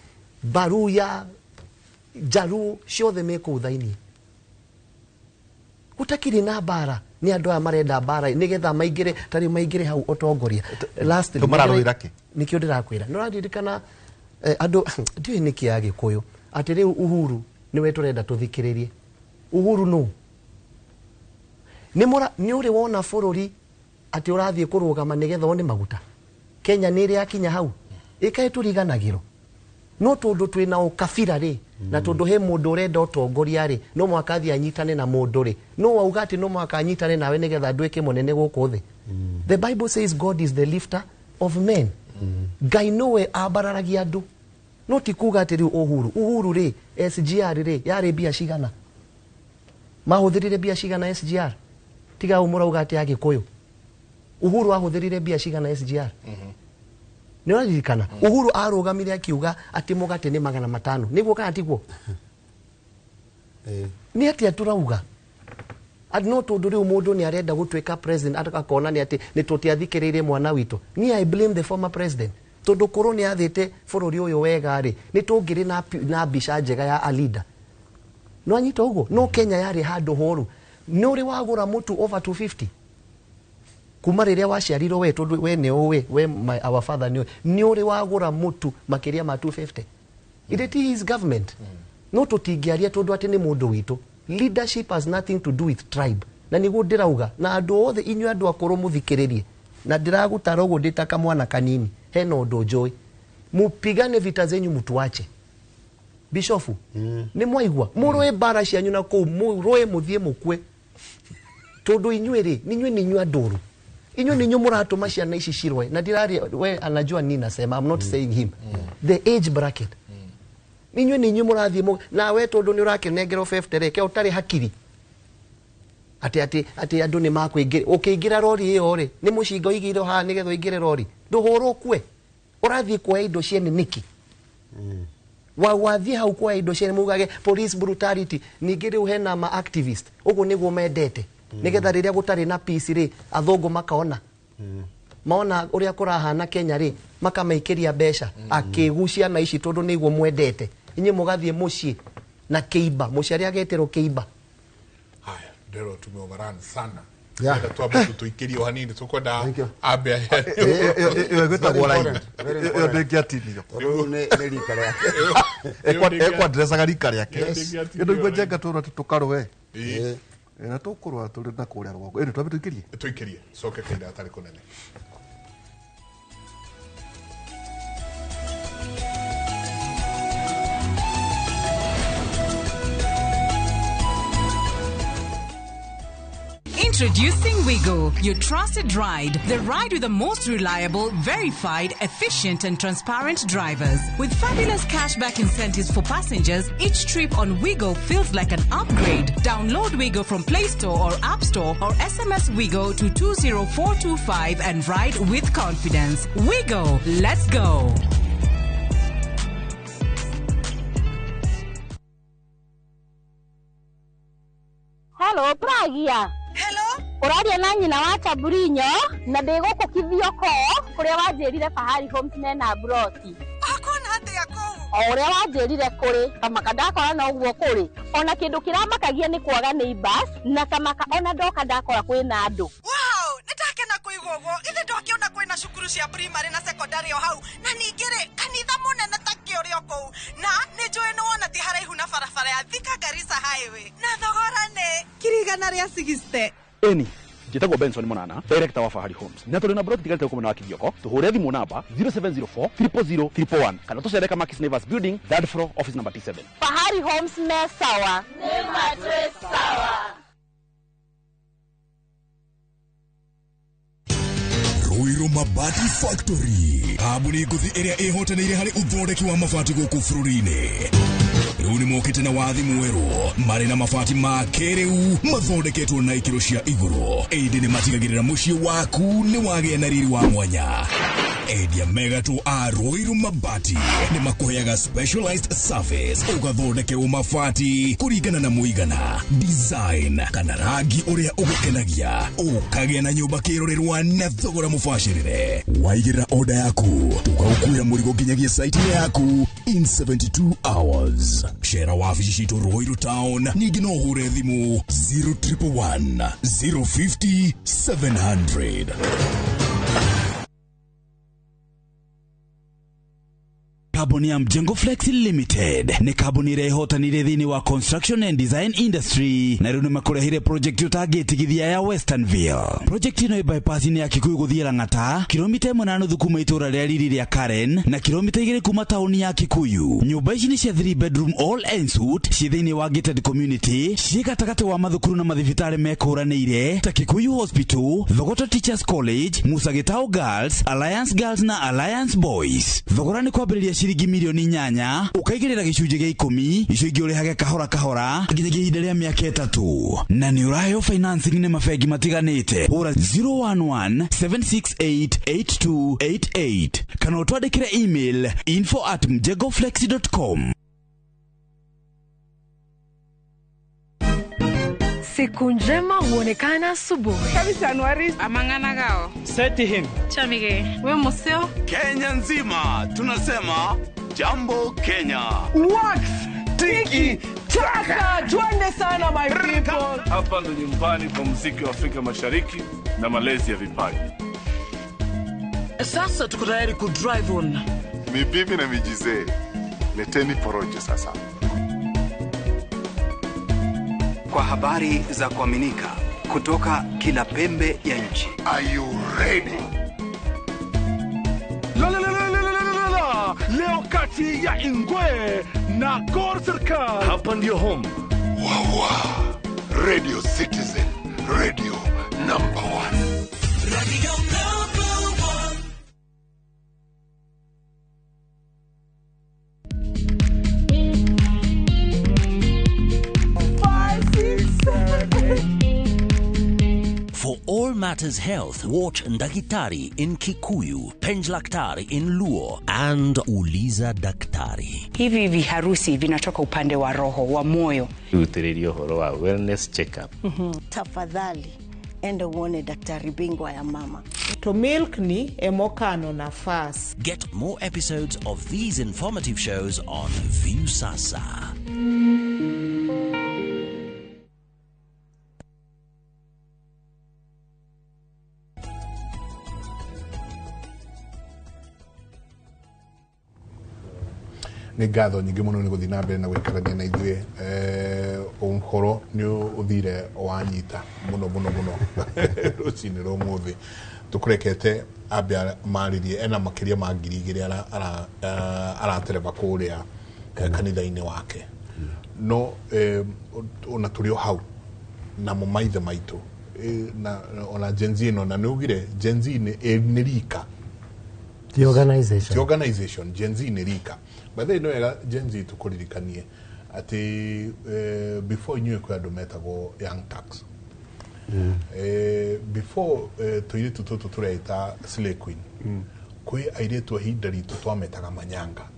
Speaker 3: Baruya, Jaluo, ciothe me kũu thĩinĩ. Gũtakĩrĩ na mbara. Nĩ andũ aya marenda mbara nĩgetha maingĩre, ta rĩu maingĩre hau ũtongoria. Lastly,
Speaker 2: Tũmararũĩra kĩ?
Speaker 3: Nĩkĩo ndĩrakwĩra. Nĩ ũraririkana, andũ, ndiũĩ nĩkĩ Agĩkũyũ, atĩ rĩu Uhuru nĩwe tũrenda tũthikĩrĩrie. Uhuru nũ? Nĩ ũrĩ wona bũrũri atĩ ũrathiĩ kũrũgama nĩgetha wone maguta? Kenya nĩ ĩrĩ yakinya hau? Ĩkaĩ tũriganagĩrwo. No tondũ twĩna ũkabira rĩ, na tondũ he mũndũ ũrenda ũtongoria rĩ, no mũhaka athiĩ anyitane na mũndũ rĩ. No wauga atĩ no mũhaka anyitane nawe nĩgetha nduĩke mũnene gũkũ thĩ. The Bible says God is the lifter of men. Ngai nowe ambararagia andũ. No ti kuga atĩ rĩu Uhuru. Uhuru rĩ, SGR rĩ, yarĩ mbia cigana? Mahũthĩrire mbia cigana SGR? Tiga ũũ mũrauga atĩ Agĩkũyũ. Uhuru ahũthĩrire mbia cigana SGR? Nĩ ũraririkana Uhuru arũgamire akiuga atĩ mũgate nĩ 500, nĩguo kana tiguo? Nĩ atĩa tũrauga? No tondũ rĩu mũndũ nĩ arenda gũtuĩka president akona nĩ atĩ nĩ tũtiathikĩrĩirie mwana witũ. Niĩ I blame the former president, tondũ korwo nĩ athĩte bũrũri ũyũ wega rĩ, nĩ tũngĩrĩ na mbica njega ya a leader. No anyita ũguo? No Kenya yarĩ handũ horu. Nĩ ũrĩ wagũra mũtu over 250 kuma rĩrĩa waciarirwo we, tondũ we nĩ ũĩ, we our father nĩ ũĩ, nĩ ũrĩ wagũra mũtu makĩria ma 250? It is government. No tũtingĩaria tondũ atĩ nĩ mũndũ witũ. Leadership has nothing to do with tribe. Na nĩguo ndĩrauga na andũ othe, inyuĩ andũ akũrũ mũthikĩrĩrie, na ndĩragũtara ũguo ndĩ ta kamwana kanini, hena ũndũ njũĩ. Mupigane vita zenyu, mtuache. Bishofu, nĩ mwaigua? Mũrũe mbara cianyu na kũu, mũrũe mũthiĩ mũkue, tondũ inyuĩ rĩ, inyuĩ nĩ inyuĩ andũru, inyuĩ nĩ inyuĩ mũratũma ciana ici cirũe. Na ndiraria we anajua nini nasema, I'm not saying him, the age bracket. Inyuĩ nĩ inyuĩ mũrathiĩ nawe, tondũ nĩ ũrakĩnengerwo 50 rĩ, ke ũtarĩ hakiri atĩ atĩ atĩ andũ nĩ makũingĩra. Ũkĩingĩra rori ĩyo rĩ, nĩ mũcinga ũigĩirwo haha nĩgetha ũingĩre rori, ndũhũrwo ũkue. Ũrathiĩ kuoya indo ciene nĩkĩ? Wathiĩ hau kuoya indo ciene mugage police brutality. Ningĩ rĩu hena ma activist, ũguo nĩguo mendete, nĩgetha rĩrĩa gũtarĩ na peace rĩ, athũngũ makaona maona ũrĩa kũrahana Kenya rĩ, makamaikĩria mbeca akĩgu ciana ici, tondũ nĩguo mwendete. Inyuĩ mũgathiĩ mũciĩ na kĩimba, mũciari agetĩrwo kĩimba.
Speaker 1: Haya, ndero tumeoverrun sana. Enda twambe tũikĩrie o hanini, tũkwenda ambe.
Speaker 2: Ĩyo ĩgwĩtagwo line, ĩyo ndĩngĩatinio.
Speaker 4: Rĩu nĩ rika
Speaker 2: rĩake, ekwadressaga rika rĩake. Ĩno igua njenga tũrwa tũkarũe na tũkũrũa tũrĩ na kũrĩa rũgongo. Ĩno twambe tũikĩrie,
Speaker 1: tũikĩrie coke kahinda gatarĩ kũnene.
Speaker 19: Introducing Wigo, your trusted ride. The ride with the most reliable, verified, efficient, and transparent drivers. With fabulous cashback incentives for passengers, each trip on Wigo feels like an upgrade. Download Wigo from Play Store or App Store or SMS Wigo to 20425 and ride with confidence. Wigo, let's go.
Speaker 5: Hello, Pragia.
Speaker 22: Hello?
Speaker 5: Ũraria na nyina wa Chaburinyo na ndĩ gũkũ Kithioko kũrĩa wanjĩrire Fahari Homes mena broti.
Speaker 22: Akona atĩa kũu?
Speaker 5: O ũrĩa wanjĩrire kũrĩ, kamaka ndakora noguo kũrĩ. Ona kĩndũ kĩramakagia nĩ kwaga neighbors na kamaka ona ndoka ndakora kwĩna andũ.
Speaker 22: Wow, nĩ ndakena kũigua ũguo. Ithe ndwakĩona kwĩna cukuru cia primary na secondary o hau, na ningĩ rĩ, kanitha mũnene ta kĩũrĩ o kũu, na nĩ njũĩ nĩ wona ti haraihu na barabara ya Thika Garissa Highway, na thogora nĩ 160,000.
Speaker 6: Eni njĩtagwo Benson Monana, director wa Fahari Homes, na tũrĩ na broti tigarĩte gũkũ mwena wa Kithioko. Tũhũre thimũ namba 0704 000 111 kana tũcere Kamakis Neighbors Building, third floor, office number T7.
Speaker 5: Fahari Homes me sawa.
Speaker 7: Nĩ matwĩ sawa.
Speaker 21: Ruiru Mabati Factory, kambuni ngũthi ĩrĩa ĩhotanĩire harĩ ũthondeki wa mabati gũkũ bũrũri-inĩ. Rĩu nĩ mokĩte na wathi mwerũ, marĩ na mabati ma kĩrĩu mathondeketwo na ikĩro cia igũrũ, ĩndĩ nĩ matigagĩrĩra mũciĩ waku nĩ wagĩa na riri wa mwanya. Endia megatũ a Ruiru Mabati nĩ makũheaga specialized service, ũgathondekerwo mabati kũringana na mũigana, design kana rangi ũrĩa ũgũkenagia, ũkagĩa na nyũmba kĩrorerwa na thogora mũbacĩrĩre. Waigĩrĩra order yaku, tũgagũkuĩra mũrigo nginyagia site-inĩ yaku in 72 hours. Cera wabici citũ Ruiru Town, ningĩ no ũhũre thimũ 0111 050 700.
Speaker 16: Kambuni ya Mjengo Flexi Limited nĩ kambuni ĩrĩa ĩhotanĩire thĩinĩ wa construction and design industry, na rĩu nĩmakũrehire project ũtangĩtigithia ya Westernville. Project ĩno ĩ bypass-inĩ ya Kikuyu gũthiĩ Lang'ata, kilomita 1.5 kuma itũũra rĩa riri rĩa Karen na kilomita 2 kuma taũni ya Kikuyu. Nyũmba ici nĩ cia 3 bedroom all en suite, ciĩ thĩinĩ wa gated community, ciĩ gatagatĩ wa mathukuru na mathibitarĩ mekũranĩire ta Kikuyu Hospital, Thogoto Teachers College, Musa Gitau Girls, Alliance Girls na Alliance Boys. Thogora nĩ kwambĩrĩria ciringi milioni 8 ũkaigĩrĩra gĩcunjĩ gĩa 10 icio ingĩ ũrĩhage kahora kahora nginyagia ihinda rĩa mĩaka 3 na nĩ ũraheo financing nĩ mabengi matiganĩte. Hũra 011 768 8288 kana ũtwandĩkĩre email info@mjengoflexi.com.
Speaker 9: Siku njema huonekana asubuhi.
Speaker 19: Amang'ana gao.
Speaker 12: Seti him.
Speaker 19: Chamige. We museo.
Speaker 13: Kenya nzima tunasema jambo Kenya.
Speaker 14: Wax tiki taka, twende sana my people.
Speaker 24: Hapa ndo nyumbani kwa muziki wa Afrika Mashariki na malezi ya vipaji.
Speaker 14: Sasa tuko tayari ku drive on.
Speaker 25: Mibibi na mijizee, leteni porojo sasa.
Speaker 26: Kwa habari za kuaminika kutoka kila pembe ya nchi.
Speaker 25: Are you ready?
Speaker 24: La la la la la la la. Leo kati ya Ingwe na Gor Serikal. Hapa ndio home.
Speaker 25: Wawa. Radio Citizen, radio number 1.
Speaker 17: Radio number 1.
Speaker 27: For all matters health, watch Ndakitari in Kikuyu, Penjlaktari in Luo, and Uliza Daktari.
Speaker 28: Hivi viharusi vinatoka upande wa roho, wa moyo.
Speaker 29: Utiririo horo wa wellness checkup.
Speaker 30: Tafadhali, enda uone daktari bingwa ya mama.
Speaker 31: To milk ni emokano nafas.
Speaker 27: Get more episodes of these informative shows on Viusasa.
Speaker 1: Nĩ ngatho nyingĩ mũno nĩ gũthiĩ na mbere na gũikarania na ithuĩ. Ũhoro nĩ ũthire wanyita mũno mũno mũno rũcinĩ rwa ũmũthĩ. Tũkũrekete ambe marĩrie ena makĩria ma 2,000 aratereba kũrĩa kanitha-inĩ wake. No ona tũrĩ o hau namo maithe maitũ na ona Gen Z ĩno, na nĩ ugire Gen Z nĩ rika.
Speaker 3: The organization.
Speaker 1: The organization Gen Z nĩ rika. By the way, no wega Gen Z tukuririkanie ati before inyuĩ kwĩ andũ metagwo Young Turks. Before tũirĩtu tũtũ tũreita Slay Queen, kwĩ airĩtu ihinda ritũ twametaga manyanga,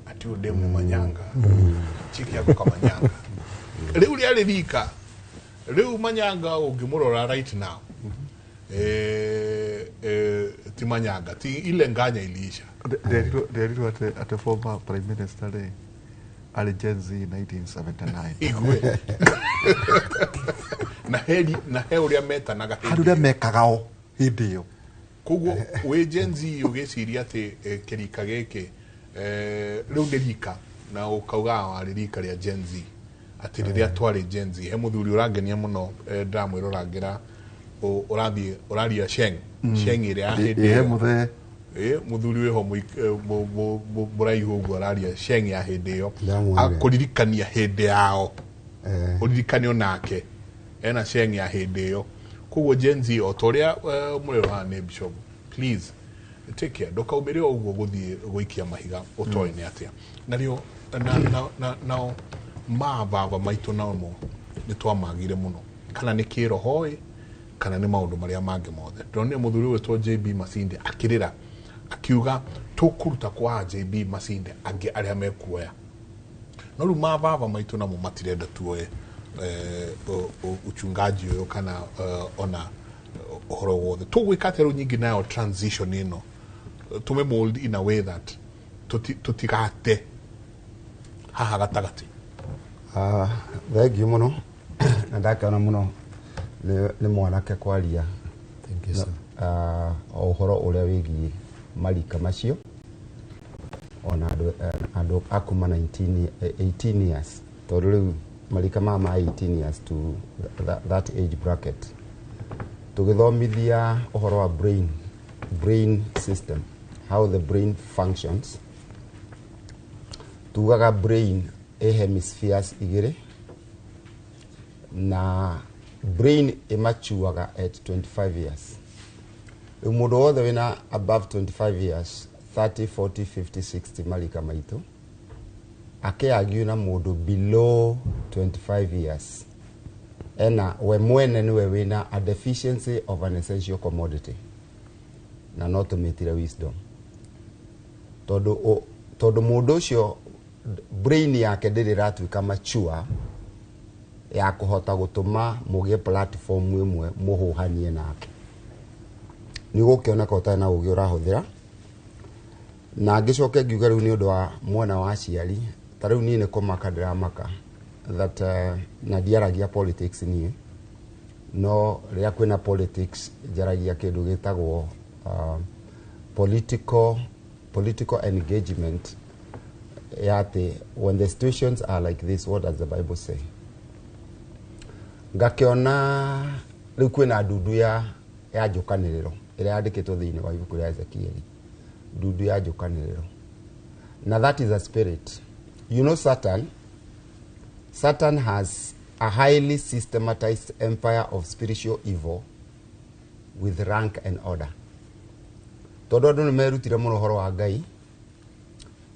Speaker 1: ati ũyũ ndemu manyanga, chiki yako kamanyanga. Rĩu rĩarĩ rika. Rĩu manyanga ũngĩmũrora right now, ti manyanga, ti ile nganya iliisha.
Speaker 2: Nderirwo atĩ former prime minister rĩ arĩ Gen Z 1979.
Speaker 1: Igwe. Na heri na he ũrĩa metanaga
Speaker 2: hĩndĩ. Harĩ ũrĩa mekaga o hĩndĩ ĩyo.
Speaker 1: Koguo wĩ Gen Z ũgĩciria atĩ kĩrika gĩkĩ rĩu nĩ rika na ũkauga warĩ rika rĩa Gen Z, atĩ rĩrĩa twarĩ Gen Z. He mũthuri ũrangenia mũno, ndĩramwĩrorangĩra ũrathiĩ ũraria Sheng. Sheng ĩrĩa ya hĩndĩ
Speaker 2: ĩyo.
Speaker 1: Mũthee. Mũthuri wĩho mũraihu ũguo araria Sheng ya hĩndĩ ĩyo, akũririkania hĩndĩ yao, ũririkane onake ena Sheng ya hĩndĩ ĩyo. Koguo Gen Z o ta ũrĩa mũrĩro haha nĩ Bishop, please take care, ndũkaumĩre o ũguo gũthiĩ gũikia mahiga ũtoĩ nĩ atĩa. Narĩo nao mababa maitũ namo nĩ twamagire mũno, kana nĩ kĩroho ĩ kana nĩ maũndũ marĩa mangĩ mothe. Ndĩronire mũthuri ũgwĩtwo JB Masinde akĩrĩra akiuga tũkũruta kwa JB Masinde angĩ arĩa mekuoya. No rĩu mababa maitũ namo matirenda tuoye uchungaji ũyũ kana ona ũhoro wothe. Tũgwĩka atĩa rĩu nyingĩ nayo transition ĩno, tũme mold in a way that tũtigate haha gatagatĩ?
Speaker 4: Thengiũ mũno na ndakena mũno nĩ mwanake kwaria ũhoro ũrĩa wĩgiĩ marika macio ona andũ a kuma 18 years, tondũ rĩu marika ma 18 years to that age bracket tũgĩthomithia ũhoro wa brain system, how the brain functions. Tugaga brain ĩ hemispheres igĩrĩ na brain ĩmachuaga at 25 years. Rĩu mũndũ wothe wĩna above 25 years 30 40 50 60 marika maitũ akĩagiu na mũndũ below 25 years ena we mwene niwe wina a deficiency of an essential commodity na no tũmĩtire wisdom tondũ mũndũ ũcio brain yake ndĩrĩ ĩratuĩka mature ya kũhota gũtũma mũgĩe platform ĩmwe mũhũhanie nake. Nĩ gũkĩoneka ũtarĩ na ũgĩ ũrahũthĩra. Na ngĩcoke ngiuga rĩu nĩ ũndũ wa mwena wa aciari, ta rĩu niĩ nĩ kũmaka ndĩramaka that na ndiaragia politics niĩ, no rĩrĩa kwĩna politics njaragia kĩndũ gĩtagwo political engagement ya atĩ when the situations are like this, what does the Bible say? Ngakĩona rĩu kwĩna ndundu ya njũkanĩrĩro ĩrĩa yandĩkĩtwo thĩinĩ wa ibuku rĩa Ezekieli, ndundu ya njũkanĩrĩro, na that is a spirit. You know, Satan has a highly systematized empire of spiritual evil with rank and order. Tondũ andũ nĩ merutire mũno ũhoro wa Ngai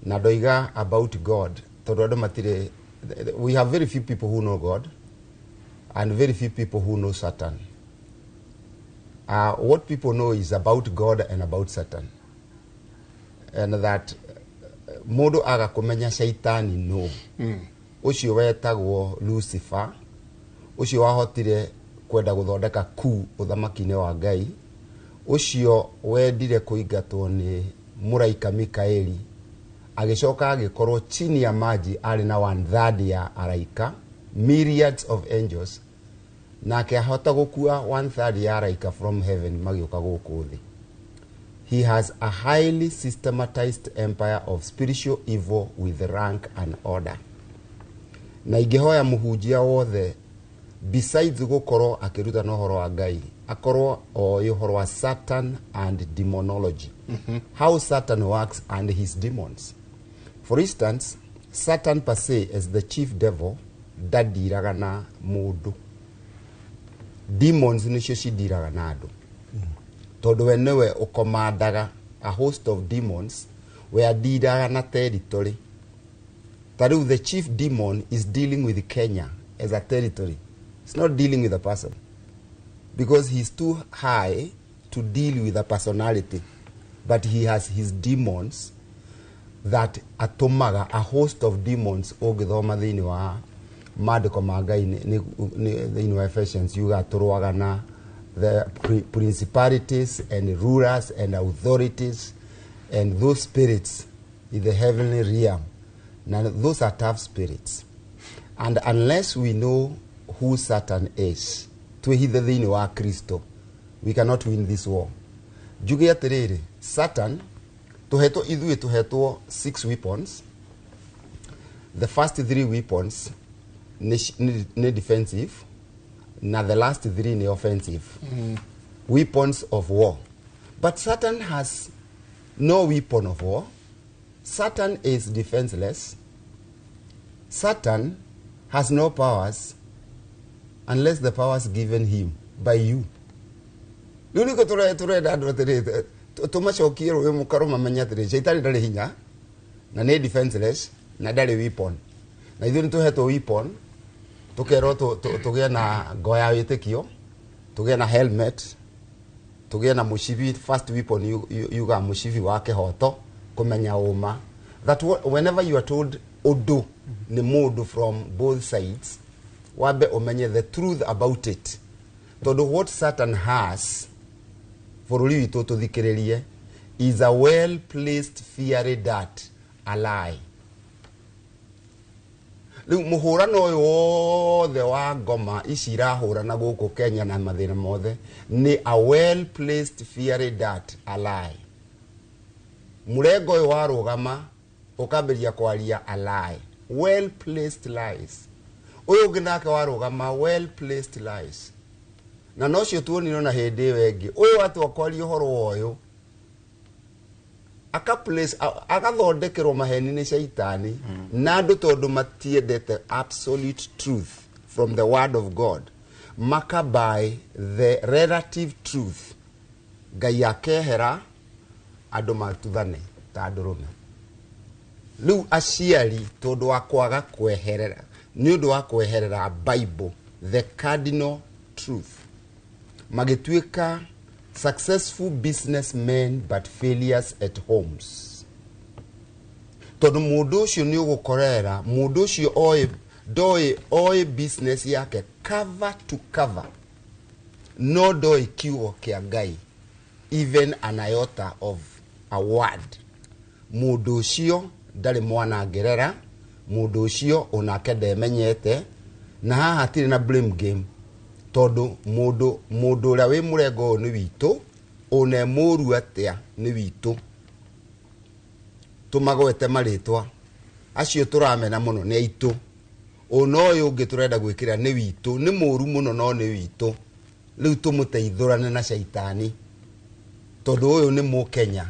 Speaker 4: na ndoiga about God, tondũ andũ matirĩ, we have very few people who know God and very few people who know Satan. What people know is about God and about Satan, and that mũndũ aga kũmenya Shaitani no ũcio wetagwo Lucifer, ũcio wahotire kwenda gũthondeka ku ũthamaki-inĩ wa Ngai, ũcio wendire kũingatwo nĩ mũraika Mikaeli, agĩcoka agĩkorwo chini ya maji arĩ na 1/3 ya araika, myriads of angels, nake ahota gũkua 1/3 ya araika from heaven magĩũka gũkũ thĩ. He has a highly systematized empire of spiritual evil with rank and order. Na ingĩhoya mũhunjia wothe besides gũkorwo akĩrutana ũhoro wa Ngai, akorwo oĩ ũhoro wa Satan and demonology. How Satan works and his demons. For instance, Satan per se as the chief devil ndandiraga na mũndũ. Demons nĩcio cindiraga na andũ. Tondũ we nĩwe ũkomandaga a host of demons, we andiraga na territory. Ta rĩu the chief demon is dealing with Kenya as a territory. It's not dealing with a person, because he's too high to deal with a personality, but he has his demons that atũmaga a host of demons. Ũngĩthoma thĩinĩ wa maandĩko ma Ngai thĩinĩ wa Ephesians yuga tũrũaga na the principalities and rulers and authorities and those spirits in the heavenly realm. Now those are tough spirits, and unless we know who Satan is, twĩhithe thĩinĩ wa Kristo, we cannot win this war. Njuge atĩrĩrĩ, Satan tũhetwo ithuĩ tũhetwo 6 weapons. The first 3 weapons nĩ defensive, na the last 3 nĩ offensive. Weapons of war. But Satan has no weapon of war. Satan is defenseless. Satan has no powers unless the powers given him by you. Rĩu nĩkĩo tũrenda andũ atĩrĩ, tũmacokie rũĩ mũkaro mamenye atĩrĩ, Shaitani ndarĩ hinya na nĩ defenseless na ndarĩ weapon. Na ithuĩ nĩ tũhetwo weapon, tũkerwo tũgĩe na ngo ya wĩtĩkio, tũgĩe na helmet, tũgĩe na mũcibi. First weapon yuga mũcibi wa kĩhoto, kũmenya ũma. That whenever you are told ũndũ nĩ mũndũ from both sides, wambe ũmenye the truth about it. Tondũ what Satan has, bũrũri witũ tũthikĩrĩrie, is a well placed fiery dart, a lie. Rĩu mũhũrano ũyũ wothe wa ngoma ici irahũrana gũkũ Kenya na mathĩna mothe nĩ a well placed fiery dart, a lie. Mũrengo ũyũ warũgama ũkambĩrĩria kwaria a lie, well placed lies. Ũyũ ũngĩ nake warũgama, well placed lies. Na nocio tuonire na hĩndĩ ĩyo ĩngĩ, ũyũ atua kwaria ũhoro wa ũyũ agathondekerwo maheni nĩ Shaitani na andũ, tondũ matiendete absolute truth from the word of God, maka by the relative truth. Ngai akehera andũ matuthane. Ta ndũrũme. Rĩu aciari tondũ wa kwaga kweherera nĩ ũndũ wa kweherera Bible, the cardinal truth, magĩtuĩka successful businessmen but failures at homes. Tondũ mũndũ ũcio nĩ ũgũkorera mũndũ ũcio oĩ ndoĩ oĩ business yake cover to cover, no ndoĩ kiugo kĩa Ngai, even an iota of a word. Mũndũ ũcio ndarĩ mwana ngerera, mũndũ ũcio onake ndemenyete, na haha hatirĩ na blame game tondũ mũndũ ũrĩa wĩ mũrengo ũyũ nĩ witũ, one mũru atĩa nĩ witũ. Tũmagwete marĩtwa acio tũramena mũno nĩ aitũ, ona ũyũ ũngĩ tũrenda gwĩkĩra nĩ witũ, nĩ mũru mũno no nĩ witũ. Rĩu tũmũteithũrane na caitani tondũ ũyũ nĩ mũkenya.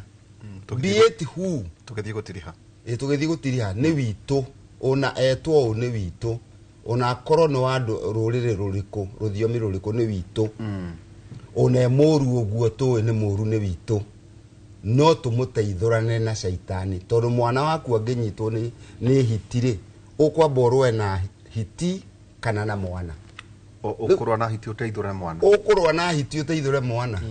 Speaker 4: Be it who
Speaker 2: tũgĩthiĩ gũtiriha,
Speaker 4: tũgĩthiĩ gũtiriha nĩ witũ, ona etwo ũũ nĩ witũ, ona akorwo nĩ wa rũrĩrĩ rũrĩkũ rũthiomi rũrĩkũ nĩ witũ, ona e mũru ũguo tũĩ nĩ mũru nĩ witũ, no tũmũteithũrane na caitani tondũ mwana waku angĩnyitwo nĩ hiti rĩ, ũkwamba ũrũe na hiti kana na mwana.
Speaker 2: Ũkũrũa na hiti ũteithũre mwana,
Speaker 4: ũkũrũa na hiti ũteithũre mwana.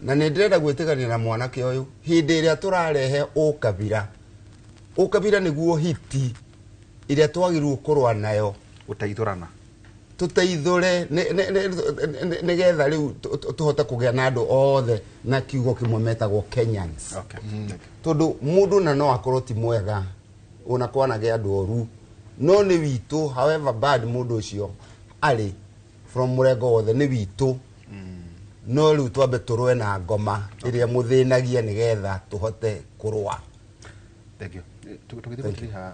Speaker 4: Na nĩ ndĩrenda gwĩtĩkania na mwanake ũyũ hĩndĩ ĩrĩa tũrarehe ũkabira, ũkabira nĩguo hiti ĩrĩa twagĩrĩirwo kũrũa nayo,
Speaker 2: gũteithũrana,
Speaker 4: tũteithũre nĩgetha rĩu tũhote kũgĩa na andũ othe na kiugo kĩmwe metagwo Kenyans. Tondũ mũndũ na no akorwo ti mwega, ona kwanagĩa andũ oru, no nĩ witũ, however bad mũndũ ũcio arĩ from mũrengo wothe nĩ witũ. No rĩu twambe tũrũe na ngoma ĩrĩa mũthĩnagia nĩgetha tũhote kũrũa.
Speaker 2: Thank you. Tũgĩthiĩ gũtiriha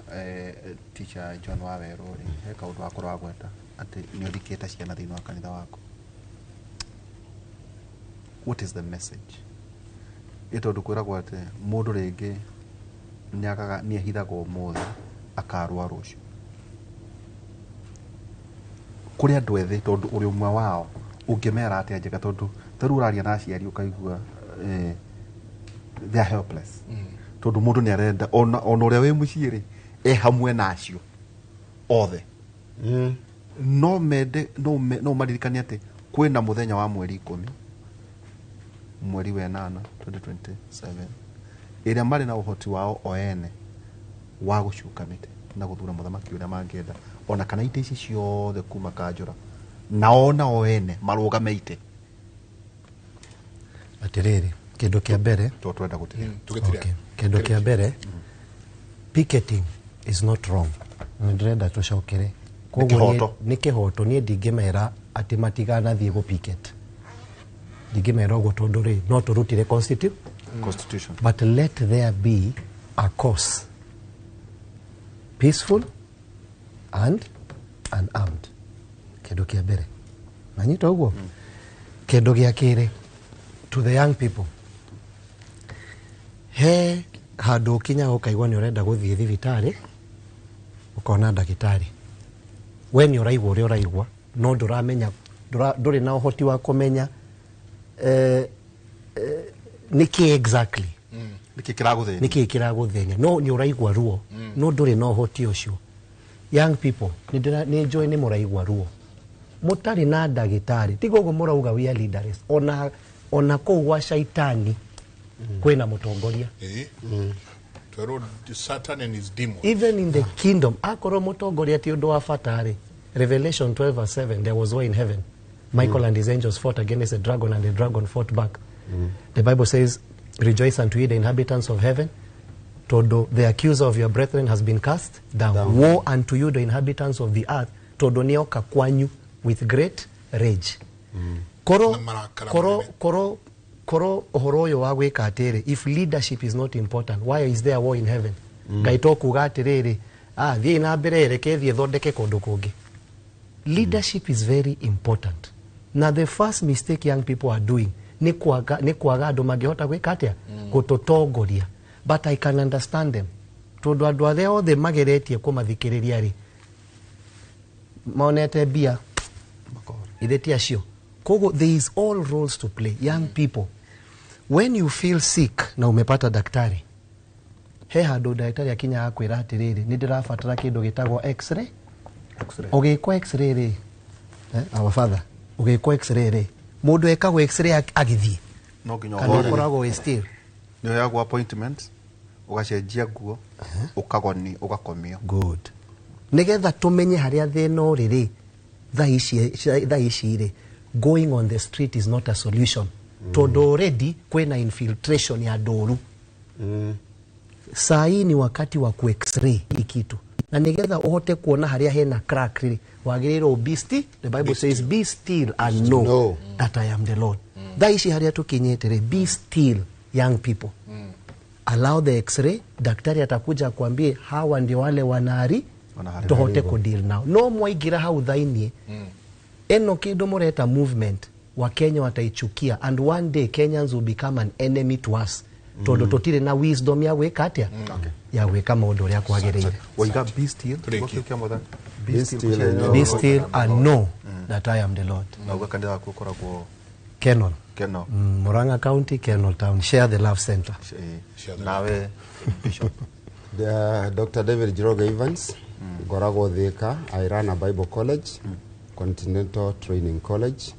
Speaker 2: teacher John Wawerũ rĩ, he kaũndũ wakorwo wagweta atĩ nĩ ũthikĩte ciana thĩinĩ wa kanitha waku. What is the message? Ĩ tondũ kwĩragwo atĩ mũndũ rĩngĩ nĩ ehithagwo ũmũthĩ akarũa rũciũ. Kũrĩ andũ ethĩ tondũ ũrĩ ũmwe wao ũngĩmera atĩa njega, tondũ ta rĩu ũraria na aciari ũkaigua they are helpless. Tondũ mũndũ nĩ arenda ona ũrĩa wĩ mũciĩ rĩ e hamwe na acio othe. No mende no maririkane atĩ kwĩna mũthenya wa mweri 10 mweri wa 8 2027 ĩrĩa marĩ na ũhoti wao o ene wa gũcuka mĩtĩ na gũthura mũthamaki ũrĩa mangĩenda, ona kana itĩ ici ciothe kuma kanjũra nao nao ene marũgame itĩ.
Speaker 3: Atĩrĩrĩ, kĩndũ kĩa mbere
Speaker 2: twenda gũtiriha,
Speaker 3: kĩndũ kĩa mbere, picketing is not wrong. Ndĩrenda tũcokere koguo nĩ kĩhoto. Niĩ ndingĩmera atĩ matiganathiĩ gũ picket, ndingĩmera ũguo tondũ rĩ no tũrutire constitution, but let there be a cause, peaceful and unarmed. Kĩndũ kĩa mbere nanyita ũguo. Kĩndũ gĩa kerĩ, to the young people, he handũ ũkinyaga ũkaigua nĩ ũrenda gũthiĩ thibitarĩ ũkona ndagĩtarĩ, we nĩ ũraigua ũrĩa ũraigua no ndũramenya, ndũrĩ na ũhoti wa kũmenya nĩkĩ exactly nĩkĩ kĩragũthĩnia, no nĩ ũraigua ruo no ndũrĩ na ũhoti ũcio. Young people, nĩ njũĩ nĩ mũraigua ruo mũtarĩ na ndagĩtarĩ, tiga ũguo mũrauga we are leaders. Ona kũu gwa caitani kwĩna mũtongoria.
Speaker 1: Satan and his demons.
Speaker 3: Even in the kingdom, akorwo mũtongoria ti ũndũ wa bata rĩ, Revelation 12:7, there was war in heaven. Michael and his angels fought against the dragon, and the dragon fought back. The Bible says, rejoice unto ye the inhabitants of heaven, todo the accuser of your brethren has been cast down. Woe unto you the inhabitants of the earth, todo nĩoka kwanyu with great rage. Koro koro koro ũhoro ũyũ wa gwĩka atĩrĩ, if leadership is not important, why is there war in heaven? Ngai to kuga atĩrĩrĩ, thiĩ na mbere reke thiĩ thondeke kũndũ kũngĩ. Leadership is very important. Now the first mistake young people are doing nĩ kwaga andũ mangĩhota gwĩka atĩa, gũtũtongoria. But I can understand them, tondũ andũ arĩa othe mageretie kũmathikĩrĩria rĩ, monete mbia ithe ti acio. Koguo there is all roles to play. Young people, when you feel sick na umepata daktari, He handũ ndagĩtarĩ akinyaga kwĩra atĩrĩrĩ, nĩ ndĩrabatara kĩndũ gĩtagwo x-ray. Ũgĩkwo x-ray rĩ, our father, ũgĩkwo x-ray rĩ, mũndũ ekagwo x-ray agĩthiĩ
Speaker 2: no nginya
Speaker 3: kana
Speaker 2: ũhorere.
Speaker 3: ũkoragwo wĩ still?
Speaker 2: Nĩ ũheagwo appointment, ũgacenjia nguo, ũkagoni, ũgakomio.
Speaker 3: Good. Nigetha tumenye haria thĩna ũrĩ rĩ, thaa ici rĩ, going on the street is not a solution, tondũ already kwĩna infiltration ya ndũru. Saa hii ni wakati wa ku x-ray hii kitu, na nigetha uhote kuona haria hena crack rĩ, wagĩrĩirwo be still. The Bible says be still and know that I am the Lord. Thaa ici haria tukinyĩte rĩ, be still, young people, allow the x-ray. Daktari atakuja akwambie hawa ndio wale wanahari tuhote kudeal nao. No mwaingĩra hau thainie eno kindu mureta movement, Wakenya wataichukia, and one day Kenyans will become an enemy to us, tondu tutire na wisdom ya gwika atia, ya gwika maundu uria kwagiriire.
Speaker 2: Waiga be still, kĩu kĩa mwathani.
Speaker 4: Be still and know.
Speaker 3: Be still and know that I am the Lord.
Speaker 2: Na uga kanitha waku ũkoragwo
Speaker 3: Kenol.
Speaker 2: Kenol.
Speaker 3: Murang'a County, Kenol Town, Share the Love Center.
Speaker 2: Nawe Bishop.
Speaker 4: Dr. David Njoroge Evans, ngoragwo Thika. I run a Bible college, Continental Training College.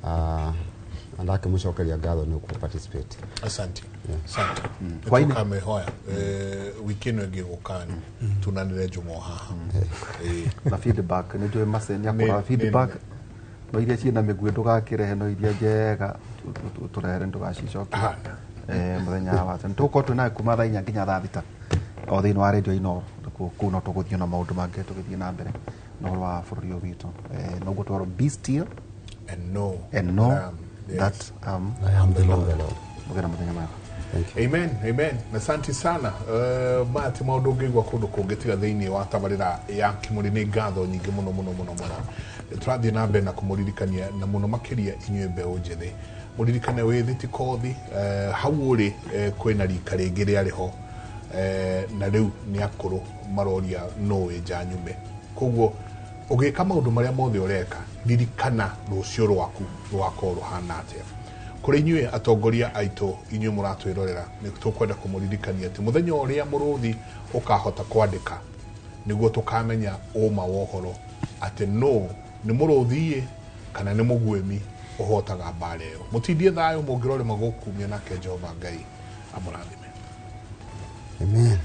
Speaker 4: Na ndakĩmũcokeria ngatho nĩ kũ participate.
Speaker 1: Asante. Asante.
Speaker 2: Hwainĩ.
Speaker 1: Nĩtũkamĩhoya wiki ĩno ĩngĩ gũka tunanĩre njumo haha.
Speaker 2: Na feedback nĩ njũĩ mace nĩ akũraga feedback, no iria ciĩna mĩguĩ ndũgakĩrehe, no iria njega tũrehere ndũgacicokia. Mũthenya wa tene tũgũkorwo twĩ nawe kuma thaa 4 nginya thaa 6 o thĩinĩ wa radio Inooro. Kũu no tũgũthiĩ na maũndũ mangĩ tũgĩthiĩ na mbere na ũhoro wa bũrũri ũyũ witũ. Noguo twarwo be still
Speaker 1: and know,
Speaker 2: and know
Speaker 1: yes,
Speaker 2: that
Speaker 3: I am the Lord.
Speaker 2: Mũgĩe na mũthenya mwega.
Speaker 1: Amen, amen. Asante sana. Maya ti maũndũ ũngĩigua kũndũ kũngĩ tiga thĩinĩ wa tabarĩra ya Kĩmũrĩ. Nĩ ngatho nyingĩ mũno mũno mũno mũno. Tũrathiĩ na mbere na kũmũririkania, na mũno makĩria inyuĩ mbeũ njĩthĩ, mũririkane wĩthĩ ti kothi. Hau ũrĩ, kwĩna rika rĩngĩ rĩarĩ ho, na rĩu nĩ akũrũ maroria no wĩ nja nyume. Koguo ũgĩka maũndũ marĩa mothe ũreka, ririkana rũciũ rwaku rũgakorwo rũhana atĩa. Kũrĩ inyuĩ atongoria aitũ, inyuĩ mũratwĩrorera, nĩ tũkwenda kũmũririkania atĩ mũthenya ũrĩa mũrũthi ũkahota kwandĩka, nĩguo tũkamenya ũma wa ũhoro atĩ no nĩ mũrũthi kana nĩ mũguĩmi ũhotaga mbara ĩyo. Mũtindie thayũ, mũngĩrorema gũkumia, nake Jehova Ngai amũrathime.
Speaker 4: Amen.